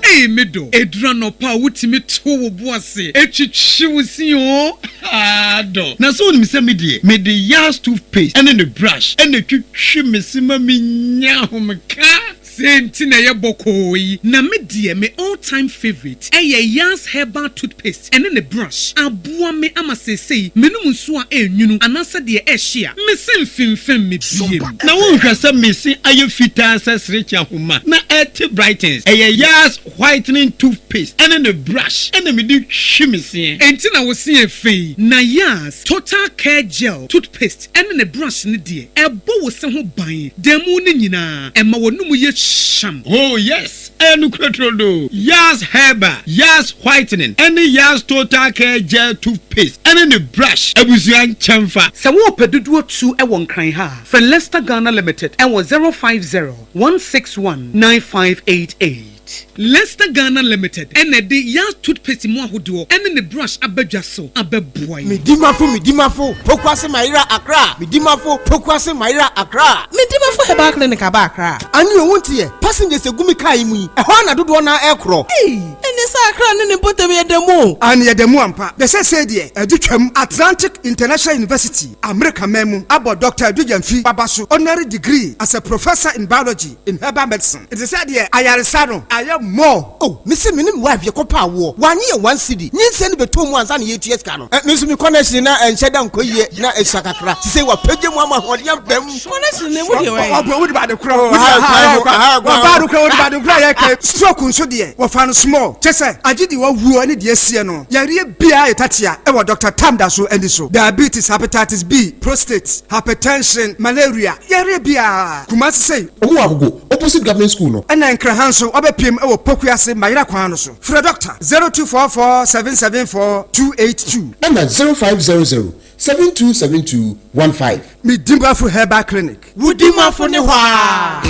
Ei me dɔ, ɛduru anɔpa a wotumi to wo bo ase twitwi wo se oo, haa dɔ. Na sɛ wonim sɛ me deɛ, mede Yaz toothpaste ne ne brush na ɛtwitwi me se ma menya ahomeka. Sei nti na ɛyɛ bɔkɔɔ yi. Na me deɛ me all time favourite ɛyɛ Yaz herbal toothpaste ɛne ne brush. Aboa me ama seesei menom nsuo a ɛnwunu anaasɛ deɛ ɛhye a, me se mfimfam me biem. Na wonhwɛ sɛ me se ayɛ fitaa sɛ serekye ahoma na ɛte brightens. Ɛyɛ Yaz whitening toothpaste ɛne ne brush ɛna mede twi me seɛ. Enti na wo se yɛ fɛ yi. Na Yaz total care gel toothpaste ɛne ne brush no deɛ, ɛbɔ wo se ho ban da mu no nyinaa, ɛma w'anomu yɛ hyam. Oh yes, ɛyɛ nokorɛ turodoo. Yaz Herbal, Yaz Whitening ɛne Yaz Total Care Gel Toothpaste ɛne ne brush abusua nkyɛnfa. Sɛ worepɛ dodoɔ tu wɔ Nkran ha a, frɛ Lester Ghana Limited wɔ 050 161 9588. Lester Ghana Limited na ɛde Yaz Toothpaste mu ahodoɔ ne ne brush aba dwa so abɛboa yɛn. Me dimafo me dimafo Pokuase mayera Accra Me dimafo Pokuase mayera Accra. Me dimafo Herbal Clinic aba Accra. Ane o wonte yɛ passengers egu me car yi mu yi ɛhɔ ara na dodoɔ no ara ɛrekorɔ. Ei ɛne sɛ Accra ne ne mpɔtam yɛ da mu o. Aane yɛda mu ampa. Na seesei deɛ adi twam. Atlantic International University, Amerika man mu abɔ Dɔkta Adu Gyamfi Baba so honorary degree as a Professor in Biology in Herbal Medicine. Nti sɛ deɛ ayaresa no ayɛ more. Oh me se me ne me wife yɛkɔ pɛ awoɔ wanye yɛn one cedi nyinsɛn no bɛtɔ mu ansa na yɛtua sika no eh me nso me connection na ɛnhyɛ da nkɔ yie na ɛsua kakra sisei wapagya mu ama ahoɔden aba mu. Connection na emu deɛ wɛn. Ɔbɔ wodi baade korɔ wodi aha ɔbaa do korɔ wodi baade korɔ a yɛka stroke nso deɛ wɔfa no small kyɛ sɛ agye deɛ wawuo ne deɛ asie no yareɛ biara yɛ tatea ɛwɔ Doctor Tam da so ani so diabetes hepatitis B prostate hypertension malaria yareɛ biara Kumasi sei. Ɔmo wɔ Agogo, opposite government school no. Ɛna Nkraha nso wabɛpiem wɔ Pokuase Mayera kwan no so. Frɛ Dɔkta, 0244 774 282. Ɛna 0500 7272 15. Me Dimafo Herbal Clinic. Wo Dimafo ne hɔ aa.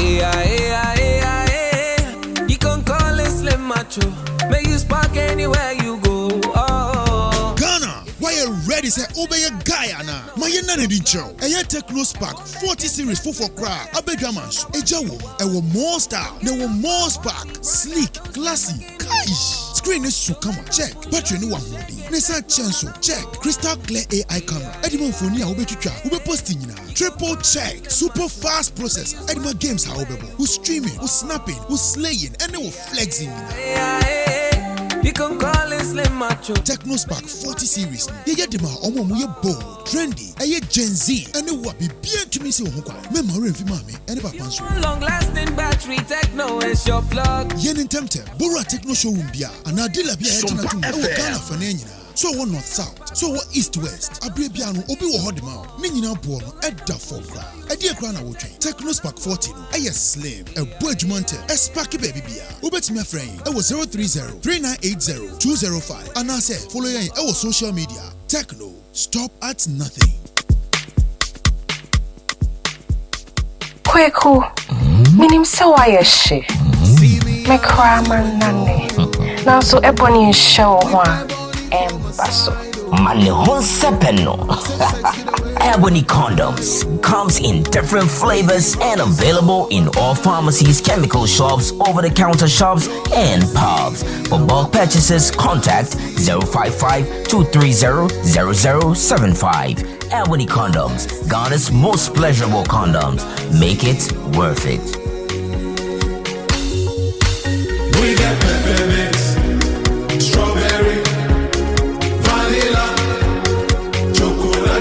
You can call it Slim Macho. Make you spark anywhere you go. Oh. Ghana, woayɛ ready sɛ wobɛyɛ guy anaa? Ma yɛnna no adi nkyerɛ wo. Ɛyɛ Tecno Spark 40 series foforɔ koraa a aba adwaman so. Egya wom, ɛwɔ more style, na ɛwɔ more spark. Sleek, classy, kaish! Screen no so kama, check. Battery no wɔ ahoɔden, na ɛsan kyɛ nso, check. Crystal clear AI camera ɛde ma mfoni a wobɛtwitwa, wobɛposti nyinaa, triple check. Super fast processor ɛde ma games a wobɛbɔ, wo streaming, wo snapping, wo slaying, ɛne wo flexing nyinaa. You can call it Slim Macho. Tecno Spark 40 series no, yɛyɛ de ma wɔn a wɔyɛ bold. Trendy, ɛyɛ Gen Z ɛne wo a biribiara ntumi nsi wo ho kwan. Mɛmma wo werɛ mfi maame ɛne papa nso. Yɛ no ntɛmntɛm. Bowura Tecno showroom biara anaa dealer bi a yɛagye no atom wɔ Ghana afanan nyinaa. Sɛ ɔwɔ North South, sɛ ɔwɔ East West, aberɛ biara no obi wɔ hɔ de ma wo. Ne nyinaa boɔ no ɛda fam koraa. Ɛdeɛn koraa na wotwɛn? Tecno Spark 40 no ɛyɛ slim, ɛbɔ adwuma ntɛm, ɛsparke baabi biara. Wobɛtumi afrɛ yɛn ɛwɔ 030 3980 205 anaasɛ follow yɛn ɛwɔ social media. Tecno. Stop at nothing. Kweku, menim sɛ woayɛ hye. Me koraa mannane. Nanso ɛbɔ ne nhyɛ wo ho a, ɛmba so. Ma ne ho nsɛpɛ no. Ebony condoms comes in different flavors and available in all pharmacies, chemical shops, over-the-counter shops, and pubs. For bulk purchases, contact 055 230 0075. Ebony condoms, Ghana's most pleasurable condoms. Make it worth it. We got peppermint, strawberry, vanilla, chocolate.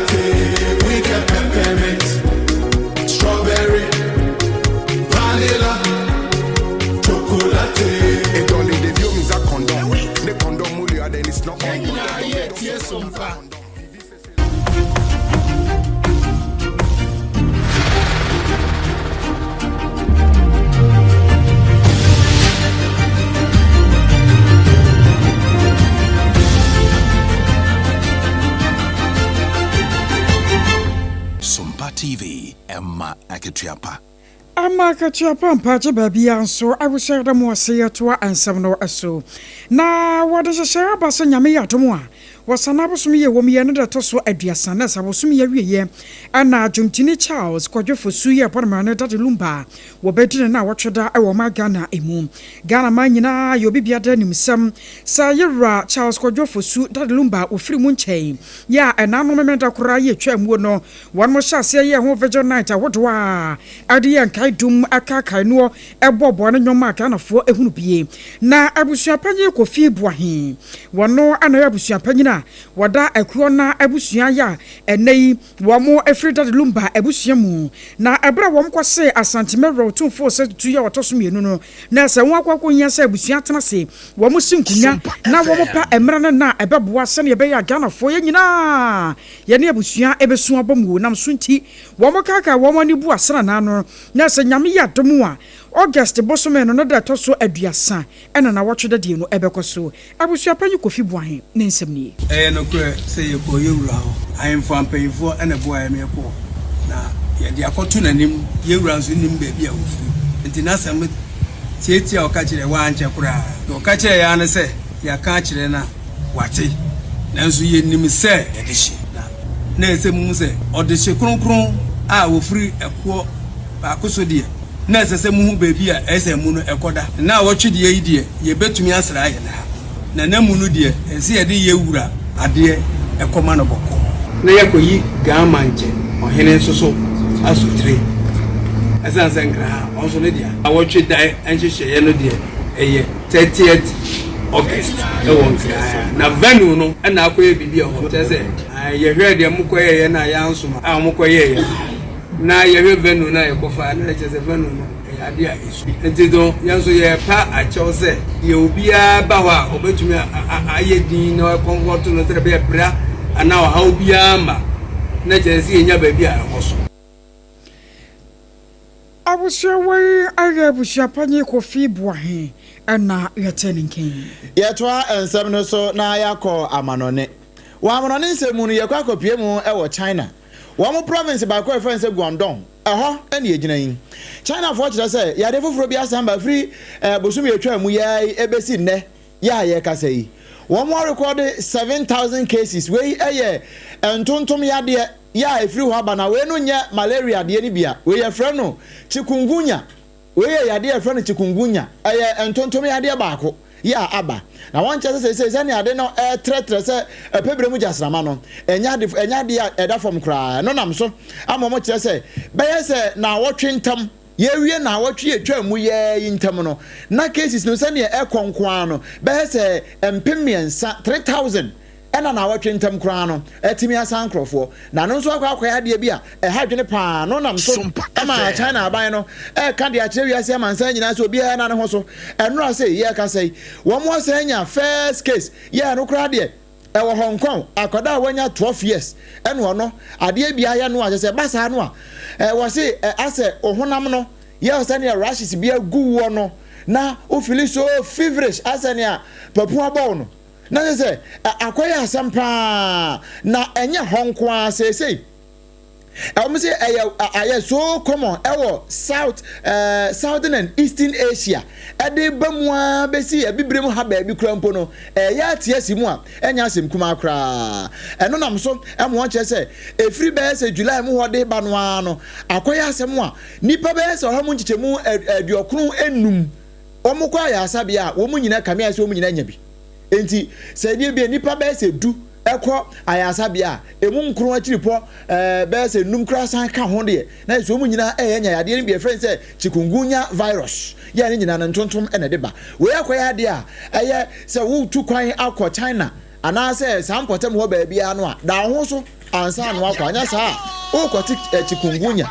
akatua pa. Ama akatua pa mpaagye baabiara nso abusua yɛda mo ase yɛtoa nsɛm no so na wɔde nhyehyɛeɛ aba sɛ Nyame yɛ adom a Wɔsane abosom yi a ɛwɔ mu yi ɛno da ɛtɔ so aduasa na saa bosom yi awieɛ ɛna dwomtoni Charles Kwadwo Fosu yɛ bɔ no mmarane Daddy Lumba wɔbɛdi ne naawɔtwe da wɔ ɔman Ghana ɛmu. Ghana man nyinaa yɛ obi biada nim sɛm sɛ yewura Charles Kwadwo Fosu Daddy Lumba wɔfiri mu nkyɛn yɛ a ɛnanom Memenda koraa yi ɛtwaa muo no wɔnom hyɛ aseɛ yɛɛ ho vigil night ahodoɔ a ɛde yɛ nkae dum kaakae noɔ ɛbɔɔbɔɔ ne nnwom a Ghanafoɔ hunu bie. Na abusuapanyin Kofi Boahen, wɔno na ɔyɛ abusuapanyin a wɔda Akuona abusua yɛ a ɛnnɛ yi wɔn firi Daddy Lumba abusua mu. Na ɛberɛ a wɔn kɔsee Asante Mɛwerɛ Otumfoɔ Osei Tutu yɛ a ɔtɔ so mmienu no, na ɛsɛ wɔn akɔ akɔhia sɛ abusua tena ase, wɔn si nkonwa na wɔn pɛ mmerɛ ne nna a ɛbɛboa sɛdeɛ ɛbɛyɛ a Ghanafoɔ yɛn nyinaa yɛne abusua bɛsu abɔ mu. Nam so nti wɔn kaakaa wɔn ani bu asranaa no. Na sɛ Nyame yɛ adom a, August bosome no ne da ɛtɔ so aduasa ɛna nawɔtwe dadie no ɛbɛkɔ so. Abusua panyin Kofi Boahen ne nsɛm nie. Ɛyɛ nokorɛ sɛ yɛkɔɔ yɛn wura hɔ. Ahemfo ampanyimfoɔ na ɛboaa yɛn ma yɛkɔɔ hɔ, na yɛde akɔto n'anim. Yɛn wura nso nim baabi a ɔfiri, enti n'asɛm tiatia a ɔka kyerɛɛ yɛn, wankyɛ koraa. Deɛ ɔka kyerɛɛ yɛn ara ne sɛ, yɛaka akyerɛ no a, wate, nanso yɛnim sɛ yɛde hye, na. Na ɛsɛ muhu sɛ ɔdehye kronkron a wɔfiri ɛkoɔ baako so deɛ, na ɛsɛ sɛ muhu baabi a ɛsɛ sɛ amu no kɔda. Nnawɔtwe deɛ yi deɛ, yɛbɛtumi asra ayɛ no ha, na n'amu no deɛ, ɛsɛ sɛ yɛde yɛ wura adeɛ kɔma no bɔkɔɔ. Na yɛakɔyi Gaamankyɛ ɔhene nso so asotire, ɛsiane sɛ Nkra ha, ɔno nso ne dea. Nnawɔtwe da nhyehyɛeɛ no deɛ, ɛyɛ thirtieth August wɔ Nkran ha, na venue no na akɔyɛ biribi wɔ hɔ, kyerɛ sɛ yɛhwɛɛ deɛ mokɔyɛeɛ no a yɛansoma a wɔkɔyɛeɛ no, na yɛhwɛ venue no a yɛkɔfaeɛ no, na kyerɛ sɛ venue no ɛyɛ adeɛ a ɛsu. Nti no yɛn nso yɛrepa akyɛw sɛ deɛ obiara ba hɔ a ɔbɛtumi ayɛ din na wakɔmfɔto no sɛdeɛ ɛbɛyɛ bra anaa ɔhaw biara mma, na kyerɛ sɛ yɛnya baabi a ɛhɔ so. Abusua wei ayɛ abusua panyin Kofi Boahen na yɛte ne nka yi. Yɛtoa nsɛm no so na yɛakɔ amanɔne. Wɔ amanɔne nsɛm mu no, yɛkɔ akɔpue mu wɔ China. Wɔn province baako a yɛfrɛ no sɛ Guangdong, ɛhɔ na yɛgyina yi. Chinafoɔ kyerɛ sɛ yadeɛ foforɔ bi asan ba firi bosome a ɛtwaa mu yi ara yi bɛsi nnɛ yi a yɛrekasa yi. Wɔn arekɔɔde 7,000 cases. Wei yɛ ntontom yadeɛ. Yɛ a ɛfiri hɔ aba na wei no nyɛ malaria deɛ no bi a, wei yɛfrɛ no chikungunya. Wei yɛ yadeɛ a yɛfrɛ no chikungunya. Ɛyɛ ntontom yadeɛ baako yɛ a aba. Na wɔnkyerɛ sɛ seesei sɛnea ade no retrɛtrɛ sɛ ɛpɛberɛ mu gyasrama no, ɛnyɛ ade, ɛnyɛ adeɛ a ɛda fam koraa. Ɛno nam so ama wɔkyerɛ sɛ bɛyɛ sɛ naawɔtwe ntam, yɛrewie naawɔtwe a ɛtwaa mu yi ara yi ntam no, na cases no sɛnea ɛrekɔ nko ara no, bɛyɛ sɛ 3000, 3000. Ɛna naawɔtwe ntam koraa no, atumi asan nkorɔfoɔ. Na ɛno nso akɔ akɔyɛ adeɛ bi a ɛha adwene pa ara. No nam so ma China aban no reka de akyerɛ wiase amansan nyinaa sɛ obiara nna ne ho so. Ɛnora sei, yɛrekasa yi, wɔn asan anya first case. Yɛ ɛno koraa deɛ, ɛwɔ Hong Kong, akwadaa a wanya 12 years ɛna ɔno, adeɛ bi ayɛ no a, kyerɛ sɛ ɛba saa no a, wɔse asɛ ohonam no yɛ sɛnea rashes bi agu woɔ no, na wo feel so feverish asɛ nea papu abɔ wo no. Na kyerɛ sɛ, akɔyɛ asɛm paa, na ɛnyɛ hɔ nko ara seesei. Ɛwom sɛ ɛyɛ ayɛ so common ɛwɔ South, eh, Southern and Eastern Asia, ɛde ba mu ara bɛsi abibire mu ha baabi koraa mpo no, ɛyɛ ate asi mu a, ɛnyɛ asɛm kumaa koraa. Ɛno nam so ma wɔkyerɛ sɛ ɛfiri bɛyɛ sɛ July mu hɔ de ba no ara no, akɔyɛ asɛm a nnipa bɛyɛ sɛ ɔha mu nkyekyɛmu 95 Wɔkɔ ayaresabea a, wɔn nyinaa kame ayɛ sɛ wɔn nyinaa nya bi. Enti sɛ ebia ebia nnipa bɛyɛ sɛ du kɔ ayaresabea a, emu nkron akyiripɔ ɛɛ bɛyɛ sɛ nnum koraa san ka ho deɛ, na ayɛ sɛ wɔn nyinaa ɛreyɛ anya yadeɛ no bi a yɛfrɛ no sɛ chikungunya virus. Yɛ a ne nyinaa no ntontom na ɛde ba. Wei akɔyɛ adeɛ a ɛyɛ sɛ woretu kwan akɔ China anaasɛ saa mpɔtam hɔ baabiara no a, da wo ho so ansa na woakɔ. Anyɛ saa a, worekɔte chikungunya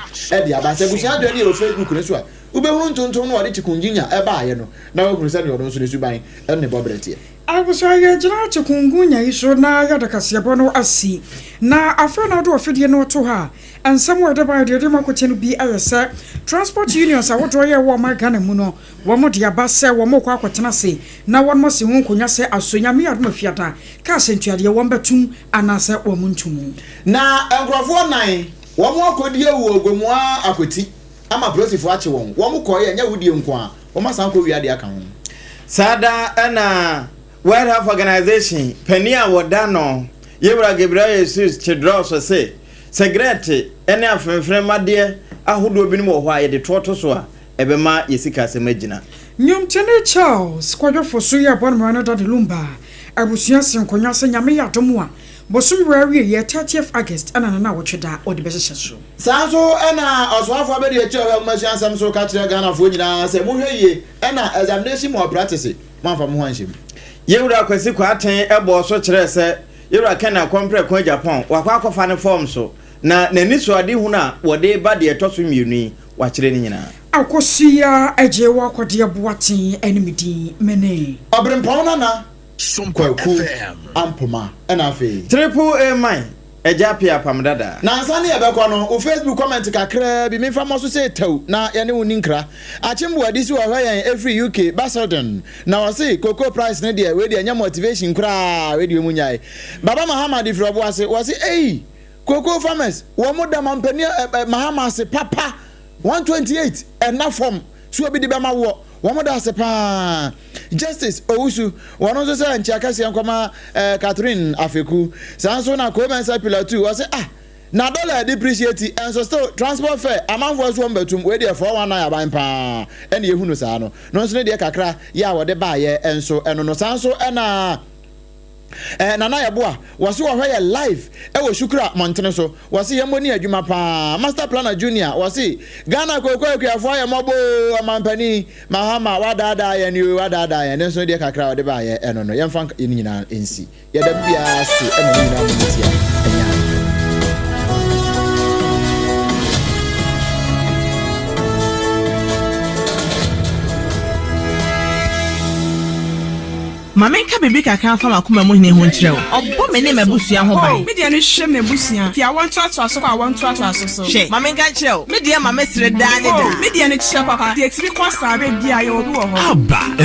de aba. Sɛ abusua adwene no yɛ wɔ Facebook no so a, Wobɛhunu ntontom no a ɔde chikungunya baeɛ no, na woahunu sɛdeɛ ɔno nso ne suban ne ne bɔberɛ teɛ. Abusua, yɛgyina chikungunya yi so na yɛde kaseɛbɔ no asi. Na afei na wode w'afidie no to hɔ a, nsɛm a wɔde baeɛ deɛ ɛdi mu akoten no bi yɛ sɛ, Transport Unions ahodoɔ yɛ ɛwɔ ɔman Ghana mu no, wɔn de aba sɛ wɔn rekɔ akɔtena ase na wɔn asi ho nkonnwa sɛ aso Nyame adom afiada kaa sɛ ntuadeɛ wɔn bɛtom anaasɛ wɔn ntom. Na nkurɔfoɔ nan, wɔn akɔdi awu wɔ Gomoa Akwati. ama apolisifoɔ akye wɔn. Wɔn kɔeɛ, ɛnyɛ awudie nko ara, wɔn asan akɔwia adeɛ aka ho. Saa da na World Health Organization panin a wɔda no, Yewura Ghebreyesus Tedros se, Sigaret ne afenfenmadeɛ ahodoɔ binom wɔ hɔ a yɛde toɔ to so a, ɛbɛma yɛn sikasɛm agyina. Nnwomtoni Charles Kwadwo Fosu yɛ bɔ mmara no Daddy Lumba abusua si nkonnwa sɛ Nyame yɛ adom a, bosom wura awieɛ 30th August ɛna ne nawɔtwe da wɔde bɛhyehyɛ so. Saa nso na Ɔsoafoɔ Abadiakyire a ɔhwɛ Nwomasua Nsɛm so ka kyerɛ Ghanafoɔ nyinaa sɛ monhwɛ yie na examination malpractice moamfa mo ho anhyɛ mu. Yewura Kwasi Kwarteng bɔɔ so kyerɛɛ sɛ Yewura Ken Akɔmprɛko Agyapong wakɔ akɔfa ne fɔɔm so na n'anisoadehunu a wɔde reba deɛ ɛtɔ so mmienu yi wakyerɛ ne nyinaa. Akosua Agyewaa Kɔdeɛ Boateng ne me din, me ne. Ɔberempɔn Nana Kwaku Ampoma ɛna afei. Triple A man, Agya Appiah Apam Dada. Na ansa ne yɛbɛkɔ no, wo Facebook comment kakraa bi memfa mmɔ so sɛ tɛw na yɛne wo nni nkra. Akyem Boadi se ɔhwɛ yɛn ɛfiri UK, Basildon, na ɔse cocoa price no deɛ wei deɛ ɛnyɛ motivation koraa, wei deɛ ɔmu nyae. Baba Mahama de firi Ɔboase, wɔse ei! Cocoa farmers wɔn da mampanin Mahama ase papa, 128 ɛnna fam so obi de bɛma woɔ, wɔn da ase paa. Justice Owusu, wɔn nso sɛ nkyea kɛseɛ nkɔma eh, Catherine Afeku. Saa nso na Koo Mensah Pilatu, wɔse ah, na dollar depreciate ɛnso still transport fare amanfoɔ nso wɔn bɛtum, wei deɛ 419 aban paa ɛna yɛhu no saa no. No nso ne deɛ kakra yɛ a wɔde baayɛ nso ɛno no. Saa nso ɛna Eh Nana Yeboah, wɔse wɔhwɛ yɛ live wɔ Shukura mmɔntene so. Wɔse yɛmmɔ ni adwuma paa. Master Planner Junior, wɔse Ghana kooko akuafoɔ ayɛ mmɔbɔ oo, Ɔmampanin Mahama wadaadaa yɛn oo, wadaadaa yɛn. Ne nso deɛ kakra a ɔde baeɛ ɛno no, yɛmfa ne nyinaa nsi. Yɛda mo biara ase ma mo nyinaa mo ntia ɛnyɛ ade. Ma menka biribi kakra mfa m'akoma mu hene ho nkyerɛ wo. Ɔbɔ me ne m'abusua ho ban. Oh, me deɛ no hwɛ m'abusua, fi awoɔ ntoatoaso kɔ awoɔ ntoatoaso so. Hwɛ, ma menka nkyerɛ wo, me deɛ ma mesere daa ne daa. Oh, me deɛ no kyerɛ papa, deɛ ɛtumi kɔ saa berɛ biara, yɛwɔ bi wɔ hɔ. Aba!